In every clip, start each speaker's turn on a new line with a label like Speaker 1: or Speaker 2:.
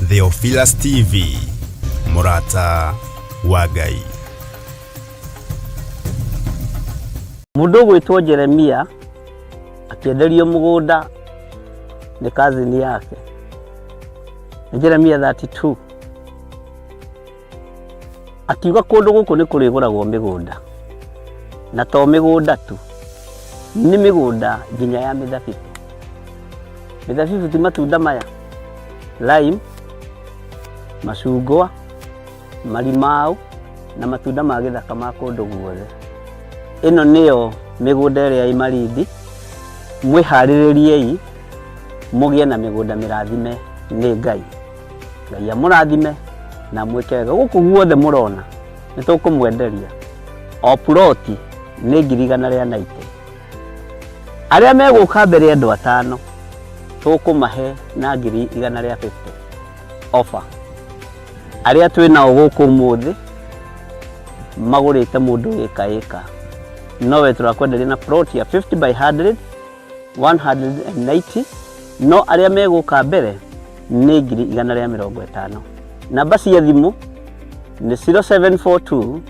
Speaker 1: Theophilus TV, mũrata wa Ngai.
Speaker 2: Mũndũ ũgwĩtwo Jeremia akĩenderio mũgũnda nĩ kazini yake. Nĩ Jeremia 32. Akiuga kũndũ gũkũ nĩ kũrĩgũragwo mĩgũnda, na to mĩgũnda tu, nĩ mĩgũnda nginya ya mĩthabibũ. Mĩthabibũ ti matunda maya, lime, macungwa, marimau na matunda ma gĩthaka ma kũndũ guothe. Ĩno nĩyo mĩgũnda ĩrĩa ĩ Malindi, mwĩharĩrĩriei mũgĩe na mĩgũnda mĩrathime nĩ Ngai. Ngai amũrathime na amwĩke wega. Gũkũ guothe mũrona nĩ tũkũmwenderia o puroti nĩ 190,000. Arĩa megũka mbere andũ atano tũkũmahe na 150,000 offer. Arĩa twĩ nao gũkũ ũmũthĩ magũrĩte mũndũ ĩka ĩka, nowe tũrakwenderia na plot ya 50 by 100 190, no arĩa megũka mbere nĩ 150,000. Namba cia thimũ nĩ 0742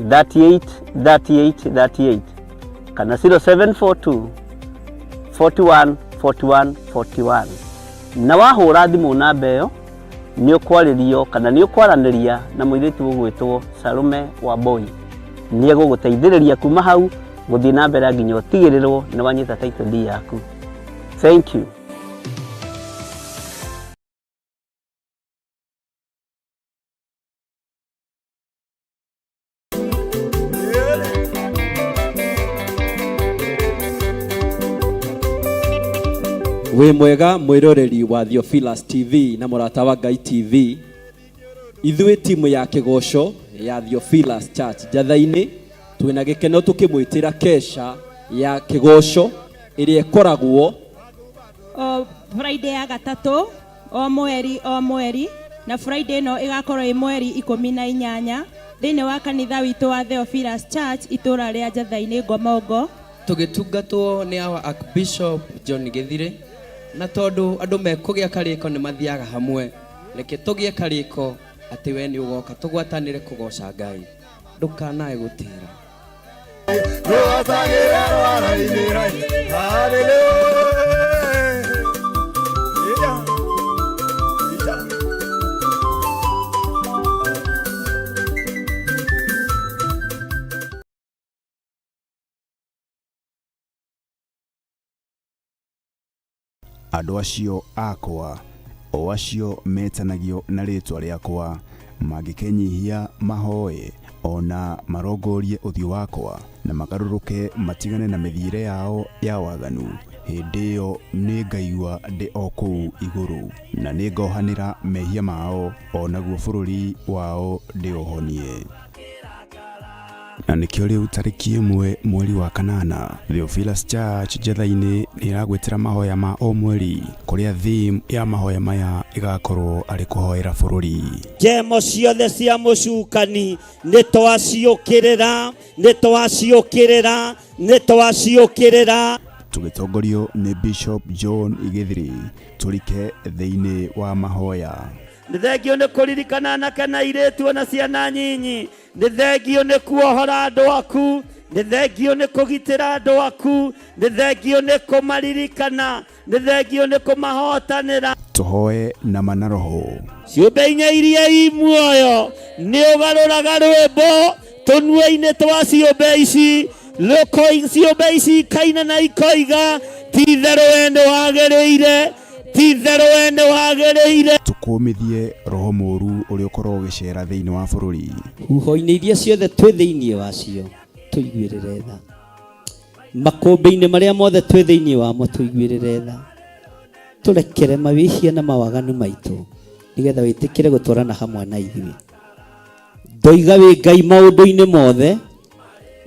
Speaker 2: 38 38 38 kana 0742 41 41 41. Na wahũra thimũ namba ĩyo nĩ ũkwarĩrio kana nĩ ũkwaranĩria na mũirĩtu ũgwĩtwo Salome Wambui. Nĩ egũgũteithĩrĩria kuma hau gũthiĩ na mbere nginya ũtigĩrĩrwo nĩ wanyita title deed yaku. Thank you.
Speaker 3: Wĩ mwega mwĩroreri wa Theophilus TV na mũrata wa Ngai TV. Ithuĩ timu ya kĩgoco ya Theophilus Church Njatha-inĩ twĩna gĩkeno tũkĩmwĩtĩra kesha ya kĩgoco ĩrĩa ĩkoragwo
Speaker 4: O Friday ya gatatũ o mweri o mweri, na Friday ĩno ĩgakorwo ĩ mweri 18 thĩinĩ wa kanitha witũ wa Theophilus Church itũra rĩa Njatha-inĩ Ngomongo.
Speaker 5: Tũgĩtungatwo nĩ our Archbishop John Gĩthirĩ, na tondũ andũ mekũgĩa karĩko nĩ mathiaga hamwe, reke tũgĩe karĩko atĩ we nĩ ũgoka tũgwatanĩre kũgoca Ngai. Ndũkanae gũtĩra.
Speaker 1: Andũ acio akwa, o acio metanagio na rĩĩtwa rĩakwa, mangĩkenyihia mahoe, o na marongorie ũthiũ wakwa, na magarũrũke matigane na mĩthiĩre yao ya waganu, hĩndĩ ĩyo nĩngaigua ndĩ o kũu igũrũ, na nĩngohanĩra mehia mao, o naguo bũrũri wao ndĩũhonie. Na nĩkĩo rĩu tarĩki 1 mweri wa kanana Theophilus Church Njatha-inĩ nĩ ĩragwĩtĩra mahoya ma o mweri kũrĩa theme ya mahoya maya ĩgakorwo arĩ kũhoera bũrũri.
Speaker 6: Njemo ciothe cia mũcukani nĩ twaciũkĩrĩra, nĩ twaciũkĩrĩra, nĩ twaciũkĩrĩra.
Speaker 1: Tũgĩtongorio nĩ Bishop John Gĩthiri tũrike thĩinĩ wa mahoya.
Speaker 6: Nĩ thengio nĩ kũririkana anake na airĩtu ona ciana nyinyi. Nĩ thengio nĩ kuohora andũ aku. Nĩ thengio nĩ kũgitĩra andũ aku. Nĩ thengio nĩ kũmaririkana. Nĩ thengio nĩ kũmahotanĩra.
Speaker 1: Tũhoe na ma na roho.
Speaker 6: Ciũmbe inya iria i muoyo nĩ ũgarũraga rwĩmbo tũnua-inĩ twa ciũmbe ici. Ciũmbe ici ikaina na ikoiga, ti itherũ we nĩ wagĩrĩire, ti itherũ we nĩ wagĩrĩire.
Speaker 1: Tũkũmithie roho mũũru ũrĩa ũkoragwo ũgĩceera thĩinĩ wa bũrũri.
Speaker 6: Huho-inĩ iria ciothe twĩ thĩinĩ wacio tũiguĩrĩre tha, makũmbĩ-inĩ marĩa mothe twĩ thĩinĩ wamo tũiguĩrĩre tha, tũrekere mawĩhia na mawaganu maitũ, nĩgetha wĩtĩkĩre gũtwarana hamwe na ithuĩ. Ndoiga wĩ Ngai maũndũ-inĩ mothe,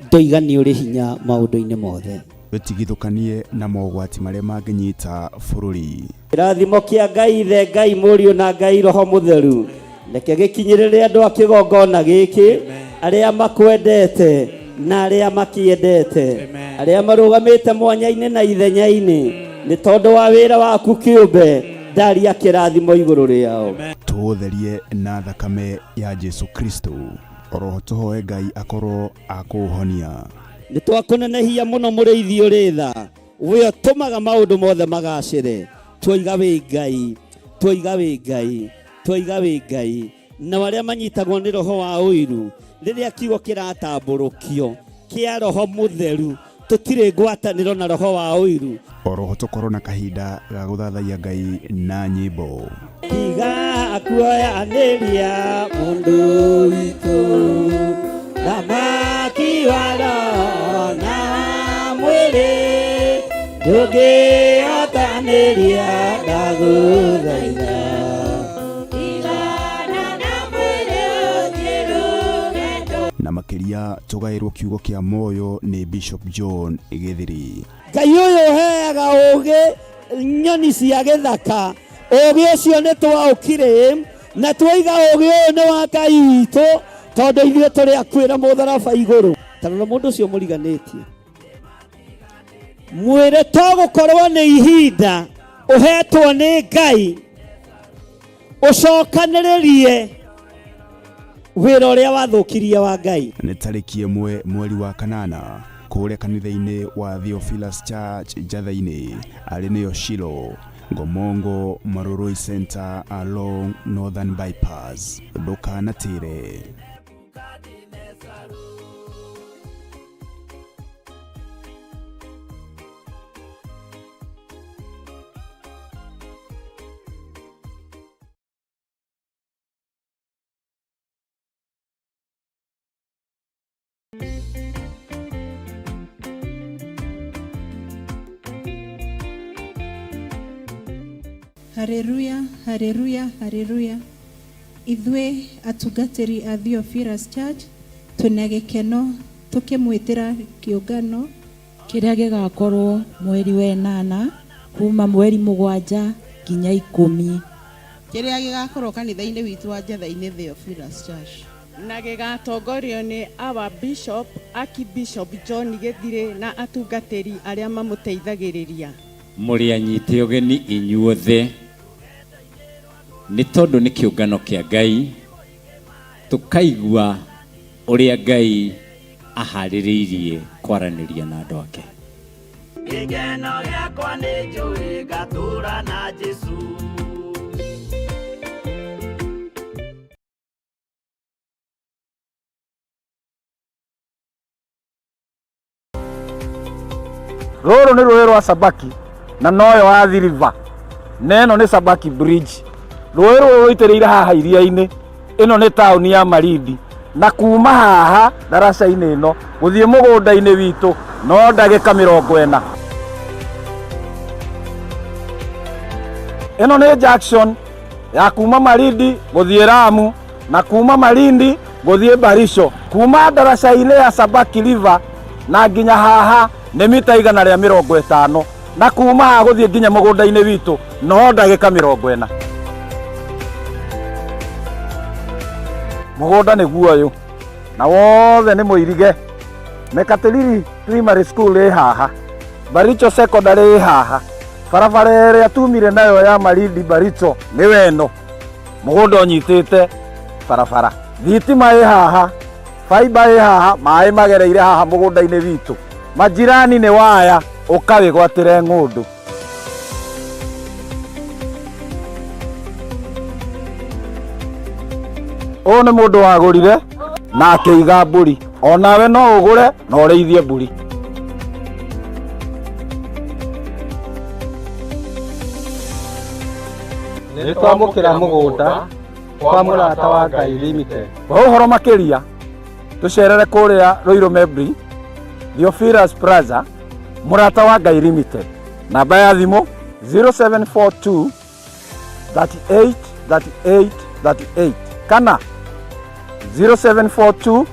Speaker 6: ndoiga nĩ ũrĩ hinya maũndũ-inĩ mothe.
Speaker 1: Wĩtigithũkanie na mogwati marĩa mangĩnyita bũrũri.
Speaker 6: Kĩrathimo kĩa Ngai Ithe, Ngai Mũriũ na Ngai Roho Mũtheru reke gĩkinyĩrĩre andũ a kĩgongona gĩkĩ, arĩa makwendete na arĩa makĩendete, arĩa marũgamĩte mwanya-inĩ na ithenya-inĩ nĩ tondũ wa wĩra waku kĩũmbe. Ndaria kĩrathimo igũrũ rĩao.
Speaker 1: Tũũtherie na thakame ya Jesu Kristo. Oroho tũhoe Ngai akorwo akũũhonia.
Speaker 6: Nĩ twakũnenehia mũno mũrĩithi ũrĩ tha, we ũtũmaga maũndũ mothe magacĩre. Twoiga wĩ Ngai, twoiga wĩ Ngai, twoiga wĩ Ngai. Na arĩa manyitagwo nĩ roho wa ũiru, rĩrĩa kiugo kĩratambũrũkio kĩa roho mũtheru, tũtirĩ ngwatanĩro na roho wa ũiru.
Speaker 1: Oroho tũkorwo na kahinda ga gũthathaiya Ngai na nyĩmbo.
Speaker 6: Tiga kuoyanĩria mũndũ witũ, thamaki wa roho na mwĩrĩ, ndũngĩhotanĩria ndagũthaitha.
Speaker 1: Na makĩria tũgaĩrwo kiugo kĩa moyo nĩ Bishop John Gĩthiri.
Speaker 6: Ngai ũyũ ũheaga ũũgĩ nyoni cia gĩthaka, ũũgĩ ũcio nĩ twaũkire na twaiga ũũgĩ ũyũ nĩ wa Ngai witũ, tondũ ithuĩ tũrĩ akuĩra mũtharaba igũrũ. Ta rora mũndũ ũcio mũriganĩtie, mwĩre to gũkorwo nĩ ihinda ũhetwo nĩ Ngai ũcokanĩrĩrie wĩra ũrĩa wathũkirie wa Ngai.
Speaker 1: Nĩ tarĩki 1 mweri wa 8 kũrĩa kanitha-inĩ wa Theophilus Church Njatha-inĩ, arĩ nĩyo Shilo, Ngomongo Marurui Center along Northern Bypass. Ndũkanatĩre.
Speaker 4: Haleluya, haleluya, haleluya. Ithuĩ atungatĩri a Theophilus Church twĩna gĩkeno tũkĩmwĩtĩra kĩũngano
Speaker 7: kĩrĩa gĩgakorwo mweri wa 8 kuma mweri 7 nginya 10,
Speaker 8: kĩrĩa gĩgakorwo kanitha-inĩ witũ wa Njatha-inĩ Theophilus Church,
Speaker 9: na gĩgatongorio nĩ our Bishop Archbishop John Gĩthirĩ na atungatĩri arĩa mamũteithagĩrĩria.
Speaker 10: Mũrĩ anyite ũgeni inyuothe, nĩ tondũ nĩ kĩũngano kĩa Ngai, tũkaigua ũrĩa Ngai aharĩrĩirie kwaranĩria na andũ ake.
Speaker 11: Gĩkeno gĩakwa nĩ njũĩ ngatũra na Jesũ.
Speaker 12: Rũrũ nĩ rũĩ rwa Sabaki na noyo Athi River, na ĩno nĩ Sabaki Bridge. Rũĩ rũrũ rũitĩrĩire haha iria-inĩ. Ĩno nĩ taũni ya Malindi, na kuma haha ndaraca-inĩ ĩno gũthiĩ mũgũnda-inĩ witũ no ndagĩka 40. Ĩno nĩ junction ya kuma Malindi gũthiĩ Lamu na kuma Malindi gũthiĩ Baricho. Kuma ndaraca-inĩ ya Sabaki River na nginya haha nĩ mita 150, na kuma haha gũthiĩ nginya mũgũnda-inĩ witũ no ndagĩka 40. Mũgũnda nĩguo ũyũ na wothe nĩ mũirige. Mekatilili Primary School ĩ haha, Baricho Secondary ĩ haha, barabara ĩrĩa tumire nayo ya Malindi Baricho nĩ weno. Mũgũnda ũnyitĩte barabara, thitima ĩ haha, fiber ĩ haha, maĩ magereire haha mũgũnda-inĩ witũ. Majirani nĩ waya, ũkawĩgwatĩre ng'ũndũ. Ũyũ nĩ mũndũ wagũrire na akĩiga mbũri. Onawe no ũgũre na ũrĩithie mbũri.
Speaker 13: Nĩ twamũkĩra mũgũnda kwa Mũrata wa Ngai Limited.
Speaker 12: Kwa ũhoro makĩria tũcerere kũrĩa Ruiru Membri, Theophilus Plaza, Mũrata wa Ngai Limited. Namba ya thimũ 0742 38 38 38 kana 0742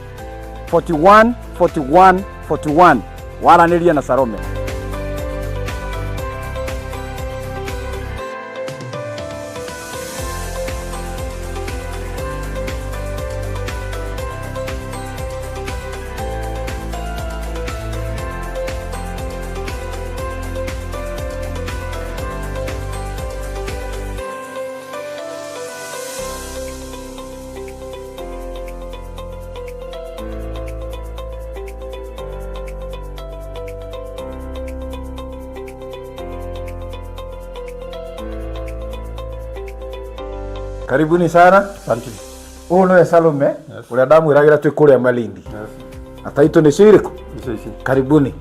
Speaker 12: 41 41 41. Waranĩrie na Salome. Karibuni sana.
Speaker 13: Asante.
Speaker 12: Ũyũ nĩwe Salome ũrĩa ndamwĩragĩra twĩ kũrĩa Malindi. Na taitũ nĩcio irĩkũ?
Speaker 13: Icio ici.
Speaker 12: Karibuni.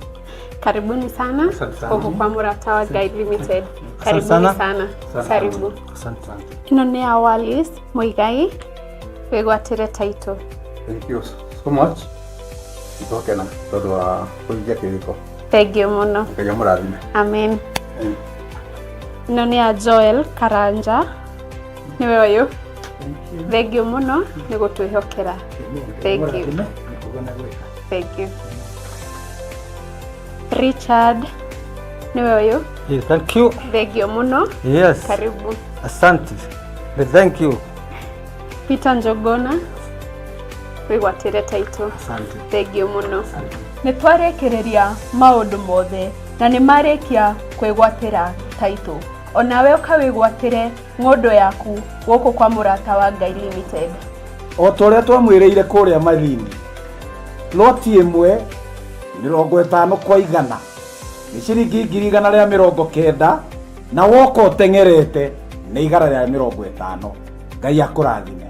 Speaker 14: Karibuni sana
Speaker 13: Asante sana.
Speaker 14: huku kwa Murata wa Guide Limited.
Speaker 13: Asante
Speaker 14: Karibuni
Speaker 13: sana.
Speaker 14: sana.
Speaker 13: Asante.
Speaker 14: Karibu.
Speaker 13: Asante sana.
Speaker 14: Ĩno nĩ ya Wallis Muigai wĩgwatĩre title.
Speaker 13: Thank you so much. Nĩtwakena tondũ wa kũhingia kĩrĩko.
Speaker 14: Thank you mũno.
Speaker 13: Ngai amũrathime.
Speaker 14: Amen. Ĩno nĩ ya Joel Karanja nĩwe ũyũ. Thank you mũno nĩ gũtwĩhokera. Thank you. Thank you. Richard nĩwe ũyũ.
Speaker 13: Yes, thank you.
Speaker 14: Thank you mũno.
Speaker 13: Yes.
Speaker 14: Karibu.
Speaker 13: Asante. Thank you.
Speaker 14: Peter Njogona wĩgwatĩre title.
Speaker 13: Asante.
Speaker 14: Thank you mũno.
Speaker 15: Nĩ twarĩkĩrĩria maũndũ mothe na nĩ marĩkia kwĩgwatĩra title. Onawe ũkawĩgwatĩre ng'ũndũ yaku gũkũ kwa Mũrata wa Ngai Limited.
Speaker 12: O ta ũrĩa twamwĩrĩire kũrĩa Malindi, loti ĩmwe 50 kwa 100 nĩ ciringi 190,000 na woka ũteng'erete nĩ 150. Ngai akũrathime.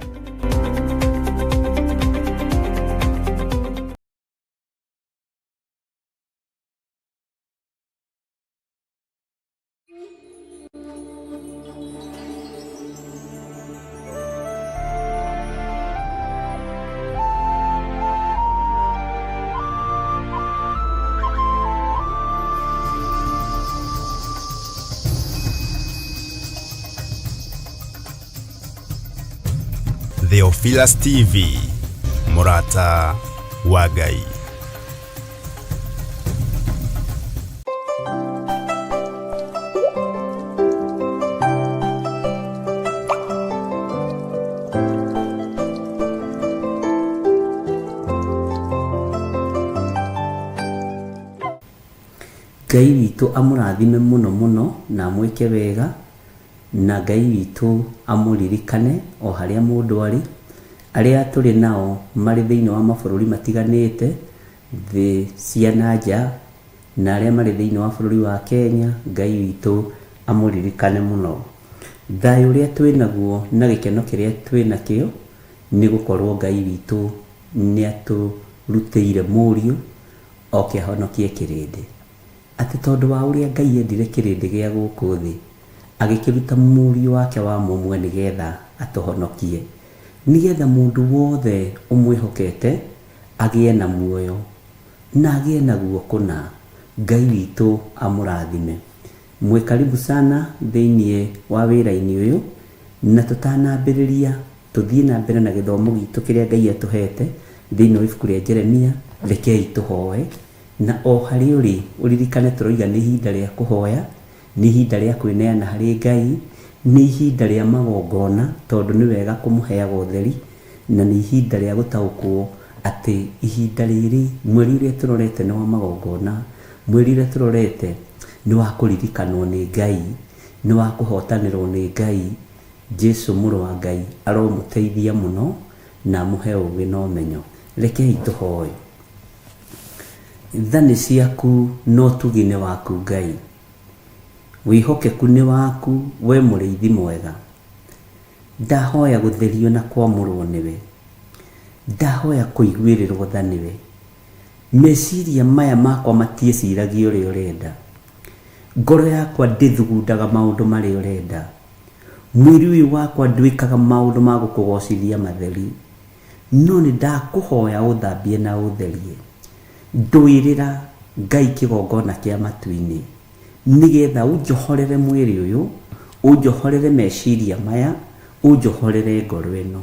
Speaker 1: Theophilus TV, mũrata wa Ngai.
Speaker 2: Ngai witũ amũrathime mũno mũno na amwĩke wega, na Ngai witũ amũririkane o harĩa mũndũ arĩ. Arĩa tũrĩ nao marĩ thĩinĩ wa mabũrũri matiganĩte, thĩ cia na nja, na arĩa marĩ thĩinĩ wa bũrũri wa Kenya, Ngai witũ amũririkane mũno. Thayũ ũrĩa twĩ naguo na gĩkeno kĩrĩa twĩ nakĩo nĩ gũkorwo Ngai witũ nĩ atũrutĩire mũriũ oke ahonokie kĩrĩndĩ. Atĩ tondũ wa ũrĩa Ngai endire kĩrĩndĩ gĩa gũkũ thĩ, agĩkĩruta mũriũ wake wa mũmwe nĩgetha atũhonokie, nĩgetha mũndũ wothe ũmwĩhokete agĩe na muoyo na agĩe naguo kũna. Ngai witũ amũrathime. Mwĩ karibu sana thĩinĩ wa wĩra-inĩ ũyũ, na tũtanambĩrĩria tũthiĩ na mbere na gĩthomo gitũ kĩrĩa Ngai atũhete thĩinĩ wa ibuku rĩa Jeremia, rekei tũhoe. Na o harĩa ũrĩ ũririkane tũroiga nĩ ihinda rĩa kũhoya, nĩ ihinda rĩa kwĩneana harĩ Ngai, nĩ ihinda rĩa magongona tondũ nĩ wega kũmũheaga ũtheri, na nĩ ihinda rĩa gũtaũkwo atĩ ihinda rĩrĩ mweri ũrĩa tũrorete nĩ wa magongona, mweri ũrĩa tũrorete nĩ wa kũririkanwo nĩ Ngai, nĩ wa kũhotanĩrwo nĩ Ngai. Jesu mũrũ wa Ngai aromũteithia mũno na amũhe ũgĩ na ũmenyo. Rekei tũhoe. Tha nĩ ciaku na ũtugi nĩ waku Ngai, wĩhokeku nĩ waku we mũrĩithi mwega. Ndahoya gũtherio na kwamũrwo nĩwe, ndahoya kũiguĩrĩrwo tha nĩwe. Meciria maya makwa matiĩciragia ũrĩa ũrenda, ngoro yakwa ndĩthugundaga maũndũ marĩa ũrenda, mwĩrĩ ũyũ wakwa ndwĩkaga maũndũ ma gũkũgocithia matheri, no nĩ ndakũhoya ũthambie na ũtherie. Ndũĩrĩra Ngai kĩgongona kĩa matu-inĩ, nĩgetha ũnjohorere mwĩrĩ ũyũ, ũnjohorere meciria maya, ũnjohorere ngoro ĩno.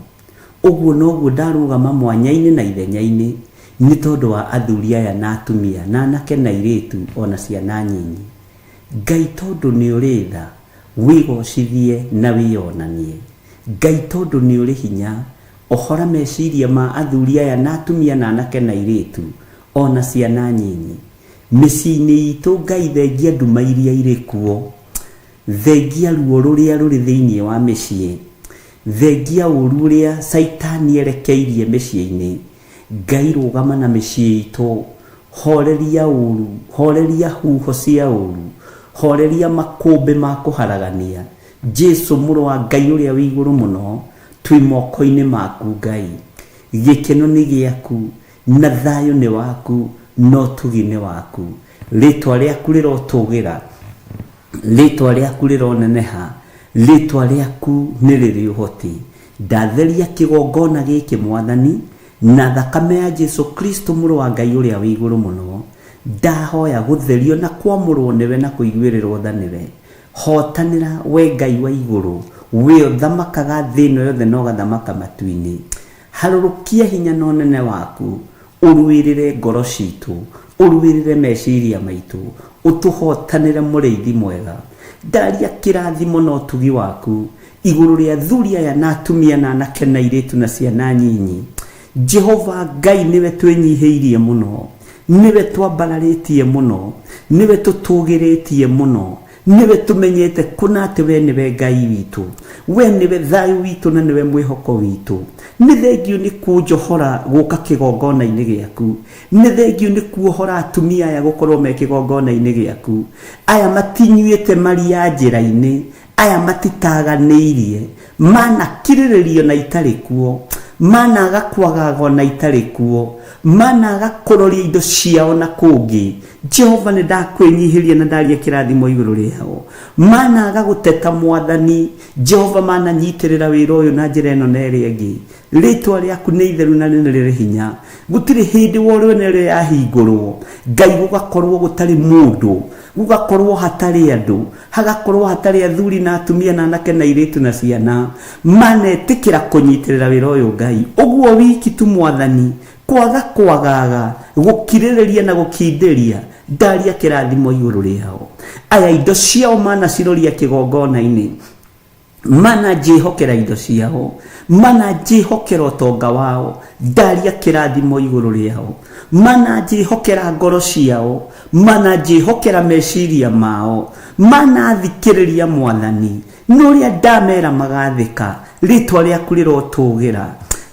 Speaker 2: Ũguo noguo ndarũgama mwanya-inĩ na ithenya-inĩ nĩ tondũ wa athuri aya na atumia na anake na airĩtu ona ciana nyinyi. Ngai tondũ nĩ ũrĩ tha, wĩgocithie na wĩyonanie. Ngai tondũ nĩ ũrĩ hinya, ohora meciria ma athuri aya na atumia na anake na airĩtu ona ciana nyinyi. Mĩciĩ-inĩ itũ Ngai thengia nduma iria irĩ kuo, thengia ruo rũrĩa rũrĩ thĩinĩ wa mĩciĩ, thengia ũru ũrĩa caitani erekeirie mĩciĩ-inĩ. Ngai rũgama na mĩciĩ itũ, horeria ũru, horeria huho cia ũru, horeria makũmbĩ ma kũharagania, Jesu mũrũ wa Ngai ũrĩa wĩ igũrũ mũno, twĩ moko-inĩ maku Ngai. Gĩkeno nĩ gĩaku, na thayũ nĩ waku, na ũtugi nĩ waku. Rĩtwa rĩaku rĩrotũgĩra, rĩtwa rĩaku rĩroneneha, rĩtwa rĩaku nĩ rĩrĩ ũhoti. Ndatheria kĩgongona gĩkĩ Mwathani, na thakame ya Jesu Kristo mũrũ wa Ngai ũrĩa wĩ igũrũ mũno. Ndahoya gũtherio na kwamũrwo nĩwe na kũiguĩrĩrwo tha nĩwe. Hotanĩra we Ngai wa igũrũ, we ũthamakaga thĩ ĩno yothe na ũgathamaka matu-inĩ. Harũrũkia hinya na ũnene waku, ũrũĩrĩre ngoro citũ, ũrũĩrĩre meciria maitũ, ũtũhotanĩre mũrĩithi mwega. Ndaria kĩrathimo na ũtugi waku igũrũ rĩa athuri aya na atumia na anake na airĩtu na ciana nyinyi. Jehova Ngai nĩwe twĩnyihĩirie mũno, nĩwe twambararĩtie mũno, nĩwe tũtũgĩrĩtie mũno, nĩwe tũmenyete kũna atĩ we nĩwe Ngai witũ, we nĩwe thayũ witũ na nĩwe mwĩhoko witũ. Nĩ thengiũ nĩ kũnjohora gũka kĩgongona-inĩ gĩaku, nĩ thengiũ nĩ kuohora atumia aya gũkorwo me kĩgongona-inĩ gĩaku. Aya matinyuĩte maria njĩra-inĩ, aya matitaganĩirie, manakirĩrĩrio na itarĩ kuo, managa kwagaga na itarĩ kuo, managa kũroria indo ciao na kũngĩ. Jehova nĩ ndakwĩnyihĩria na ndaria kĩrathimo igũrũ rĩao. Managa gũteta Mwathani, Jehova mananyitĩrĩra wĩra ũyũ na njĩra ĩno na ĩrĩa ĩngĩ. Rĩtwa rĩaku nĩ itheru na nĩ rĩrĩ hinya. Gũtirĩ hĩndĩ worĩo ĩrĩa yahingũrwo, Ngai gũgakorwo gũtarĩ mũndũ, gũgakorwo hatarĩ andũ, hagakorwo hatarĩ athuri na atumia na anake na airĩtu na ciana. Manetĩkĩra kũnyitĩrĩra wĩra ũyũ Ngai. Ũguo wiki tu Mwathani, kwaga kwagaga, gũkirĩrĩria na gũkindĩria, ndaria kĩrathimo igũrũ rĩao. Aya indo ciao manaciroria kĩgongona-inĩ, mananjĩhokera indo ciao, mananjĩhokera ũtonga wao, ndaria kĩrathimo igũrũ rĩao, mananjĩhokera ngoro ciao, mananjĩhokera meciria mao, manathikĩrĩria Mwathani, nĩ ũrĩa ndamera magathĩka, rĩtwa rĩaku rĩrotũgĩra.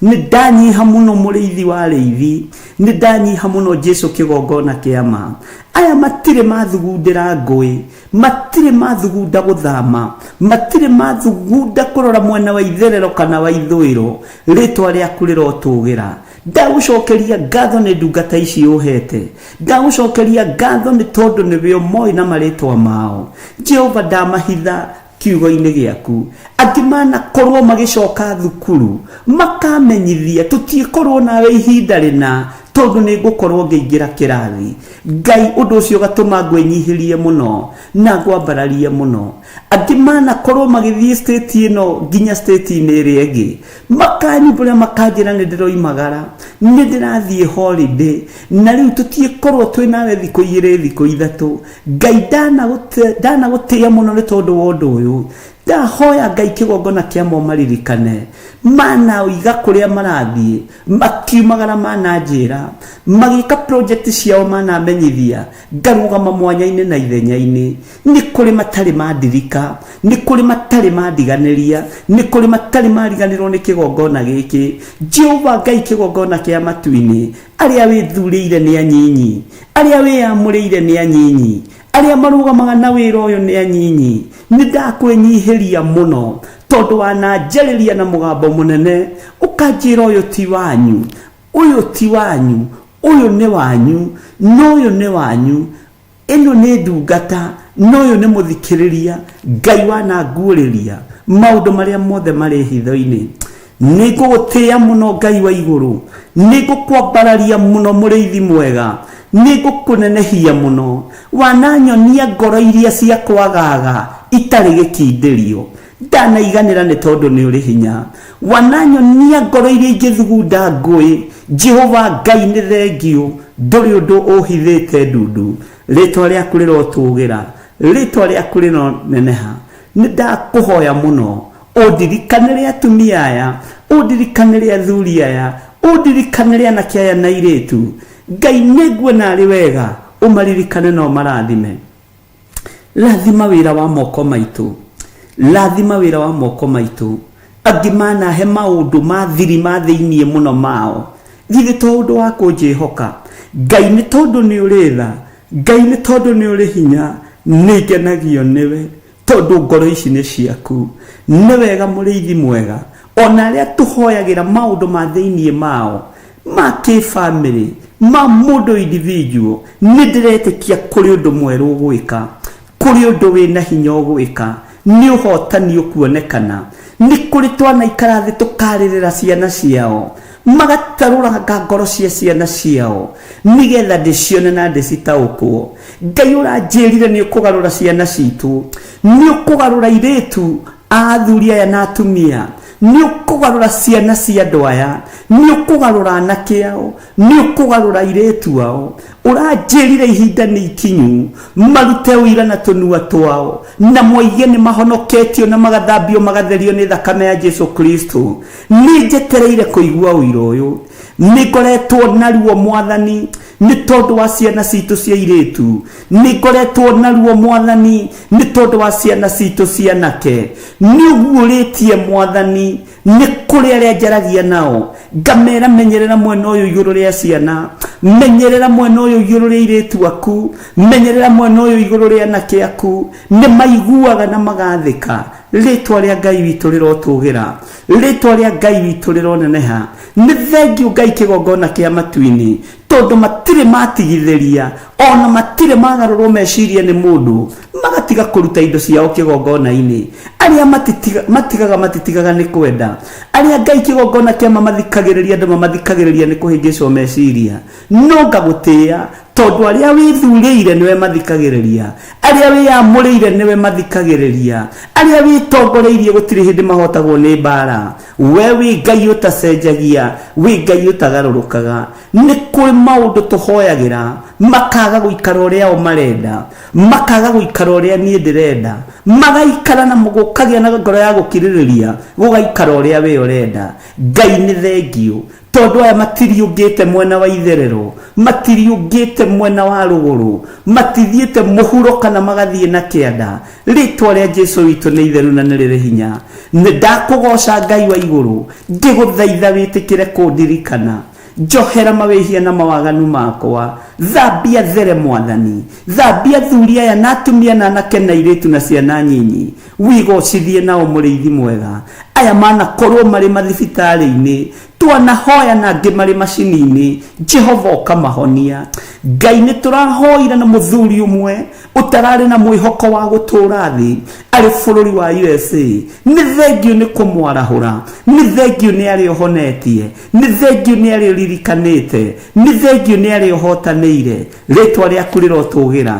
Speaker 2: Nĩ ndanyiha mũno mũrĩithi wa arĩithi, nĩ ndanyiha mũno Jesu kĩgongona kĩa ma. Aya matirĩ mathugundĩra ngũĩ, matirĩ mathugunda gũthama, matirĩ mathugunda kũrora mwena wa itherero kana wa ithũĩro, rĩtwa rĩaku rĩrotũgĩra. Ndagũcokeria ngatho nĩ ndungata ici ũhete, ndagũcokeria ngatho nĩ tondũ nĩwe ũmoĩ na marĩtwa mao. Jehova ndamahitha kiugo-inĩ gĩaku. Angĩ manakorwo magĩcoka thukuru, makamenyithia tũtiĩkorwo nawe ihinda rĩna tondũ nĩ ngũkorwo ngĩingĩra kĩrathi. Ngai ũndũ ũcio ũgatũma ngwĩnyihĩrie mũno na ngwambararie mũno. Angĩ manakorwo magĩthiĩ state ĩno nginya state-inĩ ĩrĩa ĩngĩ, makanyumbũra makanjĩra nĩ ndĩroimagara, nĩ ndĩrathiĩ holiday, na rĩu tũtiĩkorwo twĩ nawe thikũ igĩrĩ thikũ ithatũ. Ngai ndanagũtĩĩa mũno nĩ tondũ wa ũndũ ũyũ. Ndahoya Ngai kĩgongona kĩa mo maririkane, manaoiga kũrĩa marathiĩ, makiumagara mananjĩra, magĩka project ciao manamenyithia, ngarũgama mwanya-inĩ na ithenya-inĩ. Nĩ kũrĩ matarĩ mandirika, nĩ kũrĩ matarĩ mandiganĩria, nĩ kũrĩ matarĩ mariganĩrwo nĩ kĩgongona gĩkĩ. Jehova Ngai kĩgongona kĩa matu-inĩ, arĩa wĩthurĩire nĩ anyinyi, arĩa wĩyamũrĩire nĩ anyinyi, arĩa marũgamaga na wĩra ũyũ nĩ anyinyi. Nĩ ndakwĩnyihĩria mũno tondũ wananjarĩria na mũgambo mũnene, ũkanjĩra ũyũ ti wanyu, ũyũ ti wanyu, ũyũ nĩ wanyu, na ũyũ nĩ wanyu, ĩno nĩ ndungata, na ũyũ nĩ mũthikĩrĩria. Ngai wananguũrĩria maũndũ marĩa mothe marĩ hitho-inĩ. Nĩ ngũgũtĩĩa mũno Ngai wa igũrũ, nĩ ngũkwambararia mũno mũrĩithi mwega, nĩ ngũkũnenehia mũno. Wananyonia ngoro iria cia kwagaga itarĩ gĩkindĩrio, ndanaiganĩra nĩ tondũ nĩ ũrĩ hinya. Wananyonia ngoro iria ingĩthugunda ngũĩ. Jehova Ngai nĩ thengiũ, ndũrĩ ũndũ ũhithĩte ndundu. Rĩtwa rĩaku rĩrotũgĩra, rĩtwa rĩaku rĩroneneha. Nĩ ndakũhoya mũno ũndirikanĩre atumia aya, ũndirikanĩre athuri aya, ũndirikanĩre anake aya na airĩtu. Ngai nĩ nguona arĩ wega ũmaririkane na ũmarathime. Rathima wĩra wa moko maitũ, rathima wĩra wa moko maitũ. Angĩ manahe maũndũ ma thiri ma thĩiniĩ mũno mao, githĩ to ũndũ wa kũnjĩhoka. Ngai nĩ tondũ nĩ ũrĩ tha, Ngai nĩ tondũ nĩ ũrĩ hinya, nĩ ngenagio nĩwe.
Speaker 16: Tondũ ngoro ici nĩ ciaku. Nĩ wega mũrĩithi mwega, ona arĩa tũhoyagĩra maũndũ ma thĩinĩ mao, ma kĩbamĩrĩ, ma mũndũ individual, nĩ ndĩretĩkia kũrĩ ũndũ mwerũ ũgwĩka, kũrĩ ũndũ wĩna hinya ũgwĩka, nĩ ũhotani ũkuonekana. Nĩ kũrĩ twanaikara thĩ tũkarĩrĩra ciana ciao, magatarũranga ngoro cia ciana ciao, nĩgetha ndĩcione na ndĩcitaũkwo. Ngai ũranjĩrire nĩ ũkũgarũra ciana citũ, nĩ ũkũgarũra airĩtu a athuri aya na atumia, nĩ ũkũgarũra ciana cia andũ aya, nĩ ũkũgarũra anake ao, nĩ ũkũgarũra airĩtu ao. Ũranjĩrire ihinda nĩ ikinyu, marute ũira na tũnua twao, na moige nĩ mahonoketio na magathambio magatherio nĩ thakame ya Jesu Kristo. Nĩ njetereire kũigua ũira ũyũ. Nĩ ngoretwo na ruo Mwathani, nĩ tondũ wa ciana citũ cia airĩtu. Nĩ ngoretwo na ruo Mwathani, nĩ tondũ wa ciana citũ cia anake. Nĩ ũguũrĩtie Mwathani, nĩ kũrĩ arĩa njaragia nao, ngamera menyerera mwena ũyũ igũrũ rĩa ciana, menyerera mwena ũyũ igũrũ rĩa airĩtu aku, menyerera mwena ũyũ igũrũ rĩa anake aku. Nĩ maiguaga na magathĩka. Rĩtwa rĩa Ngai witũ rĩrotũgĩra, rĩtwa rĩa Ngai witũ rĩroneneha. Nĩ thengiũ Ngai kĩgongona kĩa matu-inĩ, tondũ matirĩ matigithĩria, ona matirĩ magarũrwo meciria nĩ mũndũ, magatiga kũruta indo ciao kĩgongona-inĩ. Arĩa matigaga matitigaga nĩ kwenda. Arĩa Ngai kĩgongona kĩa mamathikagĩrĩria, andũ mamathikagĩrĩria nĩ kũhĩngĩcwo meciria. No ngagũtĩĩa, tondũ arĩa wĩthurĩire nĩwe mathikagĩrĩria, arĩa wĩyamũrĩire nĩwe mathikagĩrĩria, arĩa wĩtongoreirie gũtirĩ hĩndĩ mahotagwo nĩ mbara. We wĩ Ngai ũtacenjagia, wĩ Ngai ũtagarũrũkaga. Nĩ kũrĩ maũndũ tũhoyagĩra makaga gũikara ũrĩa o marenda, makaga gũikara ũrĩa niĩ ndĩrenda, magaikara na gũkagĩa na ngoro ya gũkirĩrĩria, gũgaikara ũrĩa we ũrenda. Ngai nĩ thengiũ, tondũ aya matiriũngĩte mwena wa itherero, matiriũngĩte mwena wa rũgũrũ, matithiĩte mũhuro kana magathiĩ na kĩanda. Rĩtwa rĩa Jesu witũ nĩ itheru na nĩ rĩrĩ hinya. Nĩ ndakũgoca Ngai wa igũrũ, ngĩgũthaitha wĩtĩkĩre kũndirikana. Njohera mawĩhia na mawaganu makwa, thambia there Mwathani, thambia athuri aya na atumia na anake na airĩtu na ciana nyinyi, wigocithie nao mũrĩithi mwega. Aya manakorwo marĩ mathibitarĩ-inĩ, twanahoya na angĩ marĩ macini-inĩ, Jehova ũkamahonia. Ngai nĩ tũrahoire na mũthuri ũmwe ũtararĩ na mwĩhoko wa gũtũũra thĩ arĩ bũrũri wa USA. Nĩ thengiũ nĩ kũmwarahũra, nĩ thengiũ nĩ arĩa ũhonetie, nĩ thengiũ nĩ arĩa ũririkanĩte, nĩ thengiũ nĩ arĩa ũhotanĩire. Rĩtwa rĩaku rĩrotũgĩra,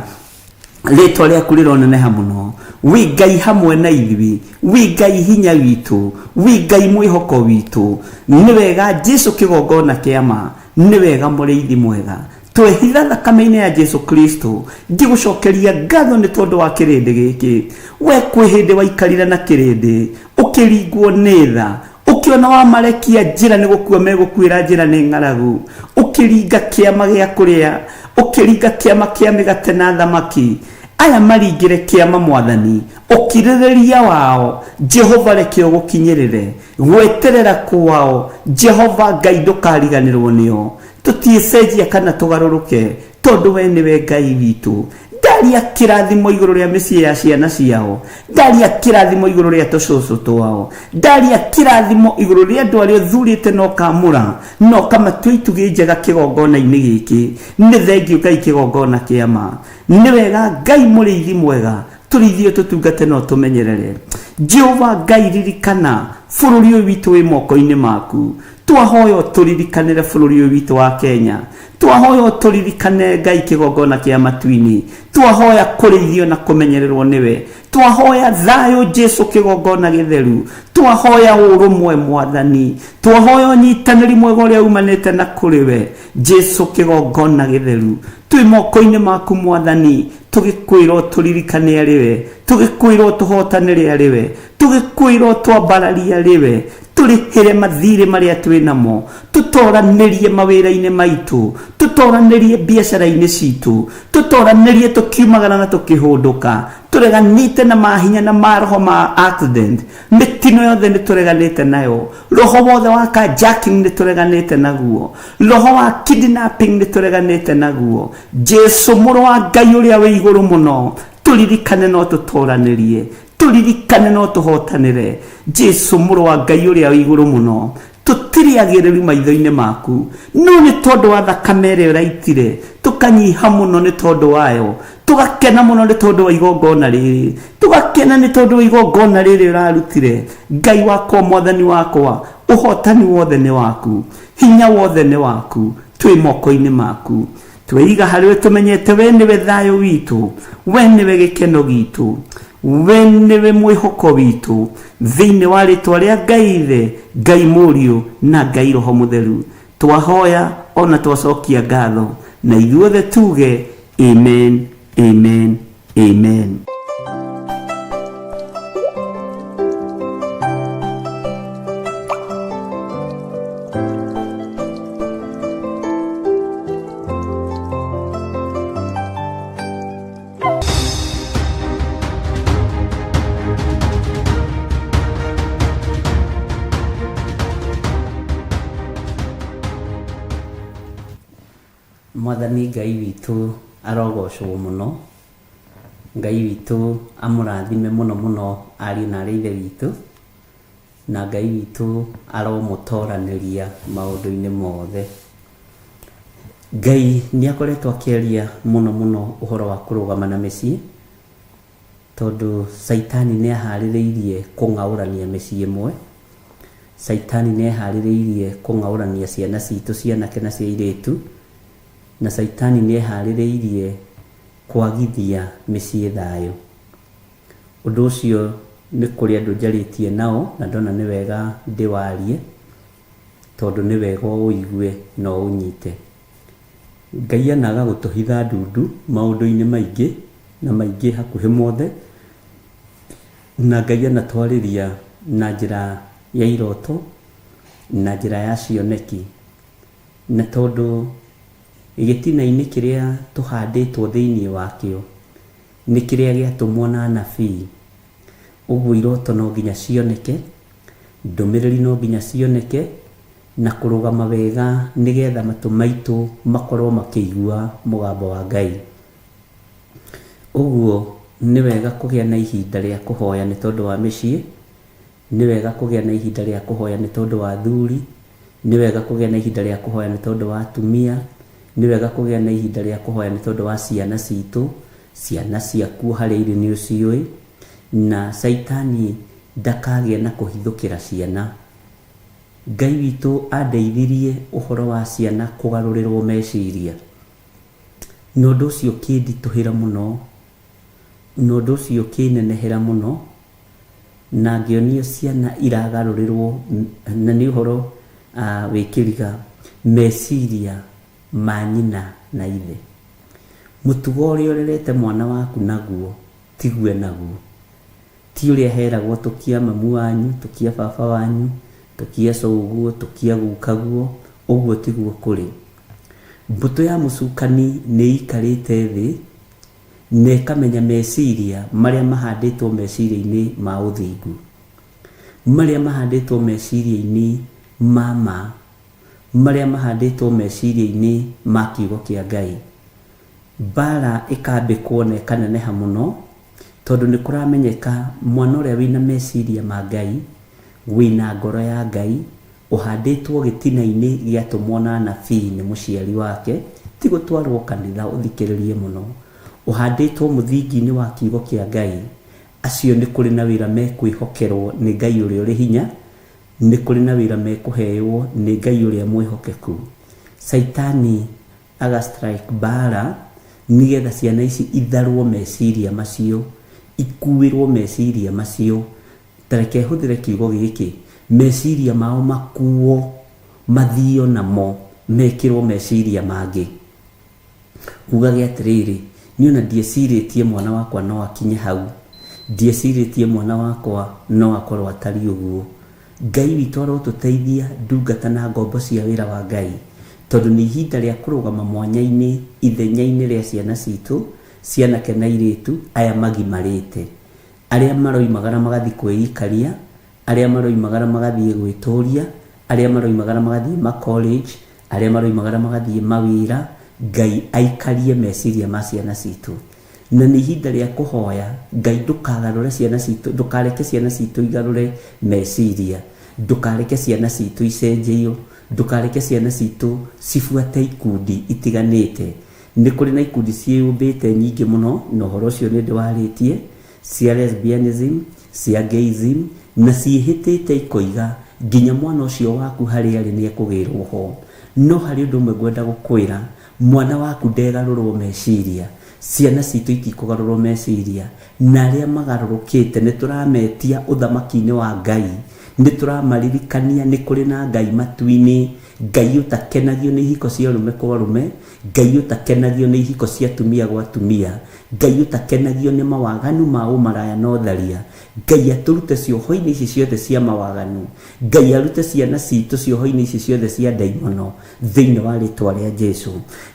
Speaker 16: rĩtwa rĩaku rĩroneneha mũno. Wĩ Ngai hamwe na ithuĩ, wĩ Ngai hinya witũ, wĩ Ngai mwĩhoko witũ. Nĩ wega Jesu kĩgongona kĩa ma, nĩ wega mũrĩithi mwega. Twehitha thakame-inĩ ya Jesu Kristo, ngĩgũcokeria ngatho nĩ tondũ wa kĩrĩndĩ gĩkĩ. We kwĩ hĩndĩ waikarire na kĩrĩndĩ, ũkĩringwo nĩ tha, ũkĩona wamarekia njĩra nĩ gũkua megũkuĩra njĩra nĩ ng'aragu, ũkĩringa kĩama gĩa kũrĩa, ũkĩringa kĩama kĩa mĩgate na thamaki. Aya maringĩre kĩama Mwathani, ũkirĩrĩria wao Jehova reke ũgũkinyĩrĩre, gweterera kwao Jehova Ngai ndũkariganĩrwo nĩo. Tũtiĩcenjia kana tũgarũrũke, tondũ we nĩwe Ngai witũ. Ndaria kĩrathimo igũrũ rĩa mĩciĩ ya ciana ciao, ndaria kĩrathimo igũrũ rĩa tũcũcũ twao, ndaria kĩrathimo igũrũ rĩa andũ arĩa ũthurĩte na ũkamũra na ũkamatua itugĩ njega kĩgongona-inĩ gĩkĩ. Nĩ thengiũ Ngai kĩgongona kĩa ma. Nĩ wega Ngai mũrĩithi mwega, tũrĩithie tũtungate na ũtũmenyerere. Jehova Ngai ririkana bũrũri ũyũ witũ wĩ moko-inĩ maku. Twahoya ũtũririkanĩre bũrũri ũyũ witũ wa Kenya. Twahoya ũtũririkane Ngai kĩgongona kĩa matu-inĩ. Twahoya kũrĩithio na kũmenyererwo nĩwe. Twahoya thayũ Jesu kĩgongona gĩtheru. Twahoya ũrũmwe Mwathani. Twahoya ũnyitanĩri mwega ũrĩa umanĩte na kũrĩ we Jesu kĩgongona gĩtheru. Twĩ moko-inĩ maku Mwathani, tũgĩkwĩra ũtũririkane arĩ we, tũgĩkwĩra ũtũhotanĩre arĩ we, tũgĩkwĩra ũtwambararie arĩ we, tũrĩhĩre mathirĩ marĩa twĩ namo, tũtoranĩrie mawĩra-inĩ maitũ, tũtoranĩrie biacara-inĩ citũ, tũtoranĩrie tũkiumagara na tũkĩhũndũka, tũreganĩte na mahinya na maroho ma accident, mĩtino yothe nĩ tũreganĩte nayo, roho wothe wa carjacking nĩ tũreganĩte naguo, roho wa kidnapping nĩ tũreganĩte naguo. Jesu mũrũ wa Ngai ũrĩa wĩ igũrũ mũno, Tũririkane no tũtoranĩrie, tũririkane no tũhotanĩre. Jesu mũrũ wa Ngai ũrĩa wĩ igũrũ mũno, tũtirĩ agĩrĩru maitho-inĩ maku, no nĩ tondũ wa thakame ĩrĩa ũraitire, tũkanyiha mũno nĩ tondũ wayo, tũgakena mũno nĩ tondũ wa igongona rĩrĩ, tũgakena nĩ tondũ wa igongona rĩrĩ ũrarutire. Ngai wakwa, Mwathani wakwa, ũhotani wothe nĩ waku, hinya wothe nĩ waku, twĩ moko-inĩ maku. Tweiga harĩ we tũmenyete we nĩwe thayũ witũ, we nĩwe gĩkeno gitũ, we nĩwe mwĩhoko witũ, thĩinĩ wa rĩtwa rĩa Ngai Ithe, Ngai Mũriũ na Ngai Roho Mũtheru. Twahoya ona twacokia ngatho, na ithuothe tuge amen, amen, amen.
Speaker 2: Mwathani Ngai witũ arogocwo mũno. Ngai witũ amũrathime mũno mũno ariũ na arĩ ithe witũ, na Ngai witũ aromũtoranĩria maũndũ-inĩ mothe. Ngai nĩ akoretwo akĩaria mũno mũno ũhoro wa kũrũgama na mĩciĩ, tondũ Caitani nĩ aharĩrĩirie kũng'aũrania mĩciĩ ĩmwe. Caitani nĩ eharĩrĩirie kũng'aũrania ciana citũ cia anake na cia airĩtu, na Caitani nĩ eharĩrĩirie kwagithia mĩciĩ thayũ. Ũndũ ũcio nĩ kũrĩ andũ njarĩtie nao na ndona nĩ wega ndĩwarie, tondũ nĩ wega ũũigue na ũũnyite. Ngai anaga gũtũhitha ndundu maũndũ-inĩ maingĩ na maingĩ hakuhĩ mothe, na Ngai anatwarĩria na njĩra ya iroto na njĩra ya cioneki, na tondũ gĩtina-inĩ kĩrĩa tũhandĩtwo thĩinĩ wakĩo nĩ kĩrĩa gĩatũmwo na anabii, ũguo iroto no nginya cioneke, ndũmĩrĩri no nginya cioneke, na kũrũgama wega nĩgetha matũ maitũ makorwo makĩigua mũgambo wa Ngai. Ũguo nĩ wega kũgĩa na ihinda rĩa kũhoya nĩ tondũ wa mĩciĩ, nĩ wega kũgĩa na ihinda rĩa kũhoya nĩ tondũ wa athuri, nĩ wega kũgĩa na ihinda rĩa kũhoya nĩ tondũ wa atumia, nĩ wega kũgĩa na ihinda rĩa kũhoya nĩ tondũ wa ciana citũ, ciana ciaku harĩa irĩ nĩ ũciũĩ, na Caitani ndakagĩe na kũhithũkĩra ciana. Ngai witũ andeithirie ũhoro wa ciana kũgarũrĩrwo meciria, na ũndũ ũcio ũkĩnditũhĩra mũno, na ũndũ ũcio ũkĩnenehera mũno, na ngĩonio ciana iragarũrĩrwo, na nĩ ũhoro wĩ kĩriga, meciria ma nyina na ithe. Mũtugo ũrĩa ũrerete mwana waku naguo tigue naguo, ti ũrĩa heragwo tũkia mamu wanyu, tũkia baba wanyu, tũkia cũguo, tũkia gukaguo, ũguo tiguo kũrĩ. Mbũtũ ya mũcukani nĩ ĩikarĩte thĩ na ĩkamenya meciria marĩa mahandĩtwo meciria-inĩ ma ũthingu, marĩa mahandĩtwo meciria-inĩ ma ma, marĩa mahandĩtwo meciria-inĩ ma kiugo kĩa Ngai. Mbara ĩkambĩkwo na ĩkaneneha mũno, tondũ nĩ kũramenyeka mwana ũrĩa wĩna meciria ma Ngai, wĩna ngoro ya Ngai, ũhandĩtwo gĩtina-inĩ gĩatũmwo na anabii nĩ mũciari wake, ti gũtwarwo kanitha ũthikĩrĩrie mũno, ũhandĩtwo mũthingi-inĩ wa kiugo kĩa Ngai, acio nĩ kũrĩ na wĩra mekwĩhokerwo nĩ Ngai ũrĩa ũrĩ hinya, nĩ kũrĩ na wĩra mekũheywo nĩ Ngai ũrĩa mwĩhokeku. Caitani aga strike mbara nĩgetha ciana ici itharwo meciria macio, ikuĩrwo meciria macio. Ta reke hũthĩre kiugo gĩkĩ, meciria mao makuo, mathio namo, mekĩrwo meciria mangĩ. Ugage atĩrĩrĩ, niĩ ona ndiecirĩtie mwana wakwa no akinye hau, ndiecirĩtie mwana wakwa no akorwo atariĩ ũguo. Ngai witũ arotũteithia ndungata na ngombo cia wĩra wa Ngai, tondũ nĩ ihinda rĩa kũrũgama mwanya-inĩ ithenya-inĩ rĩa ciana citũ, cianake na airĩtu aya magimarĩte, arĩa maroimagara magathiĩ kwĩikaria, arĩa maroimagara magathiĩ gwĩtũria, arĩa maroimagara magathiĩ ma college, arĩa maroimagara magathiĩ mawĩra. Ngai aikarie meciria ma ciana citũ.
Speaker 16: Na nĩ ihinda rĩa kũhoya Ngai, ndũkagarũre ciana citũ, ndũkareke ciana citũ igarũre meciria, ndũkareke ciana citũ icenjeio, ndũkareke ciana citũ cibuate ikundi itiganĩte. Nĩ kũrĩ na ikundi ciĩyũmbĩte nyingĩ mũno, na ũhoro ũcio nĩ ndĩwarĩtie, cia lesbianism, cia gayism, na ciĩhĩtĩte ikoiga nginya mwana ũcio waku harĩa arĩ nĩ ekũgĩrwo ho. No harĩ ũndũ ũmwe ngwenda gũkwĩra, mwana waku ndegarũrwo meciria, ciana citũ itikũgarũrwo meciria, na arĩa magarũrũkĩte nĩ tũrametia ũthamaki-inĩ wa Ngai, nĩ tũramaririkania nĩ kũrĩ na Ngai matu-inĩ, Ngai ũtakenagio nĩ ihiko cia arũme kwa arũme, Ngai ũtakenagio nĩ ihiko cia atumia gwa atumia, Ngai ũtakenagio nĩ mawaganu ma ũmaraya na ũtharia. Ngai atũrute cioho-inĩ ici ciothe cia mawaganu. Ngai arute ciana citũ cioho-inĩ ici ciothe cia ndaimono thĩinĩ wa rĩtwa rĩa Jesu.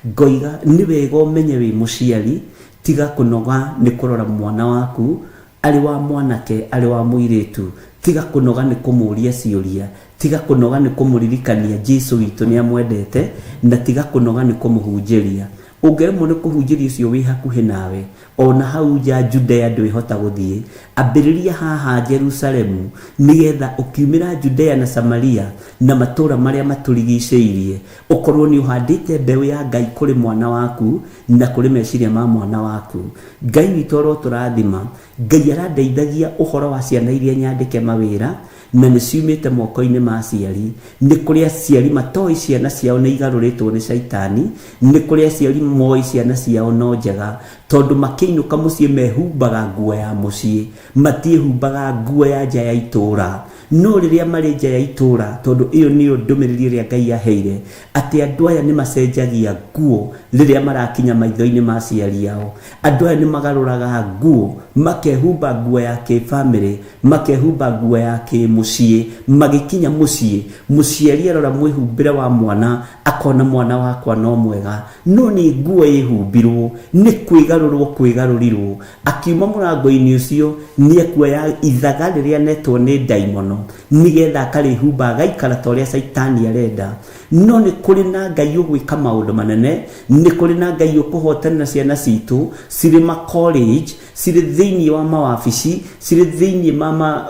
Speaker 16: Ngoiga nĩ wega ũmenye wĩ mũciari, tiga kũnoga nĩ kũrora mwana waku, arĩ wa mwanake arĩ wa mũirĩtu, tiga kũnoga nĩ kũmũria ciũria, tiga kũnoga nĩ kũmũririkania Jesu witũ nĩ amwendete, na tiga kũnoga nĩ kũmũhunjĩria. Ũngĩremwo nĩ kũhunjĩria ũcio wĩ hakuhĩ nawe, o na hau nja Judea ndwĩhota gũthiĩ, ambĩrĩria haha Jerusalemu, nĩgetha ũkiumĩra Judea na Samaria na matũũra marĩa matũrigicĩirie, ũkorwo nĩ ũhandĩte mbeũ ya Ngai kũrĩ mwana waku na kũrĩ meciria ma mwana waku. Ngai witũ arotũrathima. Ngai arandeithagia ũhoro wa ciana iria nyandĩke mawĩra, na nĩ ciumĩte moko-inĩ ma aciari. Nĩ kũrĩ aciari matoĩ ciana ciao nĩ igarũrĩtwo nĩ caitani, nĩ kũrĩ aciari moĩ ciana ciao no njega, tondũ makĩinũka mũciĩ mehumbaga nguo ya mũciĩ, matiĩhumbaga nguo ya nja ya itũũra. No rĩrĩa marĩ nja ya itũũra, tondũ ĩyo nĩyo ndũmĩrĩri ĩrĩa Ngai aheire, atĩ andũ aya nĩ macenjagia nguo rĩrĩa marakinya maitho-inĩ ma aciari ao. Andũ aya nĩ magarũraga nguo, makehumba nguo ya kĩbamĩrĩ, makehumba nguo ya kĩmũciĩ, magĩkinya mũciĩ, mũciari arora mwĩhumbĩre wa mwana, akona mwana wakwa no mwega, no nĩ nguo ĩhumbirwo, nĩ kwĩgarũrwo kwĩgarũrirwo. Akiuma mũrango-inĩ ũcio, nĩ ekuoya ithaga rĩrĩa anetwo nĩ ndaimono, nĩgetha akarĩhumba agaikara ta ũrĩa caitani arenda. No nĩ kũrĩ na Ngai ũgwĩka maũndũ manene, nĩ kũrĩ na Ngai ũkũhotanĩra ciana citũ cirĩ ma college, cirĩ thĩinĩ wa mawabici, cirĩ thĩinĩ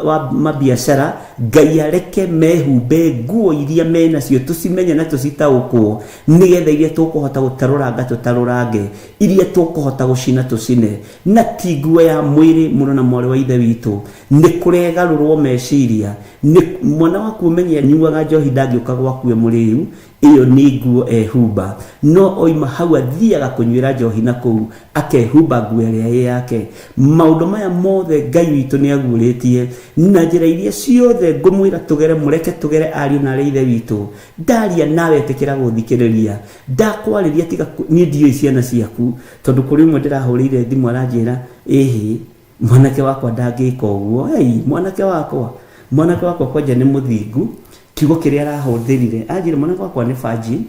Speaker 16: wa mabiacara. Ngai areke mehumbe nguo iria menacio, tũcimenye na tũcitaũkwo, nĩgetha iria tũkũhota gũtarũranga tũtarũrange, iria tũkũhota gũcina tũcine, na ti nguo ya mwĩrĩ. Mũno na mwarĩ wa ithe witũ, nĩ kũregarũrwo meciria. Nĩ mwana waku ũmenye anyuaga njohi, ndangĩũka gwaku e mũrĩu, ĩyo nĩ nguo ehumba. No oima hau athiaga kũnyuĩra njohi na kũu akehumba nguo ĩrĩa ĩ yake. Maũndũ maya mothe Ngai witũ nĩ aguũrĩtie na njĩra iria ciothe ngũmwĩra tũgere, mũreke tũgere ariũ na arĩ ithe witũ. Ndaria nawe ĩtĩkĩra gũthikĩrĩria, ndakwarĩria tiga niĩ ndiũĩ ciana ciaku, tondũ kũrĩ ũmwe ndĩrahũrĩire thimũ aranjĩra ĩhĩ mwanake wakwa ndangĩka ũguo. Hey, mwanake wakwa, mwanake wakwa kwanja nĩ mũthingu. Kiugo kĩrĩa arahũthĩrire anjĩra mwanake wakwa nĩ virgin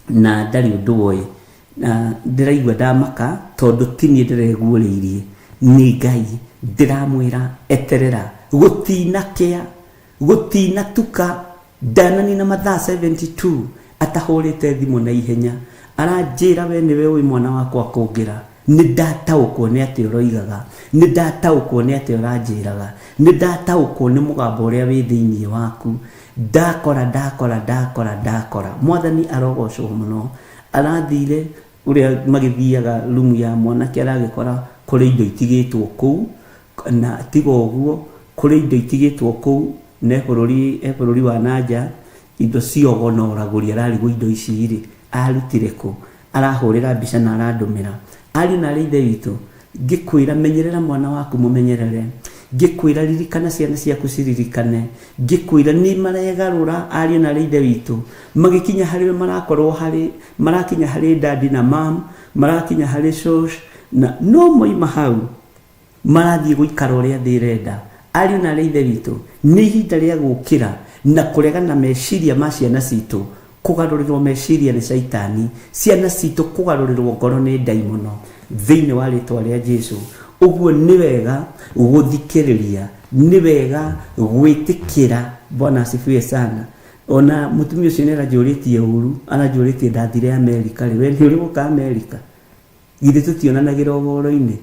Speaker 16: na ndarĩ ũndũ oĩ, na ndĩraigua ndamaka tondũ ti niĩ ndĩreguũrĩirie, nĩ Ngai. Ndĩramwĩra eterera, gũtinakĩa, gũtinatuka, ndananina mathaa 72 atahũrĩte thimũ na ihenya, aranjĩra we nĩwe ũĩ mwana wakwa kũngĩra. Nĩ ndataũkwo nĩ atĩ ũroigaga, nĩ ndataũkwo nĩ atĩ ũranjĩraga, nĩ ndataũkwo nĩ mũgambo ũrĩa wĩ thĩinĩ waku. Ndakora, ndakora, ndakora, ndakora. Mwathani arogocwo mũno. Arathire ũrĩa magĩthiaga rumu ya mwanake, aragĩkora kũrĩ indo itigĩtwo kũu, na tiga ũguo kũrĩ indo itigĩtwo kũu na bũrũri, e bũrũri wa nanja, indo cia ũgo na ũragũri. Ararigwo indo ici rĩ arutire kũ. Arahũrĩra mbica na arandũmĩra. Ariũ na arĩ ithe witũ, ngĩkwĩra menyerera mwana waku, mũmenyerere. Ngĩkwĩra ririkana ciana ciaku, ciririkane. Ngĩkwĩra nĩ maregarũra, ariũ na arĩ ithe witũ, magĩkinya harĩ we marakorwo harĩ marakinya harĩ daddy na mam, marakinya harĩ shosh, na no moima hau marathiĩ gũikara ũrĩa thĩ ĩrenda. Ariũ na arĩ ithe witũ, nĩ ihinda rĩa gũkĩra na kũregana meciria ma ciana citũ kũgarũrĩrwo meciria nĩ caitani, ciana citũ kũgarũrĩrwo ngoro nĩ ndaimono, thĩinĩ wa rĩtwa rĩa Jesu. Ũguo nĩ wega gũthikĩrĩria, nĩ wega gwĩtĩkĩra. Bwana asifiwe sana. Ona mũtumia ũcio nĩ aranjũrĩtie ũru, aranjũrĩtie ndathire Amerika rĩ, we nĩ ũrĩ gũka Amerika? Githĩ tũtionanagĩra ũhoro-inĩ?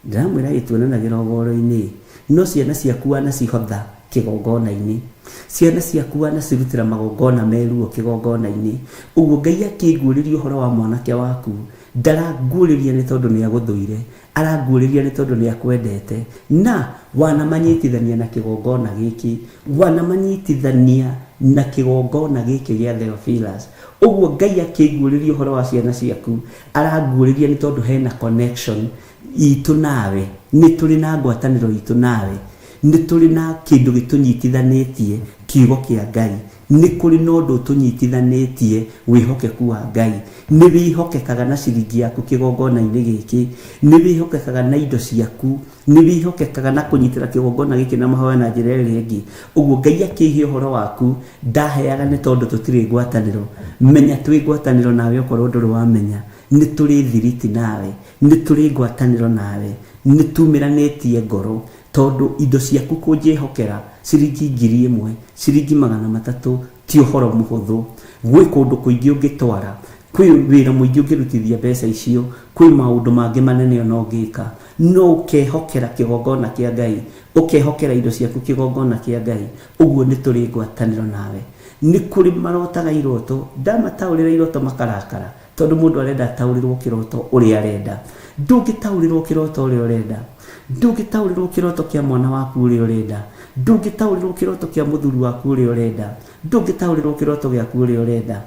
Speaker 16: Ndĩramwĩra ĩ tuonanagĩra ũhoro-inĩ, no ciana ciaku wanacihotha kĩgongona-inĩ. Ciana ciaku wanacirutĩra magongona me ruo kĩgongona-inĩ. Ũguo Ngai akĩnguũrĩria ũhoro wa mwanake waku, ndaranguũrĩria nĩ tondũ nĩ agũthũire, aranguũrĩria nĩ tondũ nĩ akwendete. Na wanamanyitithania na kĩgongona gĩkĩ, wanamanyitithania na kĩgongona gĩkĩ gĩa Theophilus. Ũguo Ngai akĩnguũrĩria ũhoro wa ciana ciaku, aranguũrĩria nĩ tondũ hena connection itũ nawe, nĩ tũrĩ na ngwatanĩro itũ nawe, nĩ tũrĩ na kĩndũ gĩtũnyitithanĩtie, kiugo kĩa Ngai. Nĩ kũrĩ na ũndũ ũtũnyitithanĩtie, wĩhokeku wa Ngai. Nĩ wĩhokekaga na ciringi yaku kĩgongona-inĩ gĩkĩ, nĩ wĩhokekaga na indo ciaku, nĩ wĩhokekaga na kũnyitĩra kĩgongona gĩkĩ na mahoya na njĩra ĩrĩa ĩngĩ. Ũguo Ngai akĩhe ũhoro waku, ndaheaga nĩ tondũ tũtirĩ ngwatanĩro. Menya twĩ ngwatanĩro nawe okorwo ndũrĩ wamenya. Nĩ tũrĩ thiriti nawe, nĩ tũrĩ ngwatanĩro nawe, nĩ tumĩranĩtie ngoro, tondũ indo ciaku kũnjĩhokera ciringi 1000, ciringi 300 ti ũhoro mũhũthũ. Gwĩ kũndũ kũingĩ ũngĩtwara, kwĩ wĩra mũingĩ ũngĩrutithia mbeca icio, kwĩ maũndũ mangĩ manene ona ũngĩka, no ũkehokera kĩgongona kĩa Ngai, ũkehokera indo ciaku kĩgongona kĩa Ngai, ũguo nĩ tũrĩ ngwatanĩro nawe. Nĩ kũrĩ marotaga iroto, ndamataũrĩra iroto makarakara, tondũ mũndũ arenda ataũrĩrwo kĩroto ũrĩa arenda. Ndũngĩtaũrĩrwo kĩroto ũrĩa ũrenda, ndũngĩtaũrĩrwo kĩroto kĩa mwana waku ũrĩa ũrenda, ndũngĩtaũrĩrwo kĩroto kĩa mũthuri waku ũrĩa ũrenda, ndũngĩtaũrĩrwo kĩroto gĩaku ũrĩa ũrenda.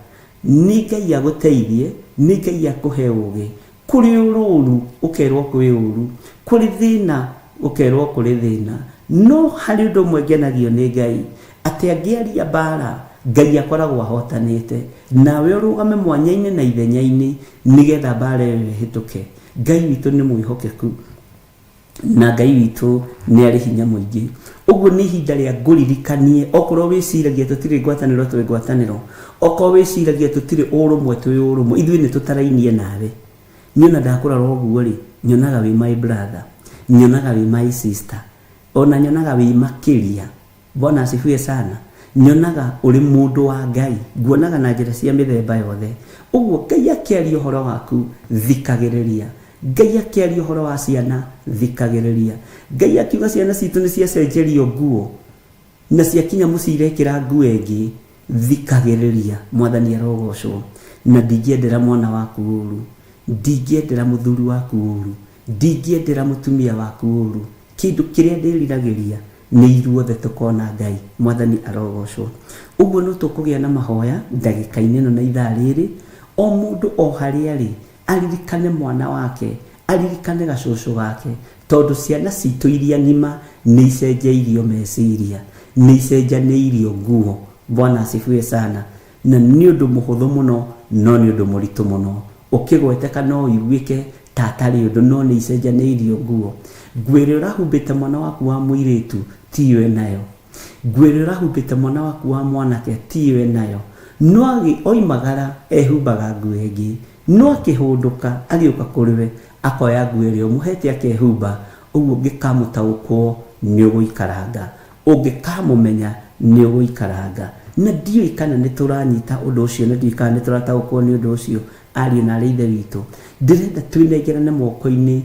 Speaker 16: Nĩ Ngai agũteithie, nĩ Ngai akũhe ũgĩ. Kũrĩ ũrũru ũkerwo kwĩ ũru, kũrĩ thĩna ũkerwo kũrĩ thĩna. No harĩ ũndũ ũmwe ngenagio nĩ Ngai, atĩ angĩaria mbara, Ngai akoragwo ahotanĩte. Nawe ũrũgame mwanya-inĩ na ithenya-inĩ nĩgetha mbara ĩyo ĩhĩtũke. Ngai witũ nĩ mwĩhokeku na Ngai witũ nĩ arĩ hinya mũingĩ. Ũguo nĩ ihinda rĩa ngũririkanie, okorwo wĩciragia tũtirĩ ngwatanĩro twĩ ngwatanĩro, okorwo wĩciragia tũtirĩ ũrũmwe twĩ ũrũmwe, ithuĩ nĩ tũtarainie nawe. Niĩ ona ndakũrora ũguo rĩ, nyonaga wĩ my brother, nyonaga wĩ my sister, ona nyonaga wĩ makĩria. Bwana asifiwe sana. Nyonaga ũrĩ mũndũ wa Ngai, nguonaga na njĩra cia mĩthemba yothe. Ũguo Ngai akĩaria ũhoro waku, thikagĩrĩria. Ngai akĩaria ũhoro wa ciana, thikagĩrĩria. Ngai akiuga ciana citũ nĩ ciacenjerio nguo, na ciakinya mũciĩ irekĩra nguo ĩngĩ, thikagĩrĩria. Mwathani arogocwo. Na ndingĩendera mwana waku ũru, ndingĩendera mũthuri waku ũru, ndingĩendera mũtumia waku ũru. Kĩndũ kĩrĩa ndĩriragĩria nĩ ithuothe tũkona Ngai. Mwathani arogocwo. Ũguo no tũkũgĩa na mahoya ndagĩka-inĩ ĩno na ithaa rĩrĩ, o mũndũ o harĩa arĩ aririkane mwana wake, aririkane gacũcũ gake, tondũ ciana citũ iria ng'ima nĩ icenjeirio meciria, nĩ icenjanĩirio nguo. Bwana asifiwe sana. Na nĩ ũndũ mũhũthũ mũno, no nĩ ũndũ mũritũ mũno. Ũkĩgweteka no ũiguĩke ta atarĩ ũndũ, no nĩ icenjanĩirio nguo. Nguo ĩrĩa ũrahumbĩte mwana waku wa mũirĩtu tiyo enayo. Nguo ĩrĩa ũrahumbĩte mwana waku wa mwanake tiyo enayo. No oimagara ehumbaga nguo ĩngĩ, no akĩhũndũka agĩũka kũrĩ we akoya nguo ĩrĩa ũmũhete akehumba, ũguo ũngĩkamũtaũkwo nĩ ũgũikaranga. Ũngĩkamũmenya nĩ ũgũikaranga. Na ndiũĩ kana nĩ tũranyita ũndũ ũcio, na ndiũĩ kana nĩ tũrataũkwo nĩ ũndũ ũcio, ariũ na aarĩ a Ithe witũ. Ndĩrenda twĩnengerane moko-inĩ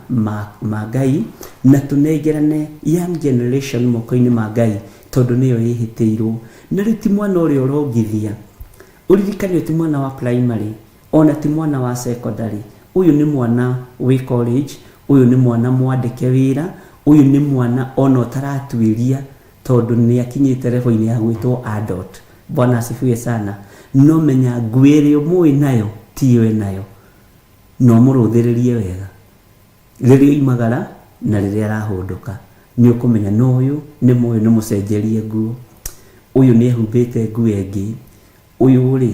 Speaker 16: ma, ma Ngai, na tũnengerane young generation moko-inĩ ma Ngai, tondũ nĩyo ĩhĩtĩirwo. Na rĩu ti mwana ũrĩa ũrongithia. Ũririkane ũyũ ti mwana wa primary, ona ti mwana wa secondary. Ũyũ nĩ mwana wĩ college, ũyũ nĩ mwana mwandĩke wĩra, ũyũ nĩ mwana ona ũtaratuĩria tondũ nĩ akinyĩte level-inĩ ya gwĩtwo adult. Bwana asifiwe sana. No menya nguo ĩrĩa ũmũĩ nayo tiyo enayo. Na ũmũrũthĩrĩrie wega. Rĩrĩa oimagara na rĩrĩa arahũndũka, nĩ ũkũmenya no ũyũ nĩ mũyũ nĩ mũcenjerie nguo. Ũyũ nĩ ehumbĩte nguo ĩngĩ. Ũyũ rĩ,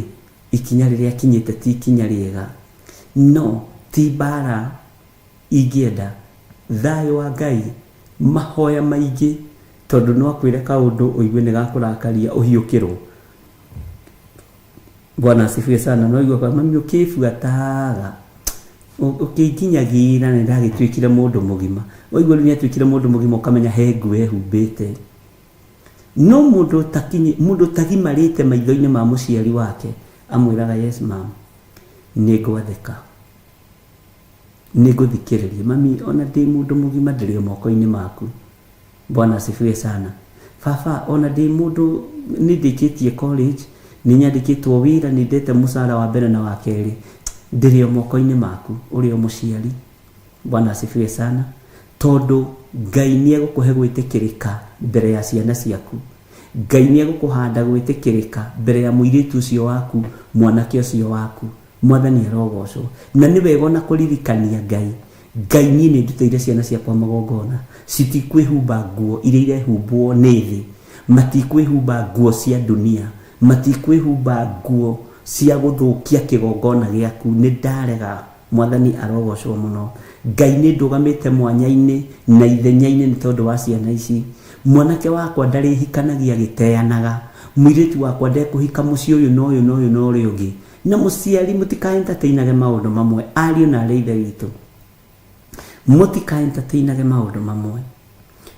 Speaker 16: ikinya rĩrĩa akinyĩte ti ikinya rĩega. No ti mbara ingĩenda. Thayũ wa Ngai, mahoya maingĩ, tondũ no akwĩre kaũndũ ũigue nĩ gakũrakaria ũhiũkĩrwo. Bwana asifiwe sana. No ũigue mami ũkĩbuataga ũkĩnginyagĩra nĩ ndagĩtuĩkire mũndũ mũgima. Waigua rĩu nĩ atuĩkire mũndũ mũgima ũkamenya he nguo ehumbĩte. No mũndũ ũtakinyi, mũndũ ũtagimarĩte maitho-inĩ ma mũciari wake amwĩraga yes ma'am, nĩ ngwathĩka. Nĩ ngũthikĩrĩria. Mami, ona ndĩ mũndũ mũgima ndĩrĩ o moko-inĩ maku. Bwana asifiwe sana. Baba, ona ndĩ mũndũ nĩ ndĩkĩtie college, nĩ nyandĩkĩtwo wĩra, nĩ ndete mũcara wa mbere na wa kerĩ, ndĩrĩ o moko-inĩ maku, ũrĩ o mũciari. Bwana asifiwe sana. Tondũ Ngai nĩ egũkũhe gwĩtĩkĩrĩka mbere ya ciana ciaku. Ngai nĩ egũkũhanda gwĩtĩkĩrĩka mbere ya mũirĩtu ũcio waku, mwanake ũcio waku. Mwathani arogocwo. Na nĩ wega ona kũririkania Ngai. Ngai niĩ nĩ ndutĩire ciana ciakwa magongona. Citikwĩhumba nguo iria irehumbwo nĩ thĩ. Matikwĩhumba nguo cia dunia. Matikwĩhumba nguo cia gũthũkia kĩgongona gĩaku. Nĩ ndarega. Mwathani arogocwo mũno. Ngai nĩ ndũgamĩte mwanya-inĩ na ithenya-inĩ nĩ tondũ wa ciana ici. Mwanake wakwa ndarĩhikanagia agĩteanaga. Mũirĩtu wakwa ndekũhika mũciĩ ũyũ na ũyũ na ũyũ na ũrĩa ũngĩ. Na mũciari mũtika entertainage maũndũ mamwe, ariũ na arĩ ithe witũ. Mũtika entertainage maũndũ mamwe.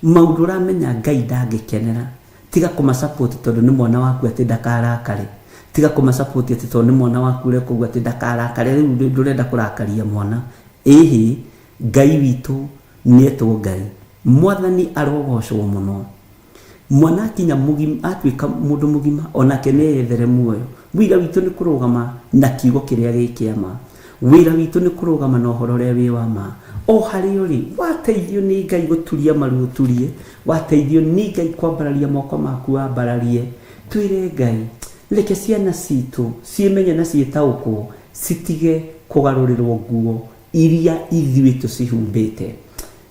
Speaker 16: Maũndũ ũramenya Ngai ndangĩkenera, tiga kũma support tondũ nĩ mwana waku atĩ ndakarakare. Tiga kũma support atĩ tondũ nĩ mwana waku ũreka ũguo atĩ ndakarakare, rĩu ndũrenda kũrakaria mwana. Ĩhĩ, Ngai witũ nĩetwo Ngai. Mwathani arogocwo mũno. Mwana akinya mũgima, atuĩka mũndũ mũgima, onake nĩ eyethere muoyo. Wĩra witũ nĩ kũrũgama na kiugo kĩrĩa gĩ kĩa ma. Wĩra witũ nĩ kũrũgama na ũhoro ũrĩa wĩ wa ma. O harĩa ũrĩ, wateithio nĩ Ngai gũturia maru ũturie, wateithio nĩ Ngai kwambararia moko maku wambararie. Twĩre Ngai, reke ciana citũ ciĩmenye na ciĩtaũkwo, citige kũgarũrĩrwo nguo iria ithuĩ tũcihumbĩte.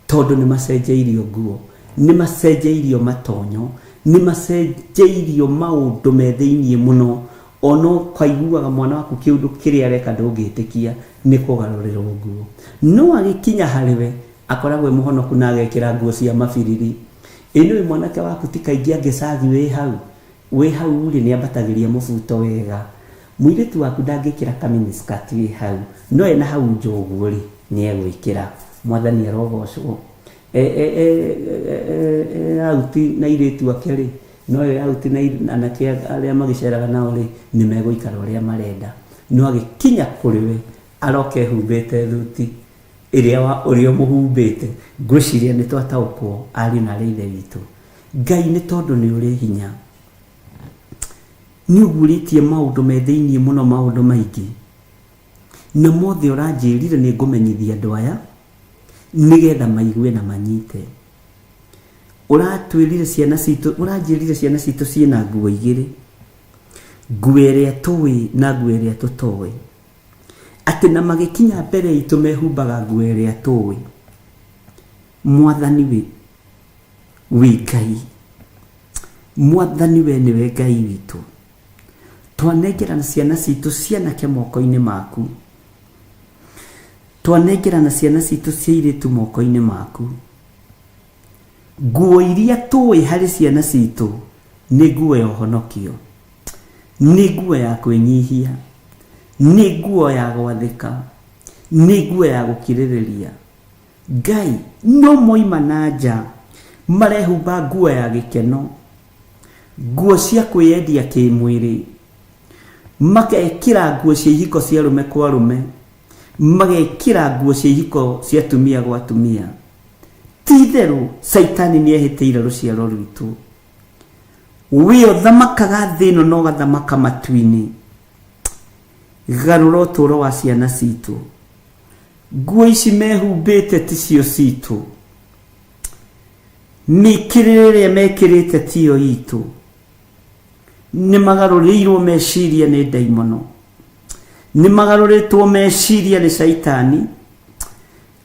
Speaker 16: Tondũ nĩ macenjeirio nguo, nĩ macenjeirio matonyo, nĩ macenjeirio maũndũ me thĩiniĩ mũno, ona ũkaiguaga mwana waku kĩũndũ kĩrĩa areka ndũngĩtĩkia, nĩ kũgarũrĩrwo nguo. No agĩkinya harĩ we, akoragwo e mũhonoku na agekĩra nguo cia mabiriri. Ĩ nĩũĩ mwanake waku ti kaingĩ angĩcagi wĩ hau? Wĩ hau rĩ, nĩ ambatagĩria mũbuto wega. Mũirĩtu waku ndangĩkĩra ka mini skirt wĩ hau, no ena hau nja ũguo rĩ, nĩ egwĩkĩra. Mwathani arogocwo. E, e, e, e, e, out na airĩtu ake rĩ, no e out na anake arĩa magĩceraga nao rĩ, nĩ megũikara ũrĩa marenda. No agĩkinya kũrĩ we, aroka ehumbĩte thuti ĩrĩa wa ũrĩa ũmũhumbĩte. Ngwĩciria nĩ twataũkwo ariũ na arĩ ithe witũ. Ngai nĩ tondũ nĩ ũrĩ hinya. Nĩ ũguũrĩtie maũndũ me thĩiniĩ mũno maũndũ maingĩ. Na mothe ũranjĩrire nĩ ngũmenyithia andũ aya nĩgetha maigue na manyite. Ũratwĩrire ciana citũ, ũranjĩrire ciana citũ ciĩna nguo igĩrĩ. Nguo ĩrĩa tũĩ na nguo ĩrĩa tũtoĩ. Atĩ na magĩkinya mbere itũ mehumbaga nguo ĩrĩa tũĩ. Mwathani wĩ, wĩ Ngai. Mwathani we nĩwe Ngai witũ. Twanengerana ciana citũ cianake moko-inĩ maku. Twanengerana ciana citũ cia airĩtu moko-inĩ maku. Nguo iria tũĩ harĩ ciana citũ nĩ nguo ya ũhonokio, nĩ nguo ya kwĩnyihia, nĩ nguo ya gwathĩka, nĩ nguo ya gũkirĩrĩria. Ngai, no moima na nja marehumba nguo ya gĩkeno, nguo cia kwĩyendia kĩmwĩrĩ, magekĩra nguo cia ihiko cia arũme kwa arũme, magekĩra nguo cia ihiko cia atumia gwa atumia. Ti itherũ Caitani nĩ ehĩtĩire rũciaro rwitũ. We ũthamakaga thĩ ĩno na ũgathamaka matu-inĩ. Garũra ũtũũro wa ciana citũ. Nguo ici mehumbĩte ticio citũ. Mĩkĩrĩre ĩrĩa mekĩrĩte tiyo itũ. Nĩ magarũrĩirwo meciria nĩ ndaimono. Nĩ magarũrĩtwo meciria nĩ caitani.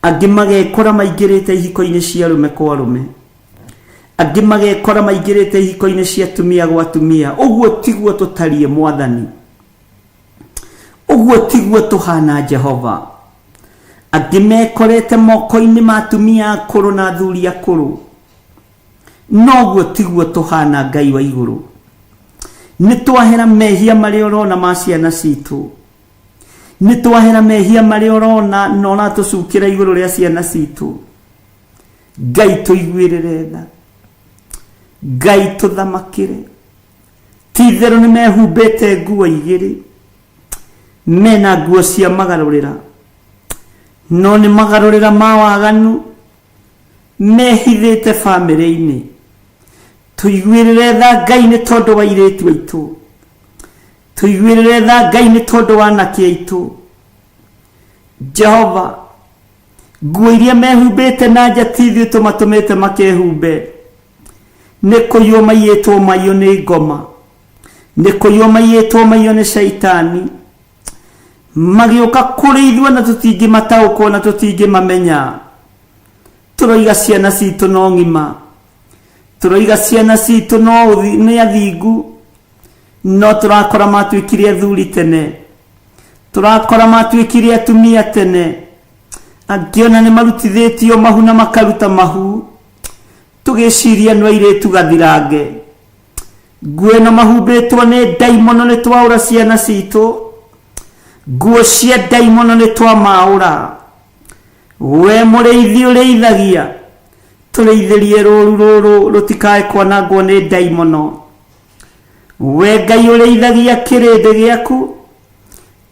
Speaker 16: Angĩ magekora maingĩrĩte ihiko-inĩ cia arũme kwa arũme. Angĩ magekora maingĩrĩte ihiko-inĩ cia atumia gwa atumia. Ũguo tiguo tũtariĩ Mwathani. Ũguo tiguo tũhana Jehova. Angĩ mekorete moko-inĩ ma atumia akũrũ na athuri akũrũ. Noguo tiguo tũhana Ngai wa igũrũ. Nĩ twahera mehia marĩa ũrona ma ciana citũ. Nĩ twahera mehia marĩa ũrona na ũratũcukĩra igũrũ rĩa ciana citũ. Ngai tũiguĩrĩre tha. Ngai tũthamakĩre. Ti itherũ nĩ mehumbĩte nguo igĩrĩ. Mena nguo cia magarũrĩra. No nĩ magarũrĩra ma waganu mehithĩte bamĩrĩ-inĩ. Tũiguĩrĩre tha Ngai nĩ tondũ wa airĩtu aitũ. Tũiguĩrĩre tha Ngai nĩ tondũ wa anake aitũ. Jehova, nguo iria mehumbĩte na nja ti ithuĩ tũmatũmĩte makehumbe. Nĩ kũiywo maiyĩtwo maiyo nĩ ngoma. Nĩ kũiywo maiyĩtwo maiyo nĩ caitani. Magĩũka kũrĩ ithuĩ na tũtingĩmataũkwo na tũtingĩmamenya. Tũroiga ciana citũ no ng'ima. Tũroiga ciana citũ no nĩ athingu. No tũrakora matuĩkire athuri tene. Tũrakora matuĩkire atumia tene. Angĩ ona nĩ marutithĩtio mahu na makaruta mahu. Tũgĩciria nĩ airĩtu gathirange. Nguo ĩno mahumbĩtwo nĩ ndaimono nĩ twaũra ciana citũ. Nguo cia ndaimono nĩ twamaũra. We mũrĩithi ũrĩithagia, tũrĩithĩrie rũũru rũrũ rũtikae kwanangwo nĩ ndaimono. We Ngai ũrĩithagia kĩrĩndĩ gĩaku,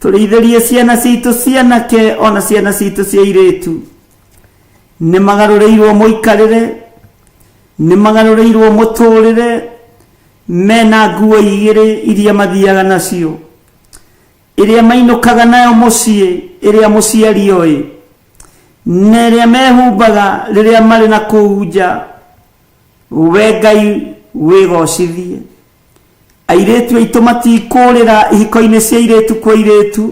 Speaker 16: tũrĩithĩrie ciana citũ cianake ona ciana citũ cia airĩtu. Nĩ magarũrĩirwo mũikarĩre, nĩ magarũrĩirwo mũtũrĩre, mena nguo igĩrĩ iria mathiaga nacio. Ĩrĩa mainũkaga nayo mũciĩ, ĩrĩa mũciari oĩ, na ĩrĩa mehumbaga rĩrĩa marĩ na kũu nja. We Ngai wĩgocithie. Airĩtu aitũ matikũrĩra ihiko-inĩ cia airĩtu kwa airĩtu.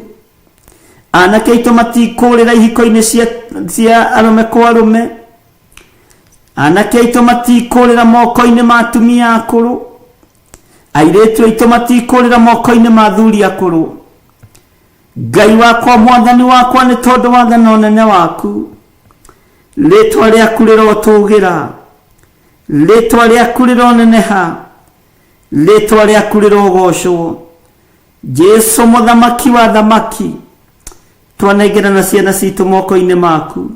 Speaker 16: Anake aitũ matikũrĩra ihiko-inĩ cia, cia arũme kwa arũme. Anake aitũ matikũrĩra moko-inĩ ma atumia akũrũ. Airĩtu aitũ matikũrĩra moko-inĩ ma athuri akũrũ. Ngai wakwa, mwathani wakwa, nĩ tondũ wa tha na ũnene waku, rĩtwa rĩaku rĩrotũgĩra, rĩtwa rĩaku rĩroneneha, rĩtwa rĩaku rĩrogocwo. Jesu mũthamaki wa thamaki, twanengerana ciana citũ moko-inĩ maku.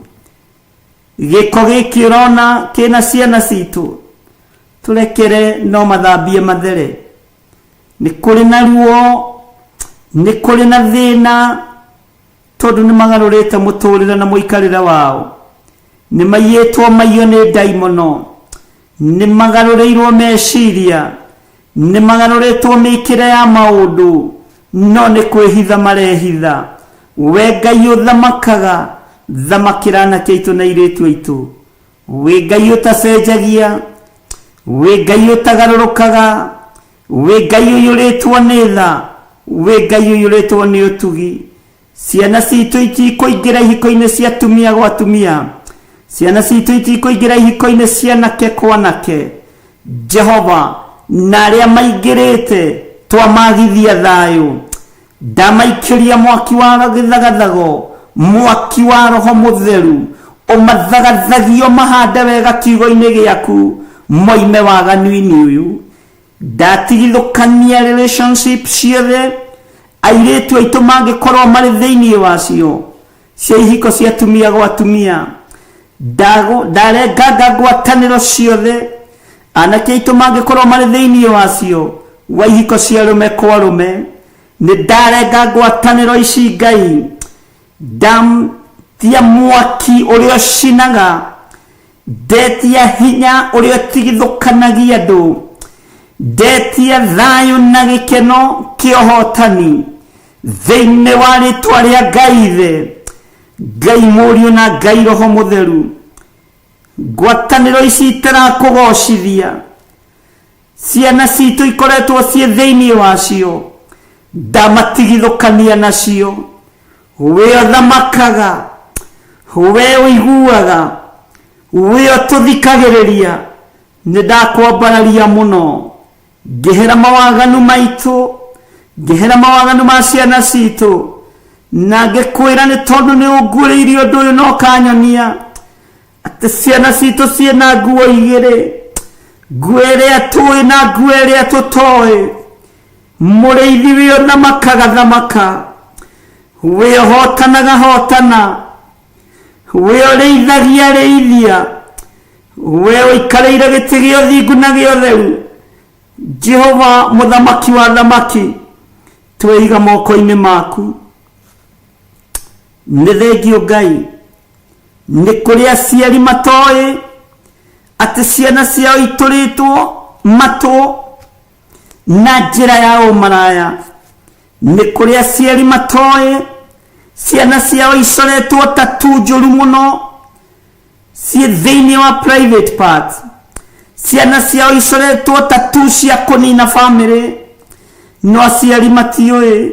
Speaker 16: Gĩko gĩkĩ ũrona kĩna ciana citũ, tũrekere no mathambie mathere. Nĩ kũrĩ na ruo, nĩ kũrĩ na thĩna, tondũ nĩ magarũrĩte mũtũrĩre na mũikarĩre wao. Nĩ maiyĩtwo maiyo nĩ ndaimono, nĩ magarũrĩirwo meciria, nĩ magarũrĩtwo mĩkĩre ya maũndũ, no nĩ kwĩhitha marehitha. We Ngai ũthamakaga, thamakĩra anake aitũ na airĩtu aitũ. Wĩ Ngai ũtacenjagia, wĩ Ngai ũtagarũrũkaga, wĩ Ngai ũiyũrĩtwo nĩ tha, wĩ Ngai ũiyũrĩtwo nĩ ũtugi. Ciana citũ itikũingĩra ihiko-inĩ cia atumia gwa atumia. Ciana citũ itikũingĩra ihiko-inĩ cia anake kwa anake. Jehova, na arĩa maingĩrĩte twamagithia thayũ. Ndamaikĩria mwaki wa gĩthagathago, mwaki wa Roho Mũtheru, ũmathagathagie ũmahande wega kiugo-inĩ gĩaku, moime waganu-inĩ ũyũ. Ndatigithũkania relationship ciothe airĩtu aitũ mangĩkorwo marĩ thĩinĩ wacio, cia ihiko cia atumia gwa atumia. Ndarenganga ngwatanĩro ciothe anake aitũ mangĩkorwo marĩ thĩinĩ wacio, wa ihiko cia arũme kwa arũme. Nĩ ndarenga ngwatanĩro ici Ngai, ndatia mwaki ũrĩa ũcinaga, ndetia hinya ũrĩa ũtigithũkanagia andũ, ndetia thayũ na gĩkeno kĩa ũhotani thĩinĩ wa rĩtwa rĩa Ngai Ithe, Ngai Mũriũ na Ngai Roho Mũtheru. Ngwatanĩro ici itarakũgocithia, ciana citũ ikoretwo ciĩ thĩinĩ wacio, ndamatigithũkania nacio. We ũthamakaga, we ũiguaga, we ũtũthikagĩrĩria, nĩ ndakwambararia mũno. Ngĩhera mawaganu maitũ, ngĩhera mawaganu ma ciana citũ, na ngĩkwĩra nĩ tondũ nĩ ũnguũrĩirie ũndũ ũyũ na ũkanyonia atĩ ciana citũ ciĩna nguo igĩrĩ, nguo ĩrĩa tũĩ na nguo ĩrĩa tũtoĩ. Mũrĩithi wĩ ũthamakaga thamaka, wĩ ũhotanaga hotana, wĩ ũrĩithagia rĩithia, we ũikarĩire gĩtĩ gĩa ũthingu na gĩa ũtheru. Jehova mũthamaki wa thamaki, tweiga moko-inĩ maku. Nĩ thengio Ngai. Nĩ kũrĩ aciari matoĩ atĩ ciana ciao itũrĩtwo matũ na njĩra ya ũmaraya. Nĩ kũrĩ aciari matoĩ ciana ciao icoretwo tatu njũru mũno ciĩ thĩinĩ wa private part. Ciana ciao icoretwo tatu cia kũnina bamĩrĩ, no aciari matiũĩ,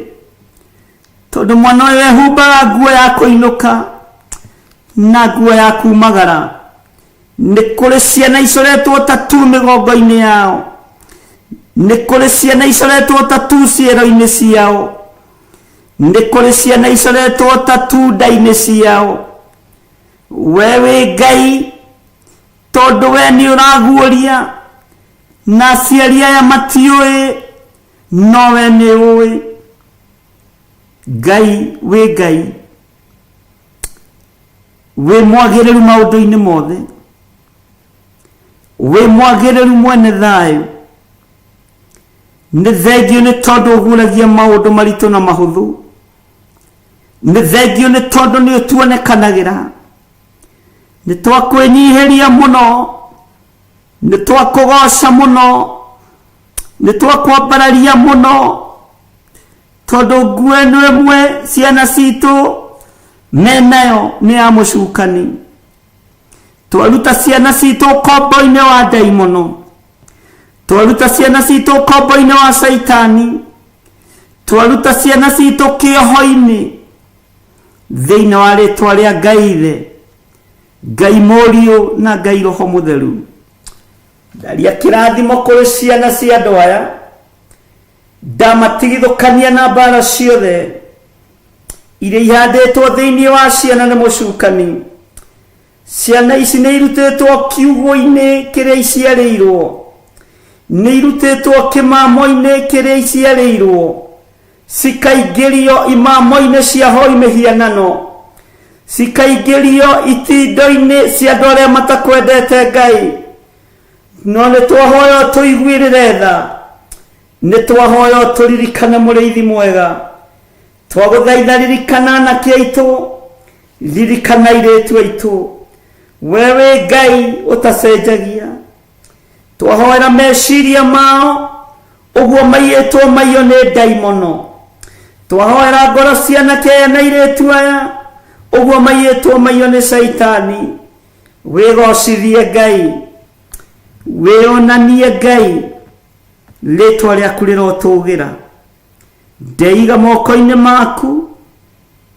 Speaker 16: tondũ mwana ũyũ ehumbaga nguo ya kũinũka na nguo ya kumagara. Nĩ kũrĩ ciana icoretwo tatu mĩgongo-inĩ yao, nĩ kũrĩ ciana icoretwo tatu ciero-inĩ ciao, nĩ kũrĩ ciana icoretwo tatu nda-inĩ ciao. We wĩ Ngai, tondũ we nĩ ũraguũria, na aciari aya matiũĩ, no we nĩ ũĩ. Ngai wĩ Ngai, wĩ mwagĩrĩru maũndũ-inĩ mothe, wĩ mwagĩrĩru mwene thayũ. Nĩ thengio nĩ tondũ ũguũragia maũndũ maritũ na mahũthũ. Nĩ thengio nĩ tondũ nĩ ũtuonekanagĩra. Nĩ twakwĩnyihĩria mũno, nĩ twakũgoca mũno, nĩ twakwambararia mũno, tondũ nguo ĩno ĩmwe ciana citũ menayo nĩ ya mũcukani. Twaruta ciana citũ ũkombo-inĩ wa ndaimono, twaruta ciana citũ ũkombo-inĩ wa caitani, twaruta ciana citũ kĩoho-inĩ, thĩinĩ wa rĩtwa rĩa Ngai Ithe, Ngai Mũriũ na Ngai Roho Mũtheru. Ndaria kĩrathimo kũrĩ ciana cia andũ aya, ndamatigithũkania na mbara ciothe iria ihandĩtwo thĩinĩ wa ciana nĩ mũcukani. Ciana ici nĩ irutĩtwo kiugũ-inĩ kĩrĩa iciarĩirwo, nĩ irutĩtwo kĩmamo-inĩ kĩrĩa iciarĩirwo, cikaingĩrio imamo-inĩ cia hoi mĩhianano, cikaingĩrio itindo-inĩ cia andũ arĩa matakwendete Ngai. No nĩ twahoya ũtũiguĩrĩre tha, nĩ twahoya ũtũririkane mũrĩithi mwega. Twagũthaitha ririkana anake aitũ, ririkana airĩtu aitũ. We wĩ Ngai ũtacenjagia. Twahoera meciria mao ũguo maiyĩtwo maiyo nĩ ndaimono. Twahoera ngoro cia anake aya na airĩtu aya ũguo maiyĩtwo maiyo nĩ caitani. Wĩgocithie Ngai, wĩonanie Ngai, rĩtwa rĩaku rĩrotũgĩra. Ndeiga moko-inĩ maku,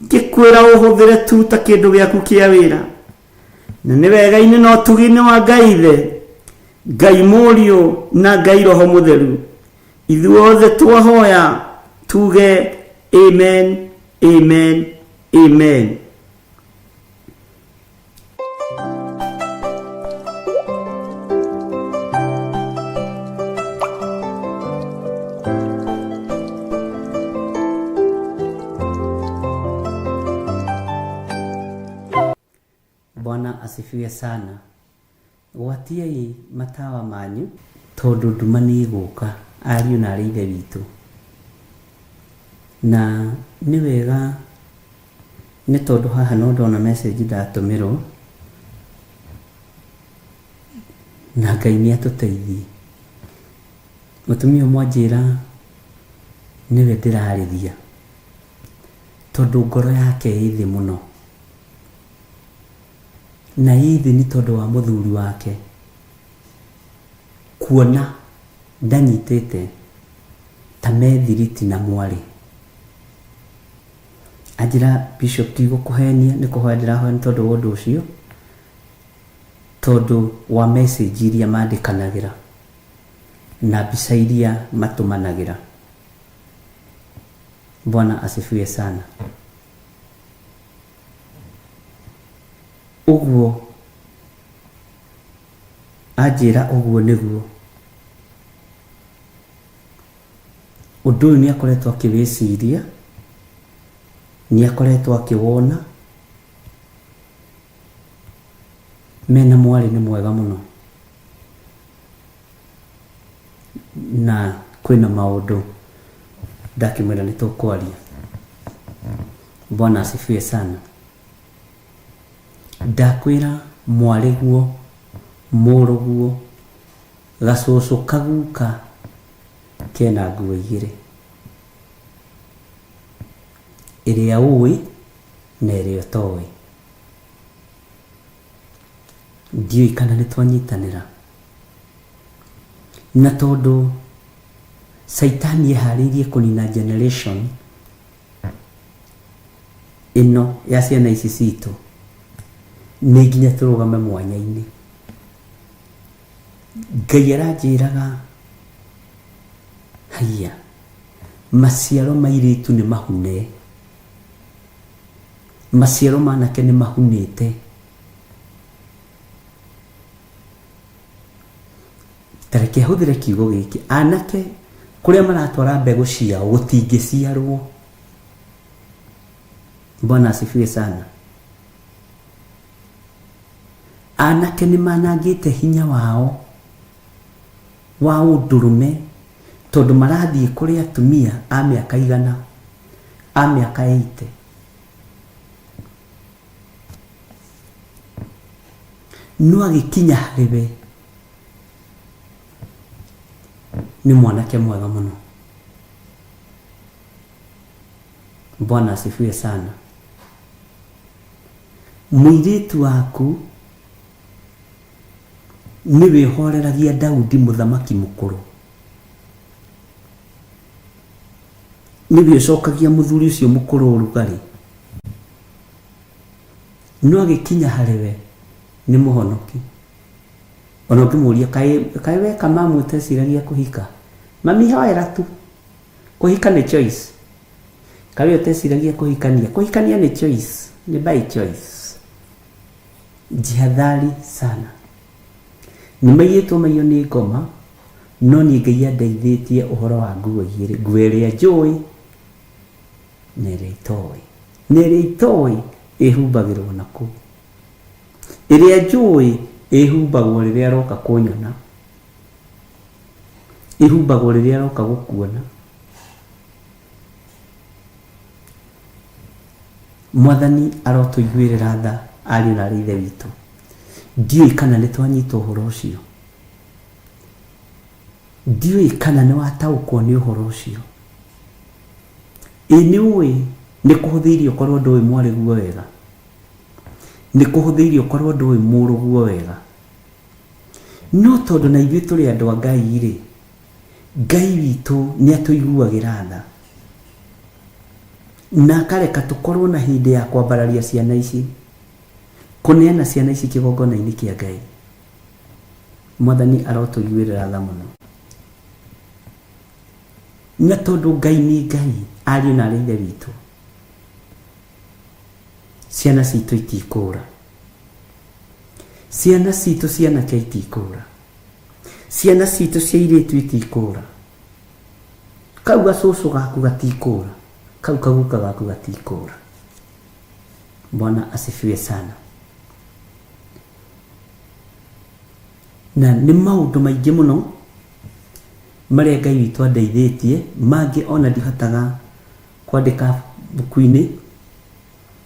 Speaker 16: ngĩkwĩra ũhũthĩre tu ta kĩndũ gĩaku kĩa wĩra. Na nĩ wega-inĩ na ũtugi-inĩ wa Ngai Ithe, Ngai Mũriũ na Ngai Roho Mũtheru, ithuothe twahoya tuge amen, amen, amen.
Speaker 2: Bwana asifiwe sana. Gwatiai matawa manyu tondũ nduma nĩ ĩgũka, ariũ na arĩ ithe witũ. Na nĩ wega nĩ tondũ haha no ndona message ndatũmĩrwo, na Ngai nĩ atũteithie. Mũtumia ũmwe anjĩra nĩwe ndĩrarĩria tondũ ngoro yake ĩ thĩ mũno. Na ĩ thĩ nĩ tondũ wa mũthuri wake kuona ndanyitĩte ta me thiriti na mwarĩ. Anjĩra Bishop ndigũkũhenia nĩ kũhoya ndĩrahoya nĩ tondũ wa ũndũ ũcio, tondũ wa message iria mandĩkanagĩra na mbica iria matũmanagĩra. Bwana asifiwe sana. Ũguo anjĩra ũguo nĩguo. Ũndũ ũyũ nĩ akoretwo akĩwĩciria, nĩ akoretwo akĩwona, mena mwarĩ nĩ mwega mũno, na kwĩna maũndũ ndakĩmwĩra nĩ tũkwaria. Bwana asifiwe sana.
Speaker 16: Ndakwĩra mwarĩguo, mũrũguo, gacũcũ kaguka kena nguo igĩrĩ. Ĩrĩa ũĩ na ĩrĩa ũtoĩ. Ndiũĩ kana nĩ twanyitanĩra. Na tondũ Caitani eharĩirie kũnina generation ĩno ya ciana ici citũ, nĩ nginya tũrũgame mwanya-inĩ. Ngai aranjĩraga haiya, maciaro ma airĩtu nĩ mahune, maciaro ma anake nĩ mahunĩte. Ta reke hũthĩre kiugo gĩkĩ, anake kũrĩa maratwara mbegũ ciao gũtingĩciarwo. Bwana asifiwe sana. Anake nĩ manangĩte hinya wao wa ũndũrũme tondũ marathiĩ kũrĩ atumia a mĩaka igana, a mĩaka 80. No agĩkinya harĩ we nĩ mwanake mwega mũno. Bwana asifiwe sana. Mũirĩtu waku nĩ wĩhoreragia Daudi mũthamaki mũkũrũ. Nĩwe ũcokagia mũthuri ũcio mũkũrũ ũrugarĩ. No agĩkinya harĩ we nĩ mũhonoki. Ona ũngĩmũria kaĩ kaĩ weka mamu ũteciragia kũhika? Mami hoera tu. Kũhika nĩ choice. Kaĩ we ũteciragia kũhikania? Kũhikania nĩ choice, nĩ by choice. Jihadhari sana. Nĩ maiyĩtwo maiyo nĩ ngoma, no niĩ Ngai andeithĩtie ũhoro wa nguo igĩrĩ, nguo ĩrĩa njũĩ na ĩrĩa itoĩ. Na ĩrĩa itoĩ ĩhumbagĩrwo na kũ? Ĩrĩa njũĩ ĩhumbagwo rĩrĩa aroka kũnyona, ĩhumbagwo rĩrĩa aroka gũkuona. Mwathani arotũiguĩrĩra tha ariũ na aarĩ a Ithe witũ. Ndiũĩ kana nĩ twanyita ũhoro ũcio. Ndiũĩ kana nĩ wataũkwo nĩ ũhoro ũcio. Ĩ nĩ ũĩ nĩ kũhũthĩirie ũkorwo ndũĩ mwarĩguo wega? Nĩ kũhũthĩirie ũkorwo ndũĩ mũrũguo wega? No tondũ na ithuĩ tũrĩ andũ a Ngai-rĩ, Ngai witũ nĩ atũiguagĩra tha na akareka tũkorwo na hĩndĩ ya kwambararia ciana ici, kũneana ciana ici kĩgongona-inĩ kĩa Ngai. Mwathani arotũiguĩrĩra tha mũno. Na tondũ Ngai nĩ Ngai, ariũ na aarĩ a Ithe witũ, ciana citũ itikũra. Ciana citũ cia anake itikũra. Ciana citũ cia airĩtu itikũra. Kau gacũcũ gaku gatikũra. Kau kaguka gaku gatikũra. Bwana asifiwe sana. Na nĩ maũndũ maingĩ mũno marĩa Ngai witũ andeithĩtie, mangĩ ona ndihotaga kwandĩka buku-inĩ,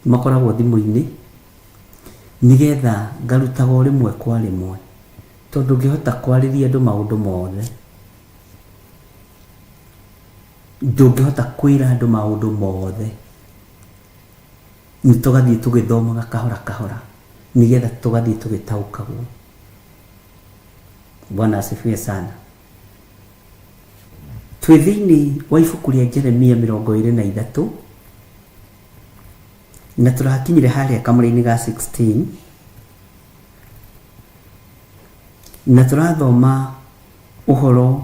Speaker 16: makoragwo thimũ-inĩ, nĩgetha ngarutaga o rĩmwe kwa rĩmwe, tondũ ndũngĩhota kwarĩria andũ maũndũ mothe, ndũngĩhota kwĩra andũ maũndũ mothe, nĩ tũgathiĩ tũgĩthomaga kahora kahora, nĩgetha tũgathiĩ tũgĩtaũkagwo. Bwana asifiwe sana. Twĩ thĩinĩ wa ibuku rĩa Jeremia 23 na tũrakinyire harĩa kamũra-inĩ ga 16 na tũrathoma ũhoro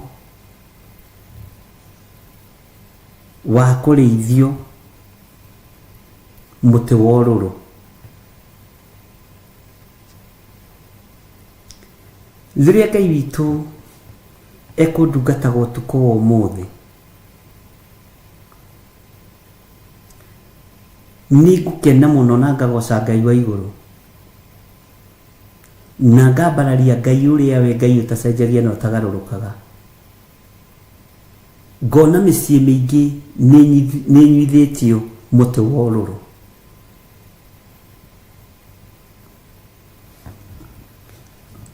Speaker 16: wa kũrĩithio mũtĩ wa ũrũrũ. Rĩrĩa Ngai witũ ekũndungataga ũtukũ wa ũmũthĩ, nĩ ngũkena mũno na ngagoca Ngai wa igũrũ, na ngambararia Ngai ũrĩa we Ngai ũtacenjagia na ũtagarũrũkaga. Ngona mĩciĩ mĩingĩ nĩ ĩnyuithĩtio mũtĩ wa ũrũrũ.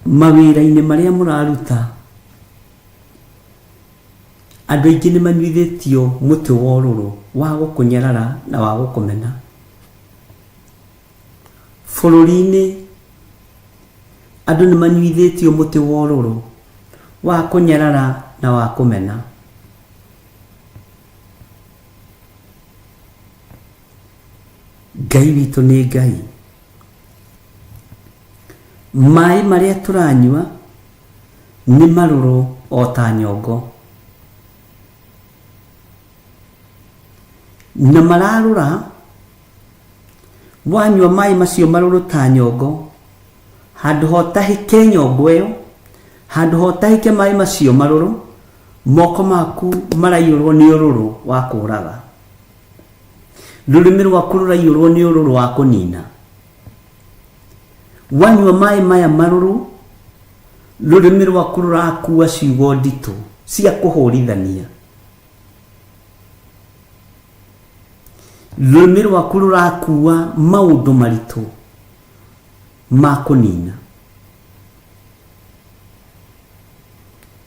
Speaker 16: Mawĩra-inĩ marĩa mũraruta, andũ aingĩ nĩ manyuithĩtio mũtĩ wa ũrũrũ wa gũkũnyarara na wa gũkũmena. Bũrũri-inĩ andũ nĩ manyuithĩtio mũtĩ wa ũrũrũ wa kũnyarara na wa kũmena. Ngai witũ nĩ Ngai. Maĩ marĩa tũranyua nĩ marũrũ o ta nyongo. Na mararũra, wanyua maĩ macio marũrũ ta nyongo, handũ ha ũtahĩke nyongo ĩyo, handũ ha ũtahĩke maĩ macio marũrũ, moko maku maraiyũrwo nĩ ũrũrũ wa kũũraga. Rũrĩmĩ rwaku rũraiyũrwo nĩ ũrũrũ wa kũnina. Wanyua maĩ maya marũrũ, rũrĩmĩ rwaku rũrakua ciugo nditũ cia kũhũrithania. Rũrĩmĩ rwaku rũrakua maũndũ maritũ ma kũnina.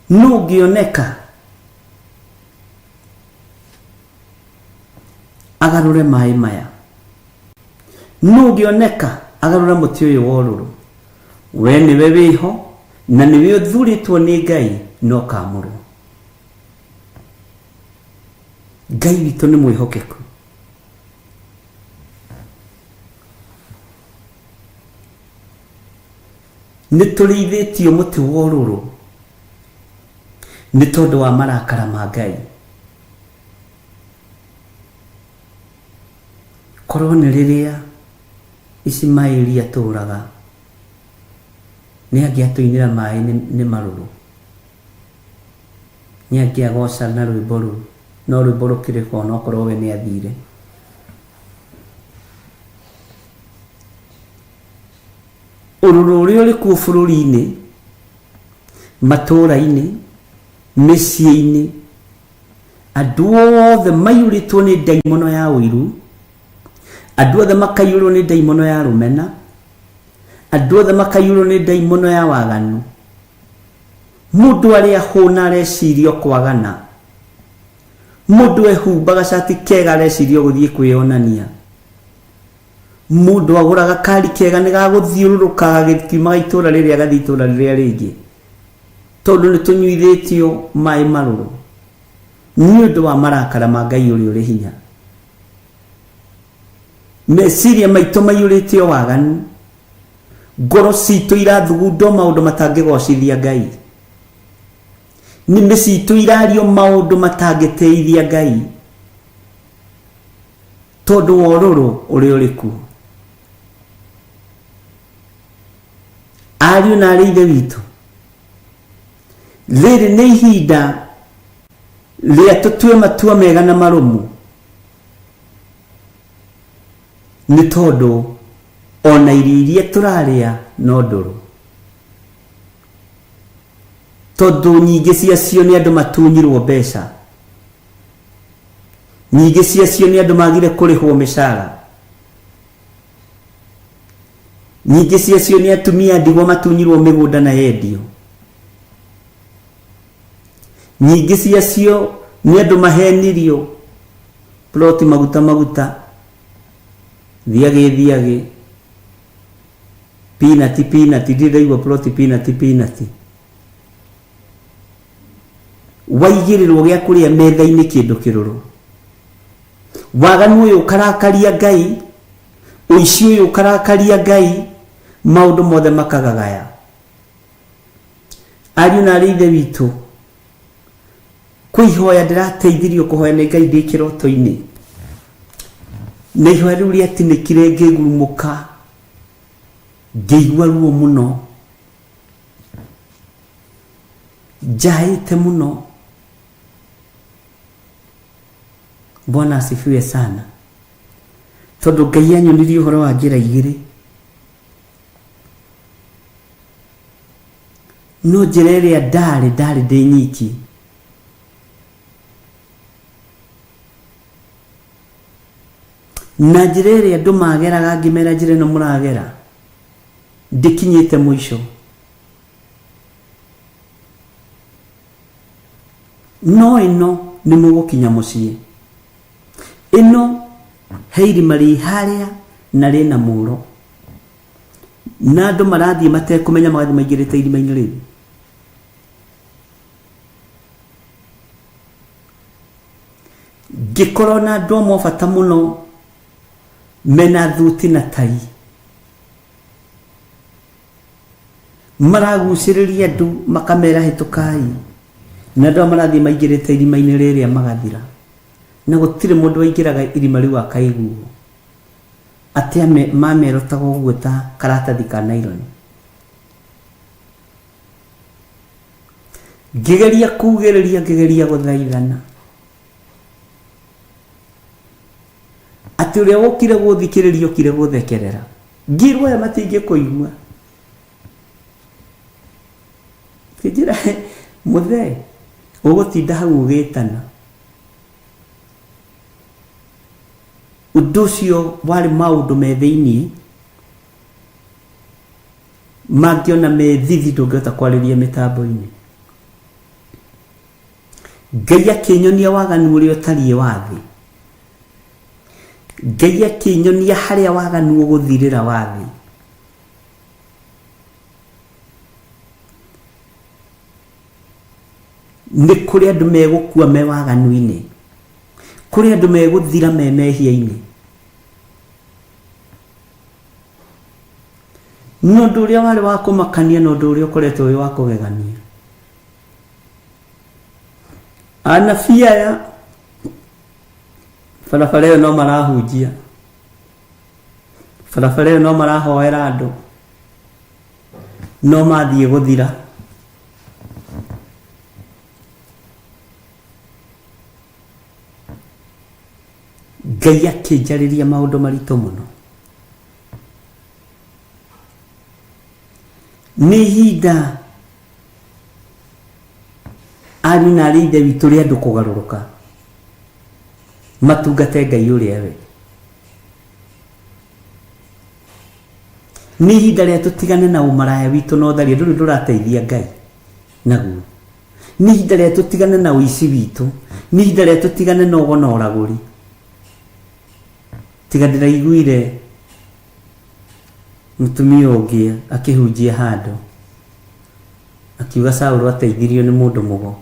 Speaker 16: Nũ ũngĩoneka agarũre maĩ maya? Nũ ũngĩoneka agarũre mũtĩ ũyũ wa ũrũrũ? We nĩwe wĩho na nĩwe ũthurĩtwo nĩ Ngai na ũkaamũrwo. Ngai witũ nĩ mwĩhokeku. Nĩ tũrĩithĩtio mũtĩ wa ũrũrũ nĩ tondũ wa marakara ma Ngai. Korwo nĩ rĩrĩa Ishimaeli atũũraga, nĩ angĩatũinĩra maĩ nĩ marũrũ. Nĩ angĩagoca na rwĩmbo rũu, no rwĩmbo rũkĩrĩ ho onokorwo we nĩ athire. Ũrũrũ ũrĩa ũrĩ kuo bũrũri-inĩ, matũũra-inĩ, mĩciĩ-inĩ, andũ othe maiyũrĩtwo nĩ ndaimono ya ũiru, andũ othe makaiyũrwo nĩ ndaimono ya rũmena, andũ othe makaiyũrwo nĩ ndaimono ya waganu. Mũndũ arĩa hũna areciria o kwagana, mũndũ ehumba gacati kega areciria o gũthiĩ kwĩyonania, mũndũ agũra gakari kega nĩ gagũthiũrũrũka gagĩkiumaga itũra rĩrĩa gathiĩ itũra rĩrĩa rĩngĩ, tondũ nĩ tũnyuithĩtio maĩ marũrũ nĩ ũndũ wa marakara ma Ngai ũrĩa ũrĩ hinya. Meciria maitũ maiyũrĩte o waganu, ngoro citũ irathugunda o maũndũ matangĩgocithia Ngai, nĩmĩ citũ irario maũndũ matangĩtĩithia Ngai, tondũ wa ũrũrũ ũrĩa ũrĩ kuo. Ariũ na arĩ ithe witũ, rĩrĩ nĩ ihinda rĩa tũtue matua mega na marũmu, nĩ tondũ ona irio iria tũrarĩa no ndũrũ, tondũ nyingĩ ciacio nĩ andũ matunyirwo mbeca, nyingĩ ciacio nĩ andũ magire kũrĩhwo mĩcara, nyingĩ ciacio nĩ atumia ndigwa matunyirwo mĩgũnda na yendio, nyingĩ ciacio nĩ andũ mahenirio ploti maguta maguta, thiagĩ thiagĩ, pinati pinati, ndirĩ ndaigua ploti pinati pinati. Waigĩrĩrwo gĩa kũrĩa metha-inĩ kĩndũ kĩrũrũ. Waganu ũyũ ũkarakaria Ngai, ũici ũyũ ũkarakaria Ngai, maũndũ mothe makagagaya. Ariũ na arĩ ithe witũ, kwĩ ihoya ndĩrateithirio kũhoya nĩ Ngai ndĩ kĩroto-inĩ, na ihoya rĩu rĩatinĩkire ngĩgurumũka, ngĩigua ruo mũno, njaĩte mũno. Bwana asifiwe sana. Tondũ Ngai anyonirie ũhoro wa njĩra igĩrĩ, no njĩra ĩrĩa ndarĩ, ndarĩ ndĩ nyiki. Na njĩra ĩrĩa andũ mageraga ngĩmera njĩra ĩno mũragera ndĩkinyĩte mũico. No ĩno nĩ mũgũkinya mũciĩ. Ĩno he irima rĩ harĩa na rĩna mũro. Na andũ marathiĩ matekũmenya magathiĩ maingĩrĩte irima-inĩ rĩu. Ngĩkorwo na andũ amwe a bata mũno mena thuti na tai. Maragucĩrĩria andũ makamera hĩtũkai. Na andũ aya marathiĩ maingĩrĩte irima-inĩ rĩrĩa magathira. Na gũtirĩ mũndũ waingĩraga irima rĩu akaiguo. Atĩ mamerotaga ũguo ta karatathi ka naironi. Ngĩgeria kugĩrĩria ngĩgeria gũthaithana. Atĩ ũrĩa wokire gũthikĩrĩria okire gũthekerera. Ngĩrwo aya matingĩkũigua. Kĩnjĩra mũthee ũgũtinda hau ũgĩtana. Ũndũ ũcio warĩ maũndũ me thĩiniĩ mangĩona me thithi ndũngĩhota kwarĩria mĩtambo-inĩ. Ngai akĩnyonia waganu ũrĩa ũtariĩ wa thĩ. Ngai akĩnyonia harĩa waganu ũgũthirĩra wa thĩ. Nĩ kũrĩ andũ megũkua me waganu-inĩ. Kũrĩ andũ megũthira me mehia-inĩ. Na ũndũ ũrĩa warĩ wa kũmakania na ũndũ ũrĩa ũkoretwo wĩ wa kũgegania. Anabii aya barabara ĩyo no marahunjia. Barabara ĩyo no marahoera andũ. No mathiĩ gũthira. Ngai akĩnjarĩria maũndũ maritũ mũno. Nĩ ihinda ariũ na arĩ ithe witũ rĩa andũ kũgarũrũka matungate Ngai ũrĩa we. Nĩ ihinda rĩa tũtigane na ũmaraya witũ na ũtharia ndũrĩ ndũrateithia Ngai naguo. Nĩ ihinda rĩa tũtigane na ũici witũ. Nĩ ihinda rĩa tũtigane na ũgo na ũragũri. Tiga ndĩraiguire mũtumia ũngĩ akĩhunjia handũ akiuga Saũlũ ateithirio nĩ mũndũ mũgo.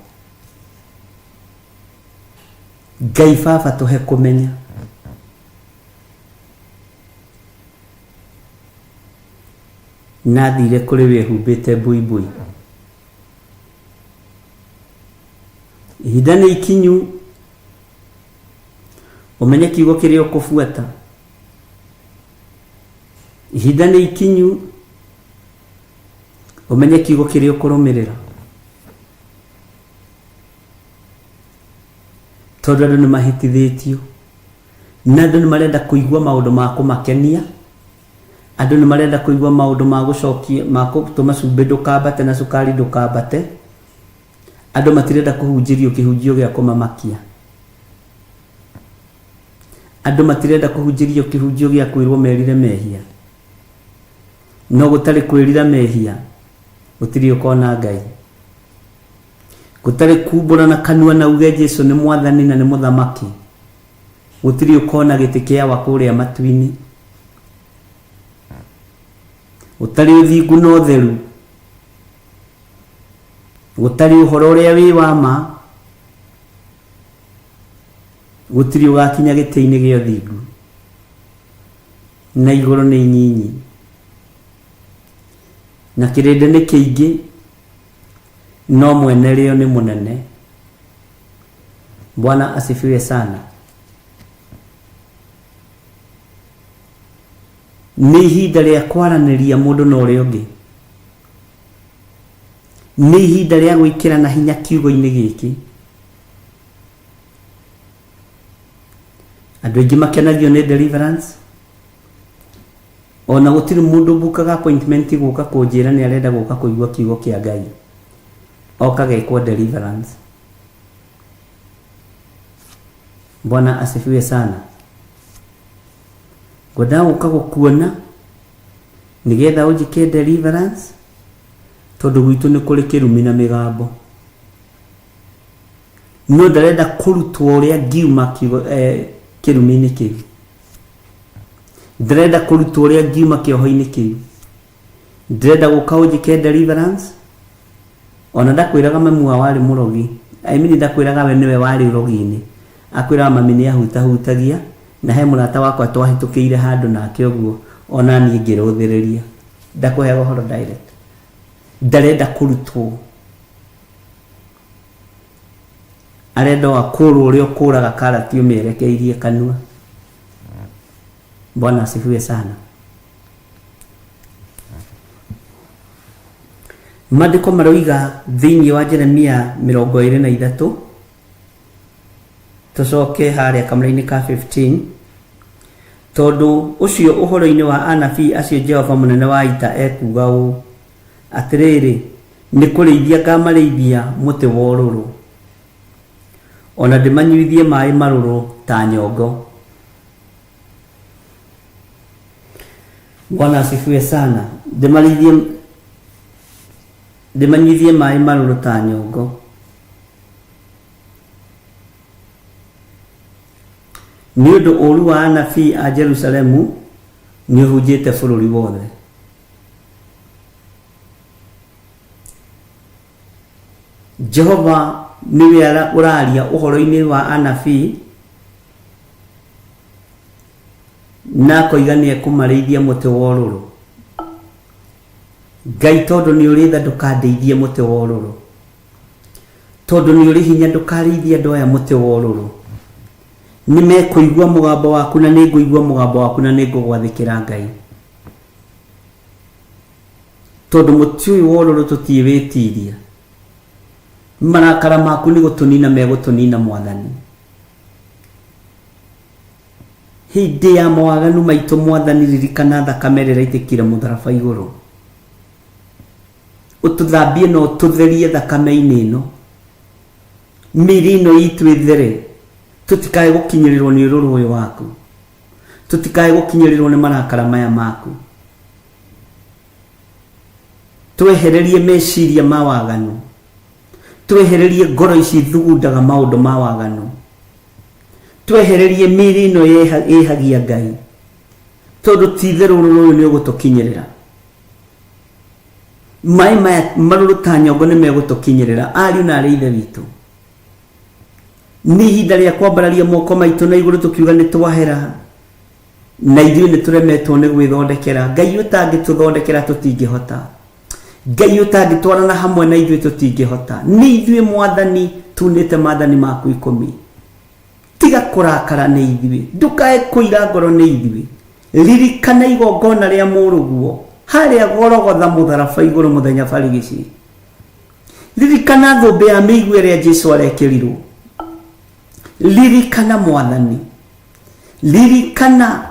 Speaker 16: Ngai baba tũhe kũmenya. Nathire kũrĩ wĩhumbĩte buibui. Ihinda nĩ ikinyu ũmenye kiugo kĩrĩa ũkũbuata. Ihinda nĩ ikinyu ũmenye kiugo kĩrĩa ũkũrũmĩrĩra. Tondũ andũ nĩ mahĩtithĩtio na andũ nĩ marenda kũigua maũndũ ma kũmakenia. Andũ nĩ marenda kũigua maũndũ ma gũcokia ma gũtũma cumbĩ ndũkambate na cukari ndũkambate. Andũ matirenda kũhunjĩrio kĩhunjio gĩa kũmamakia. Andũ matirenda kũhunjĩrio kĩhunjio gĩa kwĩrwo merire mehia. No gũtarĩ kwĩrira mehia, gũtirĩ ũkona Ngai. Gũtarĩ kumbũra na kanua na uge Jesu nĩ mwathani na nĩ mũthamaki, gũtirĩ ũkona gĩtĩ kĩa Awa kũrĩa matu-inĩ. Gũtarĩ ũthingu na ũtheru, gũtarĩ ũhoro ũrĩa wĩ wa ma, gũtirĩ ũgakinya gĩtĩ-inĩ gĩa ũthingu. Na igũrũ nĩ inyinyi, na kĩrĩndĩ nĩ kĩingĩ, no mwene rĩo nĩ mũnene. Bwana asifiwe sana. Nĩ ihinda rĩa kwaranĩria mũndũ na ũrĩa ũngĩ. Nĩ ihinda rĩa gwĩkĩrana hinya kiugo-inĩ gĩkĩ. Andũ aingĩ makenagio nĩ deliverance. Ona gũtirĩ mũndũ ũbukaga appointment gũka kũnjĩra nĩ arenda gũka kũigua kiugo kĩa Ngai. Oka gekwo deliverance. Bwana asifiwe sana. Ngwendaga gũka gũkuona nĩgetha ũnjĩke deliverance tondũ gwitũ nĩ kũrĩ kĩrumi na mĩgambo. No ndarenda kũrutwo ũrĩa ngiuma kiugo kĩrumi-inĩ kĩu. Ndĩrenda kũrutwo ũrĩa ngiuma kĩoho-inĩ kĩu. Ndĩrenda gũka ũnjĩke deliverance. Ona ndakwĩraga mamu wao warĩ mũrogi. I mean ndakwĩraga we nĩwe warĩ ũrogi-inĩ. Akwĩraga mami nĩ ahutahutagia na he mũrata wakwa twahĩtũkĩire handũ nake ũguo ona niĩ ngĩrũthĩrĩria. Ndakũheaga ũhoro direct. Ndarenda kũrutwo. Arenda o akũrwo ũrĩa ũkũraga karati ũmĩerekeirie kanua. Bwana asifiwe sana. Maandĩko maroiga thĩinĩ wa Jeremia 23, tũcoke harĩa kamũra-inĩ ka 15, tondũ ũcio ũhoro-inĩ wa anabii acio Jehova mũnene wa ita ekuuga ũũ, atĩrĩrĩ, nĩ kũrĩithia ngamarĩithia mũtĩ wa ũrũrũ, o na ndĩmanyuithie maĩ marũrũ ta nyongo. Bwana asifiwe sana. Ndĩmarĩithie ndĩmanyuithie maĩ marũrũ ta nyongo. Nĩ ũndũ ũũru wa anabii a Jerusalemu nĩũhunjĩte bũrũri wothe. Jehova nĩwe ũraria ũhoro-inĩ wa anabii na akoiga nĩ ekũmarĩithia mũtĩ wa ũrũrũ. Ngai tondũ nĩ ũrĩ tha ndũkandeithie mũtĩ wa ũrũrũ. Tondũ nĩ ũrĩ hinya ndũkarĩithie andũ aya mũtĩ wa ũrũrũ. Nĩ mekũigua mũgambo waku na nĩ ngũigua mũgambo waku na nĩ ngũgwathĩkĩra Ngai. Tondũ mũtĩ ũyũ wa ũrũrũ tũtiĩ wĩtiria. Marakara maku nĩ gũtũnina megũtũnina Mwathani. Hĩndĩ ya mawaganu maitũ Mwathani ririkana thakame ĩrĩa ĩraitĩkire mũtharaba igũrũ. Ũtũthambie na ũtũtherie thakame-inĩ ĩno. Mĩĩrĩ ĩno itũ ĩthere. Tũtikae gũkinyĩrĩrwo nĩ ũrũrũ ũyũ waku. Tũtikae gũkinyĩrĩrwo nĩ marakara maya maku. Twehererie meciria ma waganu. Twehererie ngoro ici ithugundaga maũndũ ma waganu. Twehererie mĩĩrĩ ĩno ĩhagia Ngai. Tondũ ti itherũ ũrũrũ ũyũ nĩ ũgũtũkinyĩrĩra. Maĩ maya marũrũ ta nyongo nĩ megũtũkinyĩrĩra. Ariũ na arĩ ithe witũ. Nĩ ihinda rĩa kwambararia moko maitũ na igũrũ tũkiuga nĩ twahera. Na ithuĩ nĩ tũremetwo nĩ gwĩthondekera. Ngai ũtangĩtũthondekera tũtingĩhota. Ngai ũtangĩtwarana hamwe na ithuĩ tũtingĩhota. Nĩ ithuĩ Mwathani tunĩte maathani maku ikũmi. Tiga kũrakara nĩ ithuĩ. Ndũkae kũira ngoro nĩ ithuĩ. Ririkana igongona rĩa mũrũguo harĩa Gologotha mũtharaba igũrũ mũthenya barigici. Ririkana thũmbĩ ya mĩigua ĩrĩa Jesu arekĩrirwo. Ririkana Mwathani. Ririkana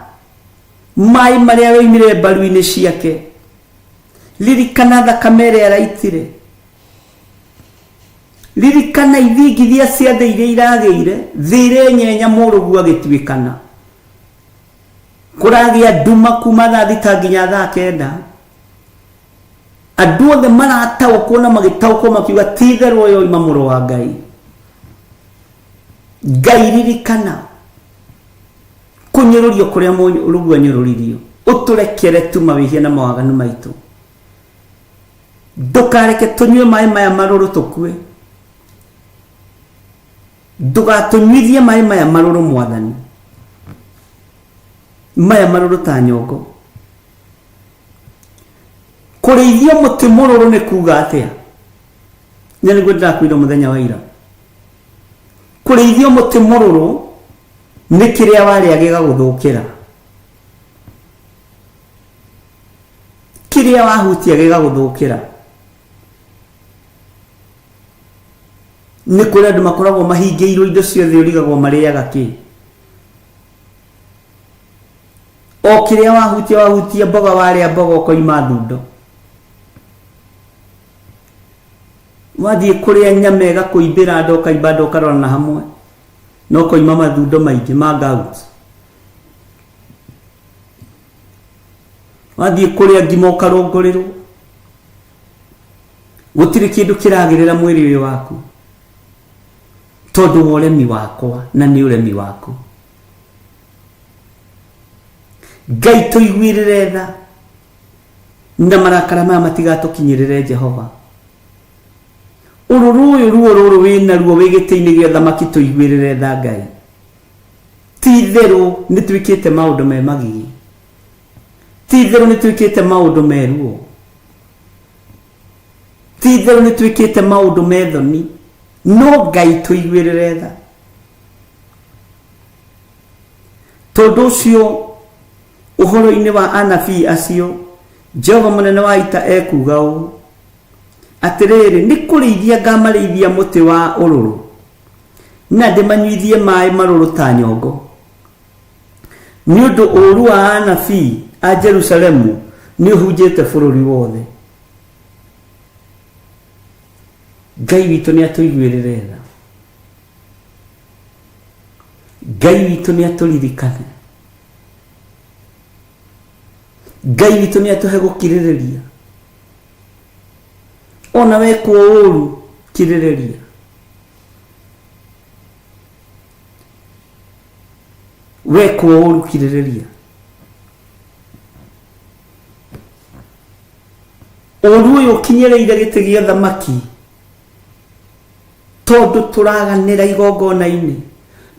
Speaker 16: maĩ marĩa yoimire mbaru-inĩ ciake. Ririkana thakame ĩrĩa araitire. Ririkana ithingithia cia thĩ iria iragĩire, thĩ ĩrenyenya mũrũguo agĩtuĩkana. Kũragĩa nduma kuma thaa 6 nginya thaa 9. Andũ othe marataũkwo na magĩtaũkwo makiuga ti itherũ ũyũ oima mũrũ wa Ngai. Ngai ririkana kũnyũrũrio kũrĩa mũrũguo anyũrũririo. Ũtũrekere tu mawĩhia na mawaganu maitũ. Ndũkareke tũnyue maĩ maya marũrũ tũkue. Ndũgatũnyuithie maĩ maya marũrũ Mwathani. Maya marũrũ ta nyongo. Kũrĩithio mũtĩ mũrũrũ nĩ kuga atĩa? Na nĩguo ndĩrakwĩra mũthenya wa ira. Kũrĩithio mũtĩ mũrũrũ nĩ kĩrĩa warĩa gĩgagũthũkĩra. Kĩrĩa wahutia gĩgagũthũkĩra. Nĩ kũrĩ andũ makoragwo mahingĩirwo indo ciothe ũrigagwo marĩaga kĩ. O kĩrĩa wahutia wahutia mboga warĩa mboga ũkoima thundo. Wathiĩ kũrĩa nyama ĩgakũimbĩra nda ũkaimba nda ũkarora na hamwe. Na ũkoima mathundo maingĩ ma gout. Wathiĩ kũrĩa ngima ũkarũngũrĩrwo. Gũtirĩ kĩndũ kĩragĩrĩra mwĩrĩ ũyũ waku. Tondũ wa ũremi wakwa na nĩ ũremi waku. Ngai tũiguĩrĩre tha na marakara maya matigatũkinyĩrĩre Jehova. Ũrũrũ ũyũ ruo rũrũ wĩ naruo wĩ gĩtĩ-inĩ gĩa ũthamaki tũiguĩrĩre tha Ngai. Ti itherũ nĩ twĩkĩte maũndũ me magigi. Ti itherũ nĩ twĩkĩte maũndũ me ruo. Ti itherũ nĩ twĩkĩte maũndũ me thoni. No Ngai tũiguĩrĩre tha. Tondũ ũcio ũhoro-inĩ wa anabii acio, Jehova mũnene wa ita ekuuga ũũ, Atĩrĩrĩ, nĩ kũrĩithia ngamarĩithia mũtĩ wa ũrũrũ, na ndĩmanyuithie maĩ marũrũ ta nyongo. Nĩ ũndũ ũũru wa anabii a Jerusalemu nĩ ũhunjĩte bũrũri wothe. Ngai witũ nĩ atũiguĩrĩre tha. Ngai witũ nĩ atũririkane. Ngai witũ nĩ atũhe gũkirĩrĩria. Ona wekwo ũũru kirĩrĩria. Wekwo ũũru kirĩrĩria. Ũũru ũyũ ũkinyĩrĩire gĩtĩ gĩa ũthamaki tondũ tũraganĩra igongona-inĩ,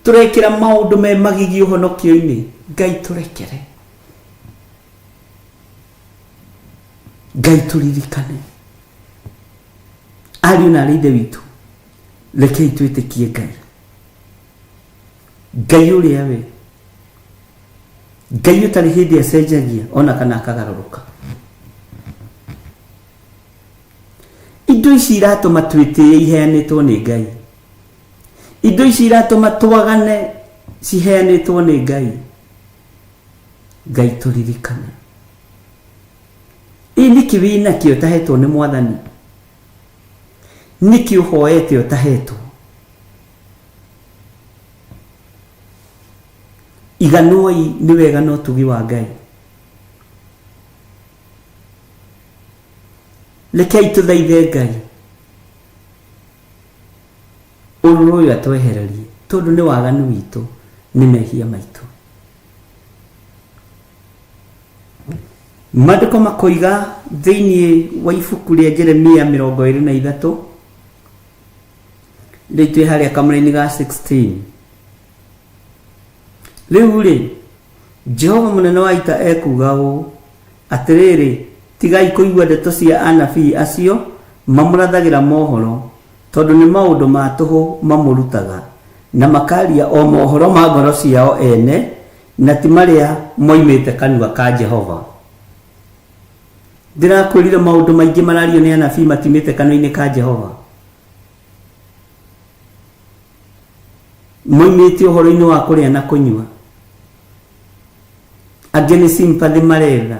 Speaker 16: tũrekĩra maũndũ me magigi ũhonokio-inĩ. Ngai tũrekere. Ngai tũririkane. Ariũ na arĩ ithe witũ, rekei twĩtĩkie Ngai. Ngai ũrĩa we Ngai ũtarĩ hĩndĩ acenjagia ona kana akagarũrũka. Indo ici iratũma twĩtĩe iheanĩtwo nĩ Ngai. Indo ici iratũma twagane ciheanĩtwo nĩ Ngai. Ngai tũririkane. Ĩ nĩkĩ wĩnakĩo ũtahetwo nĩ Mwathani? Nĩkĩ ũhoete ũtahetwo? Iganwoi nĩ wega na ũtugi wa Ngai. Rekei tũthaithe Ngai ũrũrũ ũyũ atwehererie tondũ nĩ waganu witũ, nĩ mehia maitũ. Maandĩko makoiga thĩinĩ wa ibuku rĩa Jeremia 23 rĩu twĩ harĩa kamũraini ga 16. Rĩu rĩ, Jehova mũnene wa ita ekuuga ũũ, Atĩrĩrĩ, tigai kũigua ndeto cia anabii acio mamũrathagĩra mohoro, tondũ nĩ maũndũ ma tũhũ mamũrutaga, na makaria o mohoro ma ngoro ciao ene, na ti marĩa moimĩte kanua ka Jehova. Ndĩrakwĩrire maũndũ maingĩ marario nĩ anabii matiumĩte kanua-inĩ ka Jehova. Moimĩte ũhoro-inĩ wa kũrĩa na kũnyua. Angĩ nĩ sympathy maretha,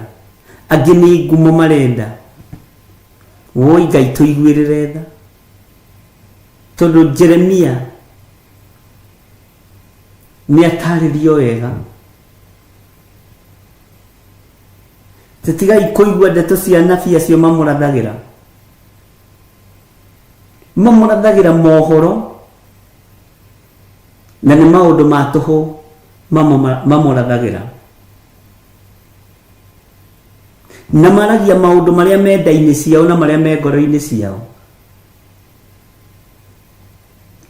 Speaker 16: angĩ nĩ ngumo marenda. Woi Ngai tũiguĩrĩre tha. Tondũ Jeremia nĩ atarĩrio wega. Tĩtigai kũigua ndeto cia anabii acio mamũrathagĩra. Mamũrathagĩra mohoro na nĩ maũndũ ma tũhũ mamũrathagĩra. Na maragia maũndũ marĩa me nda-inĩ ciao na marĩa me ngoro-inĩ ciao.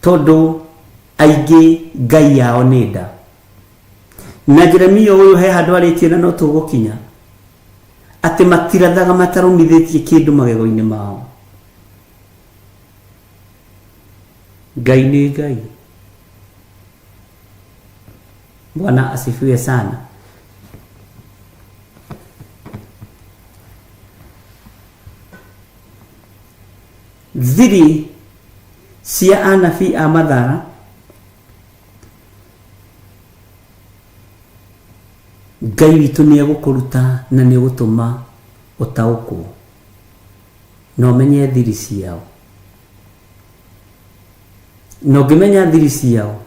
Speaker 16: Tondũ aingĩ ngai yao nĩ nda. Na Jeremia ũyũ he handũ arĩtie na no tũgũkinya atĩ matirathaga matarũmithĩtie kĩndũ magego-inĩ mao. Ngai nĩ Ngai. Bwana asifiwe sana. Thiri cia anabii a Mathara Ngai witũ nĩ egũkũruta na nĩ egũtũma ũtaũkwo na ũmenye thiri ciao. Na ũngĩmenya thiri ciao,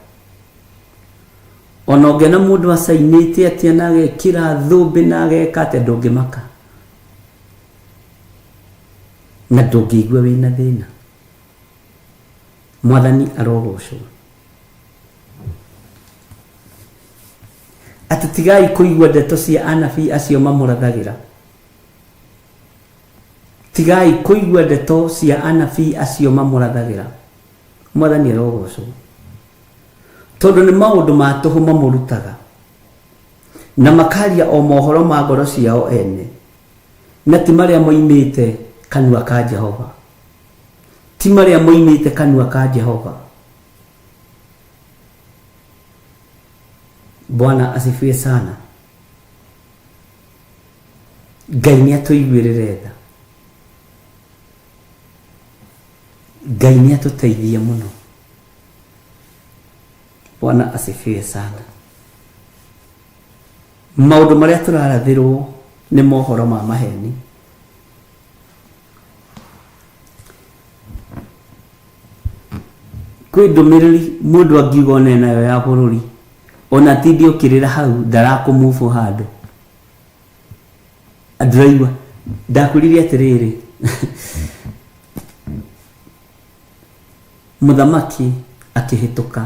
Speaker 16: ona ũngĩona mũndũ acainĩte atĩa na agekĩra thũmbĩ na ageka atĩa ndũngĩmaka na ndũngĩigua wĩna thĩna. Mwathani arogocwo. Atĩ tigai kũigua ndeto cia anabii acio mamũrathagĩra. Tigai kũigua ndeto cia anabii acio mamũrathagĩra. Mwathani arogocwo. Tondũ nĩ maũndũ ma tũhũ mamũrutaga, na makaria o mohoro ma ngoro ciao ene, na ti marĩa moimĩte kanua ka Jehova. Ti marĩa moimĩte kanua ka Jehova. Bwana asifiwe sana. Ngai nĩ atũiguĩrĩre tha. Ngai nĩ atũteithie mũno. Bwana asifiwe sana. Maũndũ marĩa tũrarathĩrwo nĩ mohoro ma maheni. Kwĩ ndũmĩrĩri mũndũ angiuga one nayo ya bũrũri ona atinde ũkĩrĩra hau ndarakũmũbũ handũ ndũraigua ndakwĩrire atĩrĩrĩ mũthamaki akĩhĩtũka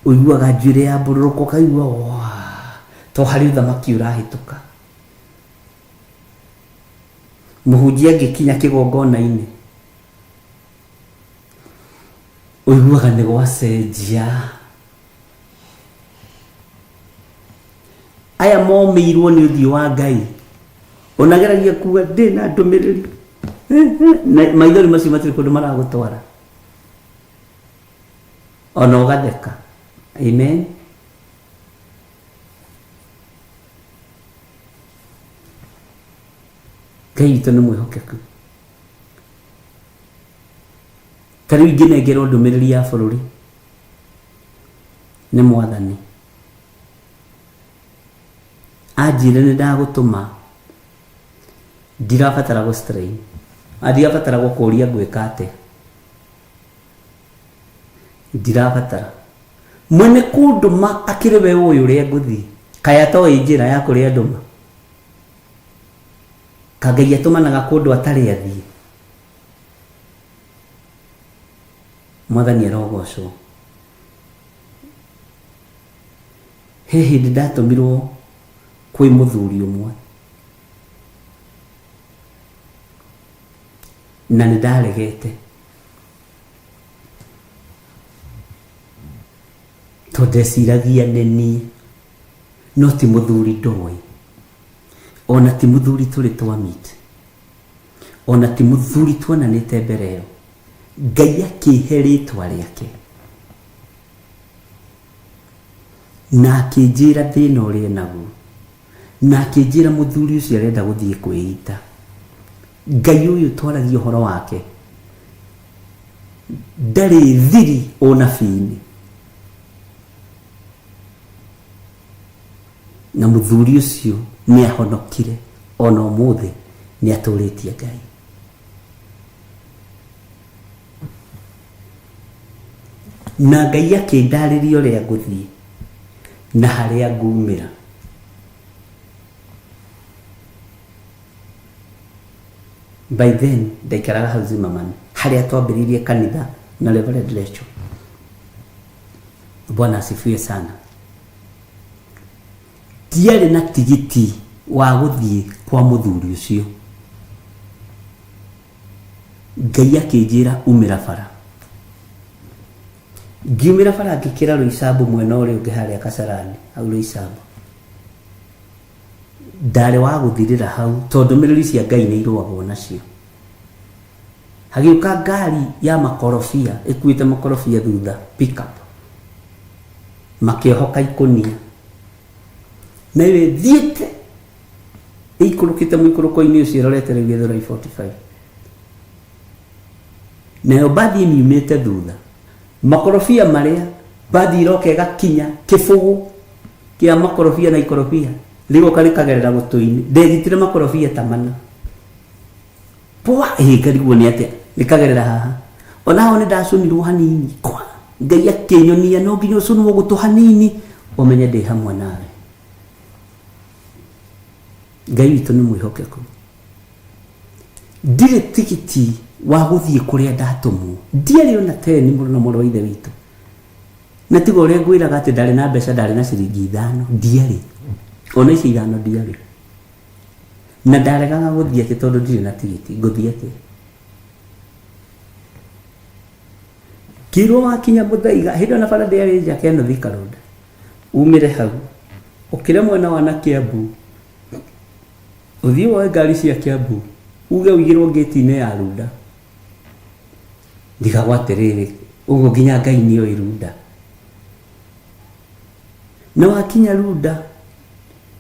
Speaker 16: ũiguaga njuĩrĩ ya mbũrũrũka ũkaigua waa to harĩ ũthamaki ũrahĩtũka mũhunjia angĩkinya kĩgongona-inĩ ũiguaga nĩ gwacenjia aya momĩirwo nĩ ũthiũ wa Ngai onageragia kuga ndĩ na ndũmĩrĩri Na maithori macio matirĩ kũndũ maragũtwara ona ũgatheka amen Ngai witũ nĩ mwĩhokeku ta rĩu ingĩnengerwo ndũmĩrĩri ya bũrũri nĩ mwathani anjĩre nĩ ndagũtũma ndirabatara gũ strain ndirabatara gũkũria ngwĩka atĩa ndirabatara mwene kũndũma akĩrĩ we ũĩ ũrĩa ngũthiĩ kaĩ atoĩ njĩra ya kũrĩa ndũma ka Ngai atũmanaga kũndũ atarĩ athiĩ mwathani arogocwo he hĩndĩ ndatũmirwo kwĩ mũthuri ũmwe na nĩ ndaregete tondũ ndeciragia nĩ niĩ no ti mũthuri ndoĩ ona ti mũthuri tũrĩ twamit ona ti mũthuri tuonanĩte mbere ĩyo Ngai akĩhe rĩtwa rĩake na akĩnjĩra thĩna ũrĩa enaguo na akĩnjĩra mũthuri ũcio arenda gũthiĩ kwĩita Ngai ũyũ twaragia ũhoro wake ndarĩ thiri ũnabii-inĩ na mũthuri ũcio nĩ ahonokire ona ũmũthĩ nĩ atũrĩtie Ngai na Ngai akĩndarĩria ũrĩa ngũthiĩ na harĩa ngumĩra by then ndaikaraga hau Zimmerman harĩa twambĩrĩirie kanitha na Reverend Lecho Bwana asifiwe sana ndiarĩ na tigiti wa gũthiĩ kwa mũthuri ũcio Ngai akĩnjĩra umĩra bara ngiumĩra bara ngĩkĩra Roysambu mwena ũrĩa ũngĩ harĩa Kasarani hau Roysambu ndarĩ wa gũthirĩra hau tondũ ndũmĩrĩri cia Ngai nĩ irũagwo nacio hagĩũka ngari ya makorobia ĩkuĩte makorobia thutha pick up makĩohoka ikũnia nayo ĩthiĩte ĩikũrũkĩte mũikũrũko-inĩ ũcio ĩrorete rĩu Gĩthũrai 45 nayo mbathi ĩmiumĩte thutha makorobia marĩa mbathi iroka ĩgakinya kĩbũgũ kĩa makorobia na ikorobia rĩgoka rĩkagerera gũtũ-inĩ ndegitire makorobia ta mana pwa ĩ ngarigwo nĩ atĩa rĩkagerera haha ona hau nĩ ndacũnirwo hanini kwa Ngai akĩnyonia no nginya ũcũnwo gũtũ hanini ũmenye ndĩ hamwe nawe Ngai witũ nĩ mwĩhokeku ndirĩ tigiti wa gũthiĩ kũrĩa ndatũmwo ndiarĩ ona teni mũno na mũrũ wa ithe witũ Na tiga ũrĩa ngwĩraga atĩ ndarĩ na mbeca, ndarĩ na ciringi 5, ndiarĩ. Ona ici 5 ndiarĩ. Na ndaregaga gũthiĩ atĩ tondũ ndirĩ na tigiti, ngũthiĩ atĩa? Ngĩrwo wakinya Mũthaiga, hĩndĩ ĩyo na bara ndĩarĩ njake ĩno Thika Road. Umĩre hau, ũkĩre mwena wa na Kiambu, ũthiĩ woe ngari cia Kiambu, uge ũigĩrwo ngĩti-inĩ ya Runda. Ndigagwo atĩrĩrĩ, ũguo nginya Ngai nĩoĩ Runda. Na wakinya Runda,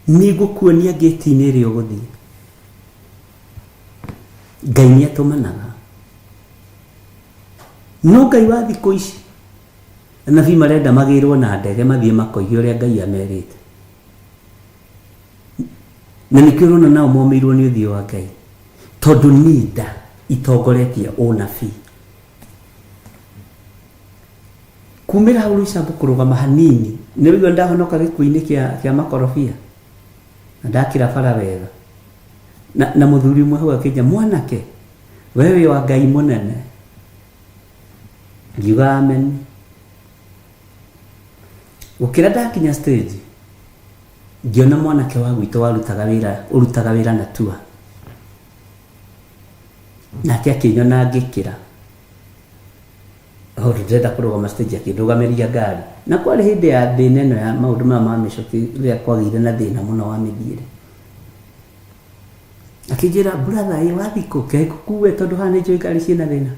Speaker 16: nĩngũkuonia ngĩti-inĩ ĩrĩa ũgũthiĩ. Ngai nĩatũmanaga. No Ngai wa thikũ ici, anabii marenda magĩrwo na ndege mathiĩ makoige ũrĩa Ngai amerite. Na nĩkĩo ũrona nao momĩirwo nĩ ũthiũ wa Ngai. Tondũ nĩ nda itongoretie ũnabii. Kumĩra hau Roysambu kũrũgama hanini, nĩ ũraigua ndahonoka gĩkuũ-inĩ kĩa makorobia. Na ndakĩra bara wega. Na mũthuri ũmwe hau akĩnjĩra, mwanake, we wĩ wa Ngai mũnene. Ngiuga amen. Gũkĩra ndakinya stage, ngĩona mwanake wa gwitũ warutaga wĩra, ũrutaga wĩra na tua. Nake akĩnyona ngĩkĩra. Tondũ ndĩrenda kũrũgama stage akĩndũgamĩria ngari. Na kwarĩ hĩndĩ ya thĩna ĩno ya maũndũ maya ma mĩcoki rĩrĩa kwagĩire na thĩna mũno wa mĩthiĩre. Akĩnjĩra, brother, ĩ wathiĩ kũ? Kĩ ngũkue tondũ haha nĩ njũĩ ngari ciĩna thĩna.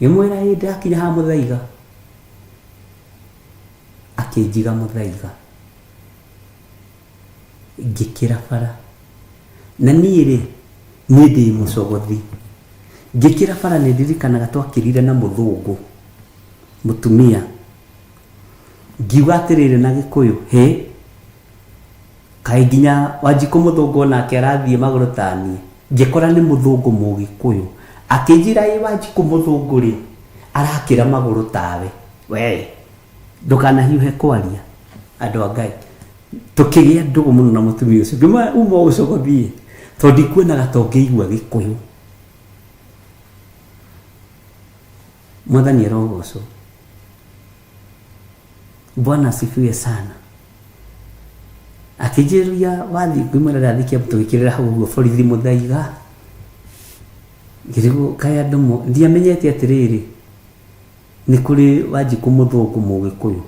Speaker 16: Ngĩmwĩra ĩ ndĩrakinya haha Mũthaiga. Akĩnjiga Mũthaiga. Ngĩkĩra bara. Na niĩ rĩ, niĩ ndĩ mũcogothi. Ngĩkĩra bara nĩ ndirikanaga twakĩrire na mũthũngũ, mũtumia. Ngiuga atĩrĩrĩ na Gĩkũyũ, hĩ, kaĩ nginya Wanjikũ mũthũngũ onake arathiĩ magũrũ ta niĩ. Ngĩkora nĩ mũthũngũ mũgĩkũyũ. Akĩnjĩra ĩ Wanjikũ mũthũngũ rĩ, arakĩra magũrũ tawe. We, ndũkanahiũhe kwaria, andũ a Ngai. Tũkĩgĩa ndũgũ mũno na mũtumia ũcio. Ngĩmwĩra uma ũcogothiĩ, tondũ ndikuonaga ta ũngĩigua Gĩkũyũ. Mwathani arogocwo. Bwana asifiwe sana. Akĩnjĩria wathiĩ, ngĩmwĩra ndathiĩ Kiambu tũgĩkĩrĩra hau ũguo borithi Mũthaiga. Ngĩrigwo kaĩ andũ ndiamenyete atĩrĩrĩ, nĩ kũrĩ Wanjikũ mũthũngũ mũgĩkũyũ.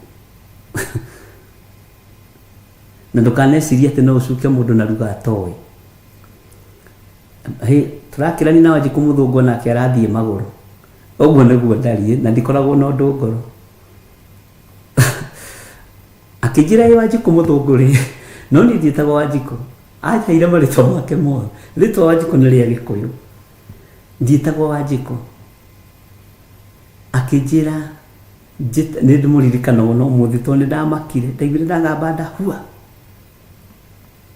Speaker 16: Na ndũkanecirie atĩ no ũcuke mũndũ na ruga atoĩ. Hĩ, tũrakĩrania na Wanjikũ mũthũngũ onake arathiĩ magũrũ. Ũguo nĩguo ndariĩ na ndikoragwo na ũndũ ngoro. Akĩnjĩra ĩ Wanjikũ mũthũngũ rĩ, no niĩ ndiĩtagwo Wanjikũ. Anjĩire marĩtwa make mothe. Rĩtwa Wanjikũ nĩ rĩa Gĩkũyũ. Ndiĩtagwo Wanjikũ. Akĩnjĩra nĩ ndĩmũririkana ũno ũmũthĩ tondũ nĩ ndamakire. Ndaiguire ndagamba nda hua.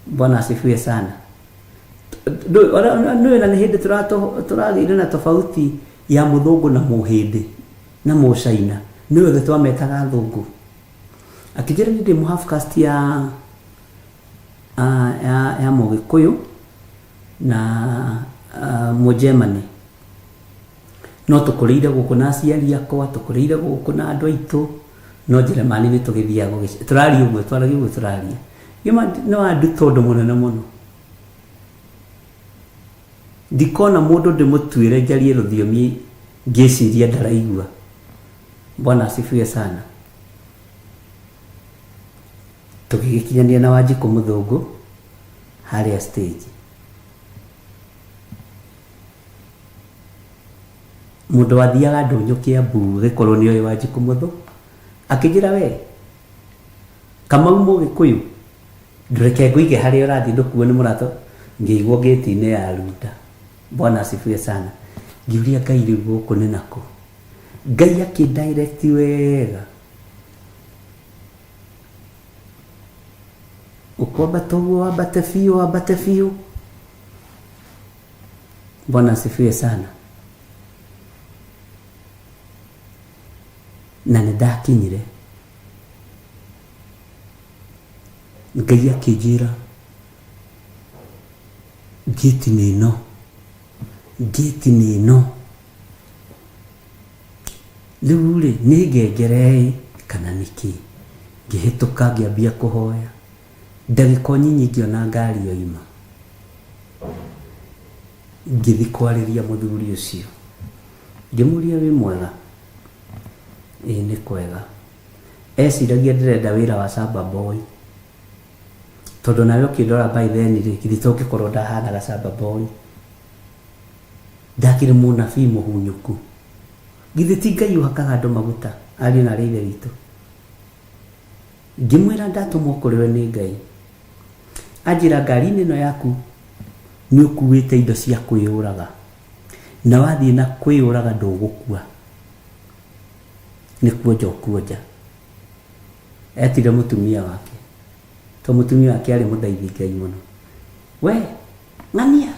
Speaker 16: Bwana asifiwe sana. Nĩ na nĩ hĩndĩ tũragĩire na tofauti ya mũthũngũ na mũhĩndĩ na mũcaina. Nĩ othe twametaga athũngũ. Akĩnjĩra nĩ ndĩ mũ half caste ya mũgĩkũyũ na mũgermany. No tũkũrĩire gũkũ na aciari akwa, tũkũrĩire gũkũ na andũ aitũ, no Njĩrĩmani nĩ tũgĩthiaga gũgĩce-, tũraria ũguo, twaragia ũguo tũraria. Ngĩma nĩ wanduta ũndũ mũnene mũno. Ndikona mũndũ ndĩmũtuĩre njarie rũthiomi ngĩciria ndaraigua. Bwana asifiwe sana. Tũgĩgĩkinyanĩria na Wanjikũ mũthũngũ harĩa stage. Mũndũ wathiaga ndũnyũ Kiambu agĩkorwo nĩ oĩ Wanjikũ mũthũ, akĩnjĩra we, Kamau mũgĩkũyũ, ndũreke ngũige harĩa ũrathiĩ ndũkuo nĩ mũrata. Ngĩigwo ngĩti-inĩ ya Runda. Bwana asifiwe sana. Ngĩũria Ngai rĩu gũkũ nĩ nakũ? Ngai akĩ direct wega. Ũkwambata ũguo wambate biũ, wambate biũ. Bwana asifiwe sana. Na nĩ ndakinyire. Ngai akĩnjĩra ngĩti nĩ ĩno, ngĩti nĩ ĩno. Rĩu rĩ, nĩ ngengere ĩ kana nĩ kĩ? Ngĩhĩtũka ngĩambia kũhoya. Ndagĩka o nyinyi ngĩona ngari yoima. Ngĩthiĩ kwarĩria mũthuri ũcio. Ngĩmũria wĩ mwega? Ĩĩ nĩ kwega. Eciragia ndĩrenda wĩra wa shamba boy. Tondũ nawe ũkĩndora by then rĩ, githĩ to ngĩkorwo ndahanaga shamba boy. Ndakĩrĩ mũnabii mũhunyũku. Githĩ ti Ngai ũhakaga andũ maguta, ariũ na aarĩ a Ithe witũ? Ngĩmwĩra ndatũmwo kũrĩ we nĩ Ngai. Anjĩra ngari-inĩ ĩno yaku nĩ ũkuĩte indo cia kwĩyũraga, na wathiĩ na kwĩyũraga ndũgũkua, nĩ kuonja ũkuonja. Etire mũtumia wake, tondũ mũtumia wake arĩ mũthaithi Ngai mũno. We, ng'ania,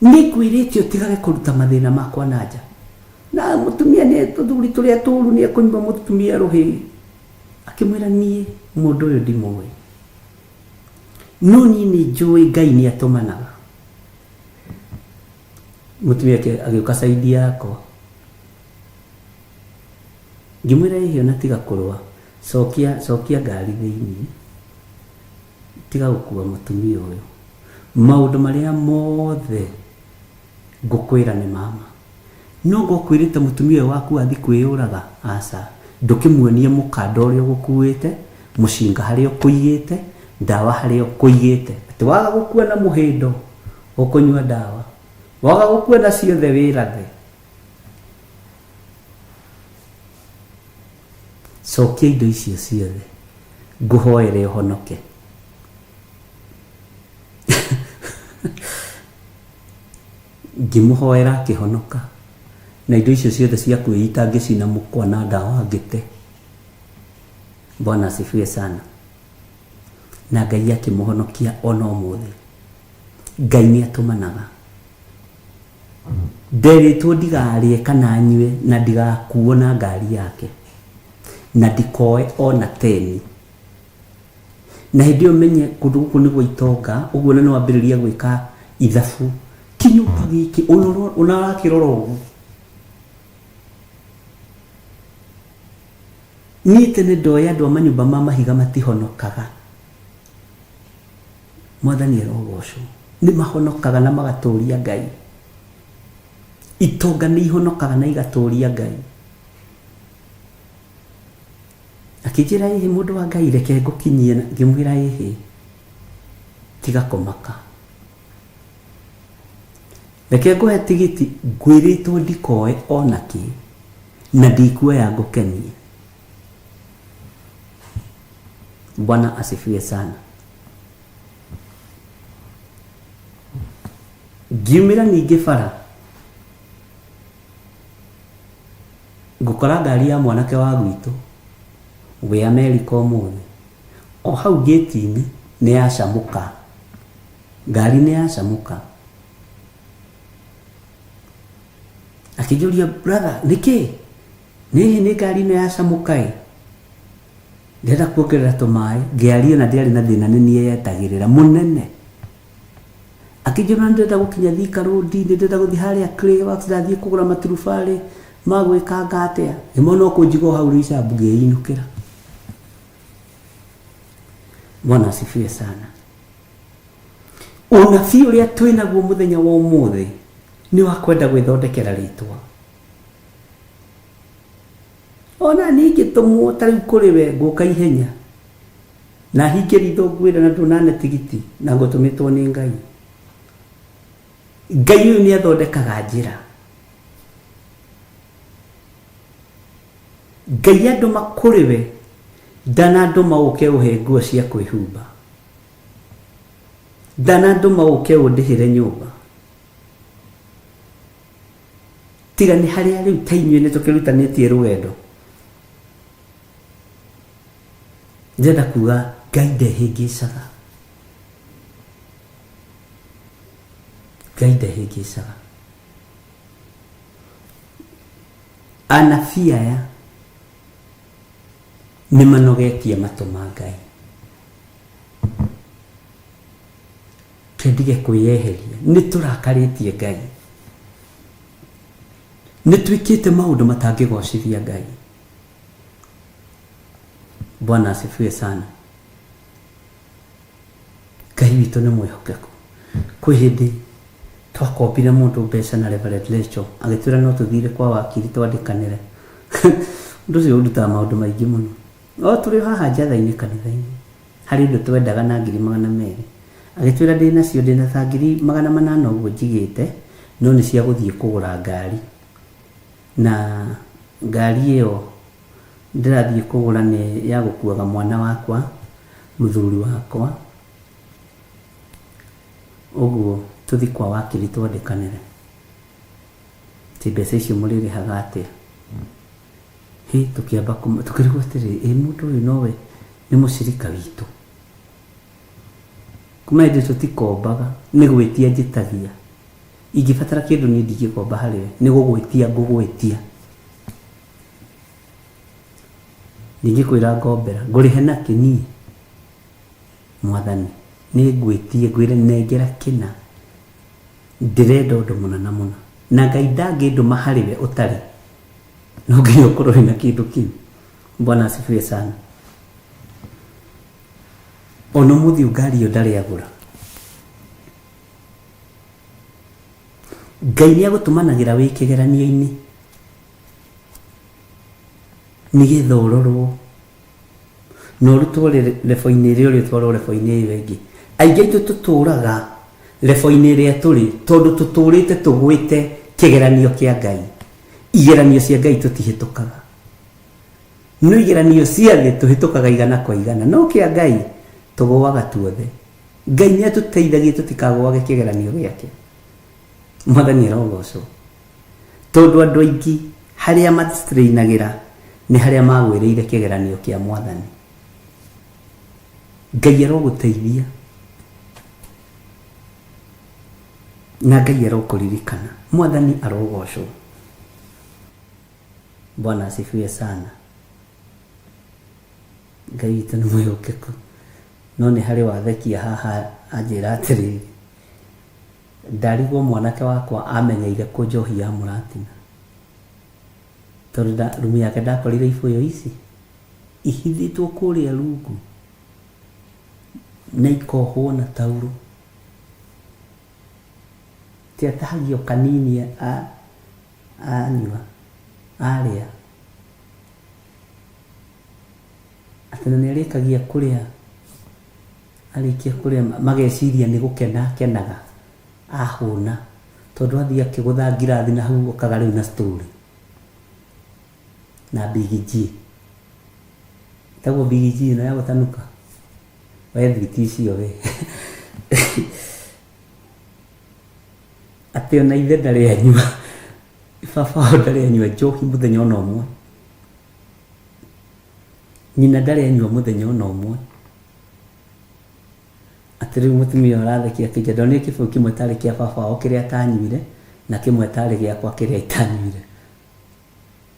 Speaker 16: nĩ ngwĩrĩte ũtigage kũruta mathĩna makwa na nja. Na mũtumia nĩ tũthuri tũrĩa tũru nĩ ekũnyua mũtumia rũhĩ. Akĩmwĩra niĩ mũndũ ũyũ ndimũĩ. No niĩ nĩ njũĩ Ngai nĩ atũmanaga. Mũtumia agĩũka side yakwa. Ngĩmwĩra ĩhĩ ona tiga kũrũa, cokia cokia ngari thĩinĩ. Tiga gũkua mũtumia ũyũ. Maũndũ marĩa mothe ngũkwĩra nĩ ma ma. No anga ũkwĩrĩte mũtumia ũyũ waku athiĩ kwĩyũraga? Aca. Ndũkĩmuonie mũkanda ũrĩa ũgũkuĩte, mũcinga harĩa ũkũigĩte, ndawa harĩa ũkũigĩte. Atĩ waga gũkua na mũhĩndo, ũkũnyua ndawa. Waga gũkua na ciothe wĩrathe. Cokia indo icio ciothe, ngũhoere ũhonoke. Ngĩmũhoera akĩhonoka, na indo icio ciothe cia kwĩita ngĩcina mũkwa na ndawa ngĩte. Bwana asifiwe sana. Na Ngai akĩmũhonokia ona ũmũthĩ. Ngai nĩ atũmanaga. Nderĩtwo ndigarĩe kana nyue na ndigakuo na ngari yake na ndikoe ona teni. Na hĩndĩ ĩyo menye kũndũ gũkũ nĩ gwa itonga, ũguo na nĩwambĩrĩria gwĩka ithabu, kĩnyũmba gĩkĩ ona ũrakĩrora ũguo. Niĩ tene ndoĩ andũ a manyũmba ma mahiga matihonokaga. Mwathani arogocwo. Nĩ mahonokaga na magatũria Ngai. Itonga nĩ ihonokaga na igatũria Ngai. Akĩnjĩra ĩhĩ mũndũ wa Ngai reke ngũkinyie na ngĩmwĩra ĩhĩ tiga kũmaka. Reke ngũhe tigiti ngwĩrĩtwo ndikoe ona kĩ na ndikuoya ngũkenie. Bwana asifiwe sana. Ngiumĩra ningĩ bara ngũkora ngari ya mwanake wa gwitũ wĩ Amerika ũmũthĩ o hau gate-inĩ nĩ yacamũka ngari nĩ yacamũka akĩnjũria brother nĩkĩ nĩhĩ nĩ ngari ĩno yacamũka ĩ ndĩrenda kuongerera tũmaĩ ngĩaria na ndĩarĩ na thĩna nĩ niĩ yetagĩrĩra mũnene akĩnjĩra nĩ ndĩrenda gũkinya Thika Road nĩ ndĩrenda gũthiĩ harĩa Clayworks ndathiĩ kũgũra maturubarĩ ma gwĩkanga atĩa ngĩmwona ũkũnjiga o hau Roysambu ngĩinũkĩra Bwana asifiwe sana ũnabii ũrĩa twĩ naguo mũthenya wa ũmũthĩ nĩ wa kwenda gwĩthondekera rĩtwa ona niĩ ingĩtũmwo ta rĩu kũrĩ we ngũka ihenya na hinge ritho ngwĩre na ndũnane tigiti na ngũtũmĩtwo nĩ Ngai. Ngai ũyũ nĩ athondekaga njĩra. Ngai andũma kũrĩ we ndanandũma ũke ũhe nguo cia kwĩhumba, ndanandũma ũke ũndĩhĩre nyũmba. Tiga nĩ harĩa rĩu ta inyuĩ nĩ tũkĩrutanĩtie rũgendo. Ndĩrenda kuga Ngai ndehĩngĩcaga. Ngai ndehĩngĩcaga. Anabii aya nĩ manogetie matũ ma Ngai. Kendige kwĩyeheria. Nĩ tũrakarĩtie Ngai. Nĩ twĩkĩte maũndũ matangĩgocithia Ngai. Bwana asifiwe sana. Ngai witũ nĩ mwĩhokeku. Kwĩ hĩndĩ twakombire mũndũ mbeca na Reverend Rachel agĩtwĩra no tũthire kwa wakiri twandĩkanĩre. Ũndũ ũcio ũndutaga maũndũ maingĩ mũno. O tũrĩ o haha njatha-inĩ kanitha-inĩ harĩ ũndũ twendaga na 200,000. Agĩtwĩra ndĩ nacio ndĩ na ta 800,000 ũguo njigĩte no nĩ cia gũthiĩ kũgũra ngari. Na ngari ĩyo ndĩrathiĩ kũgũra nĩ ya gũkuaga mwana wakwa, mũthuri wakwa, ũguo tũthiĩ kwa wakiri twandĩkanĩre. Atĩ mbeca icio mũrĩrĩhaga atĩa? Hĩ, tũkĩamba tũkĩrigwo atĩrĩrĩ, ĩ mũndũ ũyũ nowe nĩ mũcirika witũ? Kuma hĩndĩ ĩyo tũtikombaga, nĩ gwĩtia njĩtagia. Ingĩbatara kĩndũ niĩ ndingĩkomba harĩ we, nĩ gũgwĩtia ngũgwĩtia. Ndingĩkwĩra ngombera, ngũrĩhe nakĩ niĩ? Mwathani, nĩ ngwĩtie ngwĩre nengera kĩna, ndĩrenda ũndũ mũna na mũna. Na Ngai ndangĩndũma harĩ we ũtarĩ, no nginya ũkorwo wĩna kĩndũ kĩu. Bwana asifiwe sana. Ona ũmũthĩ ũyũ ngari ĩyo ndarĩ agũra. Ngai nĩ agũtũmanagĩra wĩ kĩgeranio-inĩ nĩgetha ũrorwo na ũrutwo rebo-inĩ ĩrĩa ũrĩ ũtwarwo rebo-inĩ ĩyo ĩngĩ. Aingĩ aitũ tũtũraga rebo-inĩ ĩrĩa tũrĩ tondũ tũtũrĩte tũgwĩte kĩgeranio kĩa Ngai. Igeranio cia Ngai tũtihĩtũkaga. No igeranio cia thĩ tũhĩtũkaga igana kwa igana, no kĩa Ngai tũgũaga tuothe. Ngai nĩ atũteithagia tũtikagũage kĩgeranio gĩake. Mwathani arogocwo. Tondũ andũ aingĩ harĩa mastrainagĩra nĩ harĩa magwĩrĩire kĩgeranio kĩa Mwathani. Ngai arogũteithia na Ngai arokũririkana. Mwathani arogocwo. Bwana asifiwe sana. Ngai witũ nĩ mwĩhokeku. No nĩ harĩ wathekia haha anjĩra atĩrĩrĩ, ndarigwo mwanake wakwa amenyeire kũ njohi ya mũratina. Tondũ rumu yake ndakorire ibũyũ ici ihithĩtwo kũrĩa rungu na ikohwo na taurũ. Ti atahagio kanini anyua, arĩa. Atĩ na nĩarĩkagia kũrĩa, arĩkia kũrĩa mageciria nĩ gũkena akenaga, ahũna, tondũ athiĩ akĩgũtha ngirathi na hau okaga rĩu na story, na Big G. Ĩtagwo Big G ĩno ya gũtanuka? We thwiti icio we. Atĩ ona ithe ndarĩ anyua, baba wao ndarĩ anyua njohi mũthenya ona ũmwe. Nyina ndarĩ anyua mũthenya ona ũmwe. Atĩ rĩu mũtumia ũyũ arathekia akĩnjĩra ndonire kĩbũyũ kĩmwe tarĩ kĩa baba wao kĩrĩa atanyuire na kĩmwe tarĩ gĩakwa kĩrĩa itanyuire.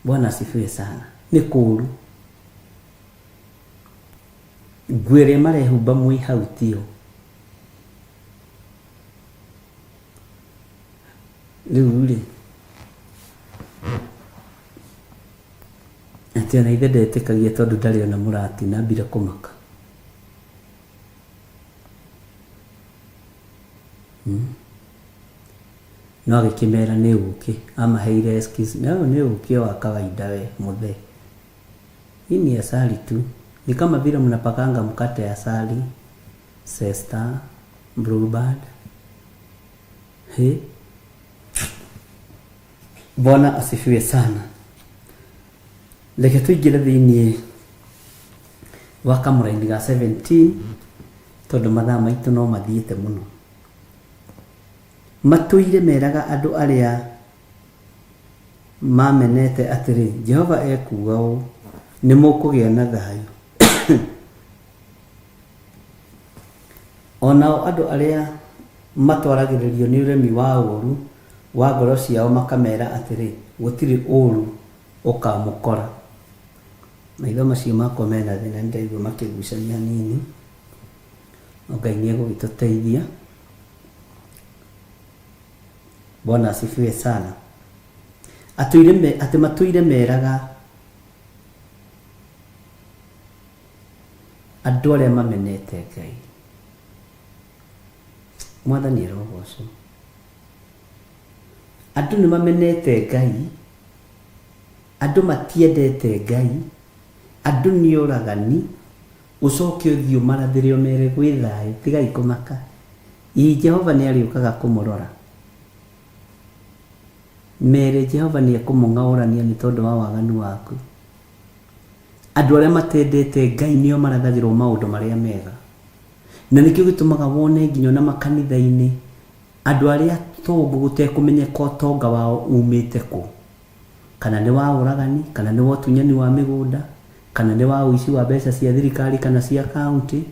Speaker 16: Bwana asifiwe sana. Nĩ kũũru. Nguo ĩrĩa marehumba mwĩ hau tiyo. Rĩu rĩ, atĩ ona ithe ndetĩkagia tondũ ndarĩ ona mũratina ambire kũmaka. No agĩkĩmera nĩ ũkĩ, amaheire excuse, no nĩ ũkĩ o wa kawaida we mũthee. Hii ni asali tu, ni kama vile mnapakanga mkate asali, Zesta, Blueband. He. Bwana asifiwe sana. Reke tũingĩre thĩinĩ wa kamũraini ga 17 tondũ mathaa maitũ no mathiĩte mũno. Matũire meraga andũ arĩa mamenete atĩrĩ, Jehova ekuuga ũũ, nĩ mũkũgĩa na thayũ. O nao andũ arĩa matwaragĩrĩrio nĩ ũremi wa ũũru wa ngoro ciao makamera atĩrĩ, Gũtirĩ ũũru ũkamũkora. Maitho macio makwa me na thĩna, nĩndaigua makĩgucania hanini, no Ngai nĩegũgĩtũteithia. Bwana asifiwe sana. Atũire me, atĩ matũire meraga Andũ arĩa mamenete Ngai. Mwathani arogocwo. Andũ nĩ mamenete Ngai, andũ matiendete Ngai, andũ nĩ oragani, ũcoke ũthiĩ ũmarathĩre ũmere gwĩ thayũ, tigai kũmaka. Ĩ Jehova nĩ arĩũkaga kũmũrora. Mere Jehova nĩ ekũmũng'aũrania nĩ tondũ wa waganu waku. Andũ arĩa matendete Ngai nĩo marathagĩrwo maũndũ marĩa mega. Na nĩkĩo gĩtũmaga wone nginya ona makanitha-inĩ andũ arĩa atongu gũtekũmenyeka ũtonga wao umĩte kũ. Kana nĩ wa ũragani, kana nĩ wa ũtunyani wa mĩgũnda, kana nĩ wa ũici wa mbeca cia thirikari kana cia county,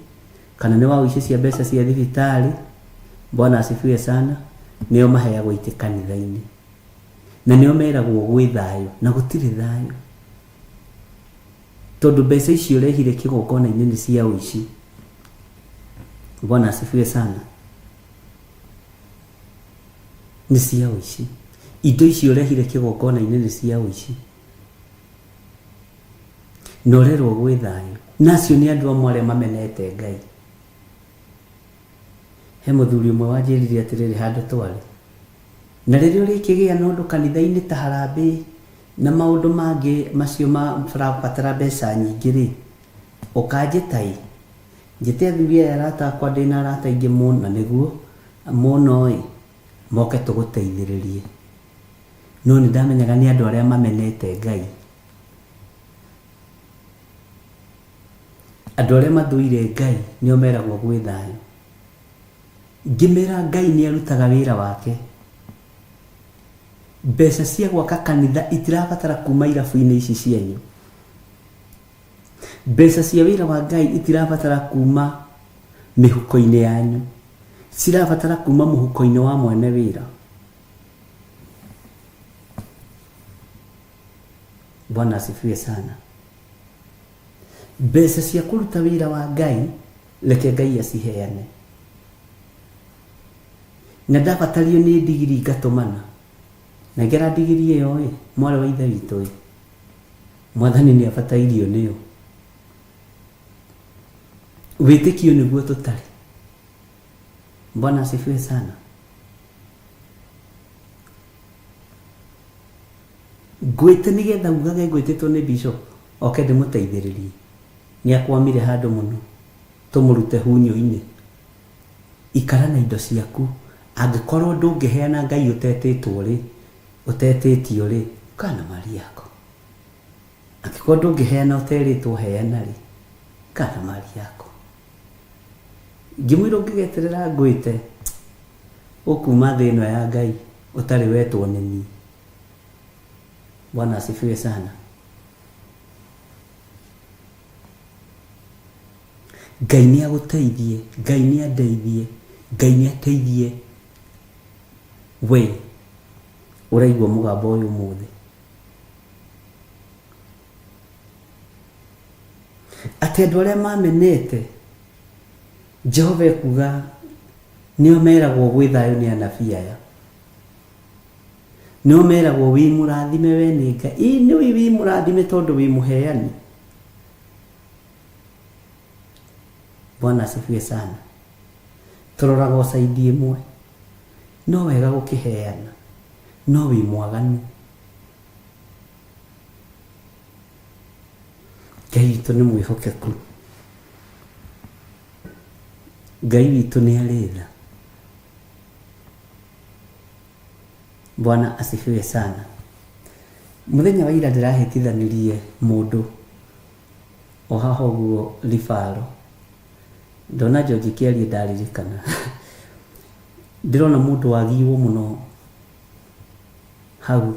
Speaker 16: kana nĩ wa ũici cia mbeca cia thibitarĩ. Bwana asifiwe sana. Nĩo maheagwo itĩ kanitha-inĩ. Na nĩo meragwo gwĩ thayũ, na gũtirĩ thayũ. Tondũ mbeca icio ũrehire kĩgongona-inĩ nĩ cia ũici. Bwana asifiwe sana. Nĩ cia ũici. Indo icio ũrehire kĩgongona-inĩ nĩ cia ũici. Na ũrerwo gwĩ thayũ. Na acio nĩ andũ amwe arĩa mamenete Ngai. He mũthuri ũmwe wanjĩrire atĩrĩrĩ handũ twarĩ. Na rĩrĩa ũrĩkĩgĩa na ũndũ kanitha-inĩ ta harambee na maũndũ mangĩ macio marabatara mbeca nyingĩ-rĩ, ũkanjĩta-ĩ, njĩte athuri aya arata akwa ndĩna arata aingĩ mũno, na nĩguo, mũno-ĩ, moke tũgũteithĩrĩrie. No nĩndamenyaga nĩ andũ arĩa mamenete Ngai. Andũ arĩa mathũire Ngai nĩo meragwo gwĩ thayũ. Ngĩmera Ngai nĩ arutaga wĩra wake. Mbeca cia gwaka kanitha itirabatara kuma irabu-inĩ ici cianyu. Mbeca cia wĩra wa Ngai itirabatara kuma mĩhuko-inĩ yanyu. Cirabatara kuma mũhuko-inĩ wa mwene wĩra. Bwana asifiwe sana. Mbeca cia kũruta wĩra wa Ngai reke Ngai aciheane. Na ndabatario nĩ ndigiri ngatũmana. Nengera ndigiri ĩyo ĩ, mwarĩ wa ithe witũ ĩ. Mwathani nĩ abatairio nĩyo. Wĩtĩkio nĩguo tũtarĩ. Bwana asifiwe sana. Ngwĩte nĩgetha ugage ngwĩtĩtwo nĩ bishop oke ndĩmũteithĩrĩrie. Nĩ akwamire handũ mũno. Tũmũrute hunyũ-inĩ. Ikara na indo ciaku. Angĩkorwo ndũngĩheana Ngai ũtetĩtwo-rĩ, ũtetĩtio-rĩ, kaa na mali yako. Angĩkorwo ndũngĩheana ũterĩtwo heana-rĩ, kaa na mali yako. Ngĩmwĩra ũngĩgeterera ngwĩte, ũkuma thĩ ĩno ya Ngai ũtarĩ wetwo nĩ niĩ. Bwana asifiwe sana. Ngai nĩ agũteithie, Ngai nĩ andeithie, Ngai nĩ ateithie we ũraigua mũgambo ũyũ ũmũthĩ. Atĩ andũ arĩa mamenete Jehova ekuga nĩo meragwo gwĩ thayũ nĩ anabii aya. Nĩo meragwo wĩ mũrathime we nĩ Ngai. Ĩ nĩ wĩ mũrathime tondũ wĩ mũheani. Bwana asifiwe sana. Tũroraga o side ĩmwe. No wega gũkĩheana, no wĩ mwaganu. Ngai witũ nĩ mwĩhokeku. Ngai witũ nĩ arĩ tha. Bwana asifiwe sana. Mũthenya wa ira ndĩrahĩtithanirie mũndũ o haha ũguo Ribaro. Ndona George kĩaria ndaririkana. Ndĩrona mũndũ wagiirwo mũno hau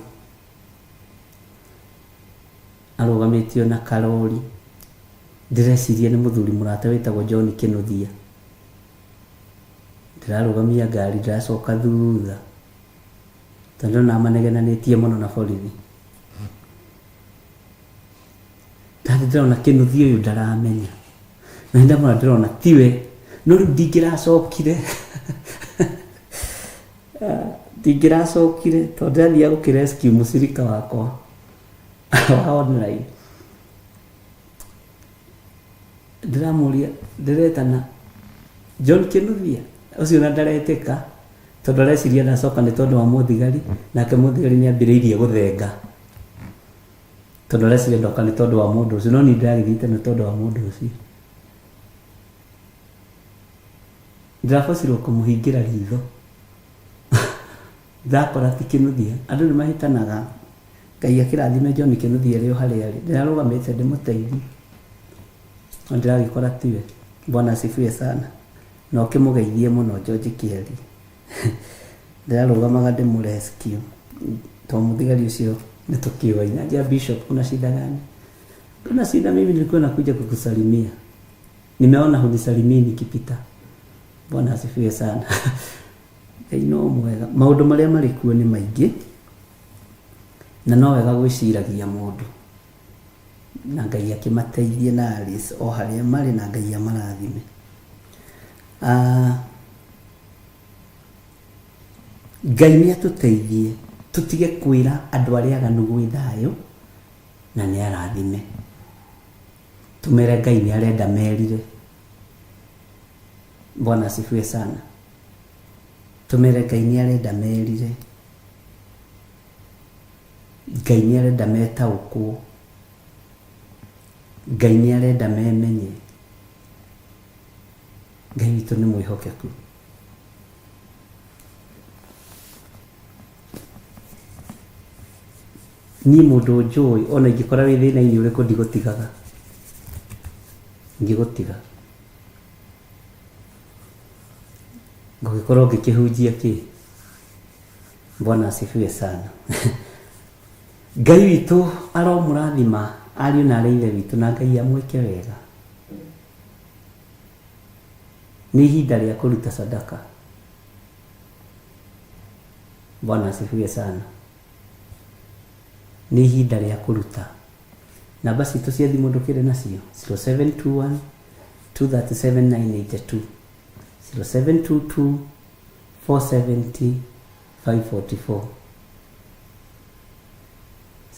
Speaker 16: arũgamĩtio na karori. Ndĩreciria nĩ mũthuri mũrata wĩtagwo John Kĩnuthia. Ndĩrarũgamia ngari ndĩracoka thutha tondũ ndĩrona manegenanĩtie mũno na borithi. Ndarĩ ndĩrona Kĩnuthia ũyũ ndaramenya. Na nĩ ndamũrora ndĩrona tiwe. No rĩu ndingĩracokire ndingĩracokire tondũ ndĩrathiaga gũkĩ rescue mũcirika wakwa wa online. Ndĩramũria, ndĩretana John Kĩnuthia, ũcio na ndaretĩka tondũ areciria ndacoka nĩ tondũ wa mũthigari, nake mũthigari nĩ ambĩrĩirie gũthenga tondũ areciria ndoka nĩ tondũ wa mũndũ ũcio, no niĩ ndĩragĩthiĩte nĩ tondũ wa mũndũ ũcio. Ndĩrabocirwo kũmũhingĩra ritho ndakora ti Kĩnuthia. Andũ nĩ mahĩtanaga. Ngai akĩrathime John Kĩnuthia arĩ o harĩa arĩ. Ndĩrarũgamĩte ndĩmũteithie no ndĩragĩkora tiwe. Bwana asifiwe sana. Na ũkĩmũgeithie mũno George Kĩari. Ndĩrarũgamaga ndĩmũ rescue tondũ mũthigari ũcio nĩ tũkĩũaine. Anjĩra Bishop, kuna shida gani? Kuna shida, mimi nilikuwa nakuja kukusalimia. Nimeona hunisalimii nikipita. Bwana asifiwe sana. Ngai no mwega. Maũndũ marĩa marĩ kuo nĩ maingĩ na no wega gwĩciragia mũndũ, na Ngai akĩmateithie na Alice o harĩa marĩ, na Ngai amarathime. Ah, Ngai nĩ atũteithie tũtige kwĩra andũ arĩa aganu gwĩ thayũ na nĩ arathime. Tũmere Ngai nĩ arenda merire. Bwana asifiwe sana. Tũmere Ngai nĩ arenda merire. Ngai nĩ arenda metaũkwo. Ngai nĩ arenda memenye. Ngai witũ nĩ mwĩhokeku. Niĩ mũndũ njũĩ ona ingĩkora wĩ thĩna-inĩ ũrĩkũ ndigũtigaga. Ngĩgũtiga. Ngũgĩkorwo ngĩkĩhunjia kĩ? Bwana asifiwe sana. Ngai witũ aromũrathima ariũ na arĩ ithe witũ, na Ngai amwĩke wega. Nĩ ihinda rĩa kũruta sadaka. Bwana asifiwe sana. Nĩ ihinda rĩa kũruta. Namba citũ cia thimũ ndũkĩrĩ nacio 0721 237 982, 0722 470 544,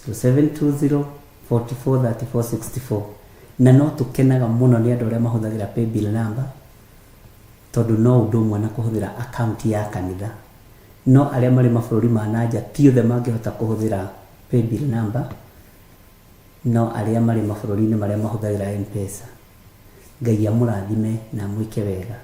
Speaker 16: 0720 44 34 64. Na no tũkenaga mũno nĩ andũ arĩa mahũthagĩra paybill number, tondũ no ũndũ ũmwe na kũhũthĩra akaunti ya kanitha. No arĩa marĩ mabũrũri ma nanja ti othe mangĩhota kũhũthĩra paybill number, no arĩa marĩ mabũrũri-inĩ marĩa mahũthagĩra M-Pesa. Ngai amũrathime na amwĩke wega.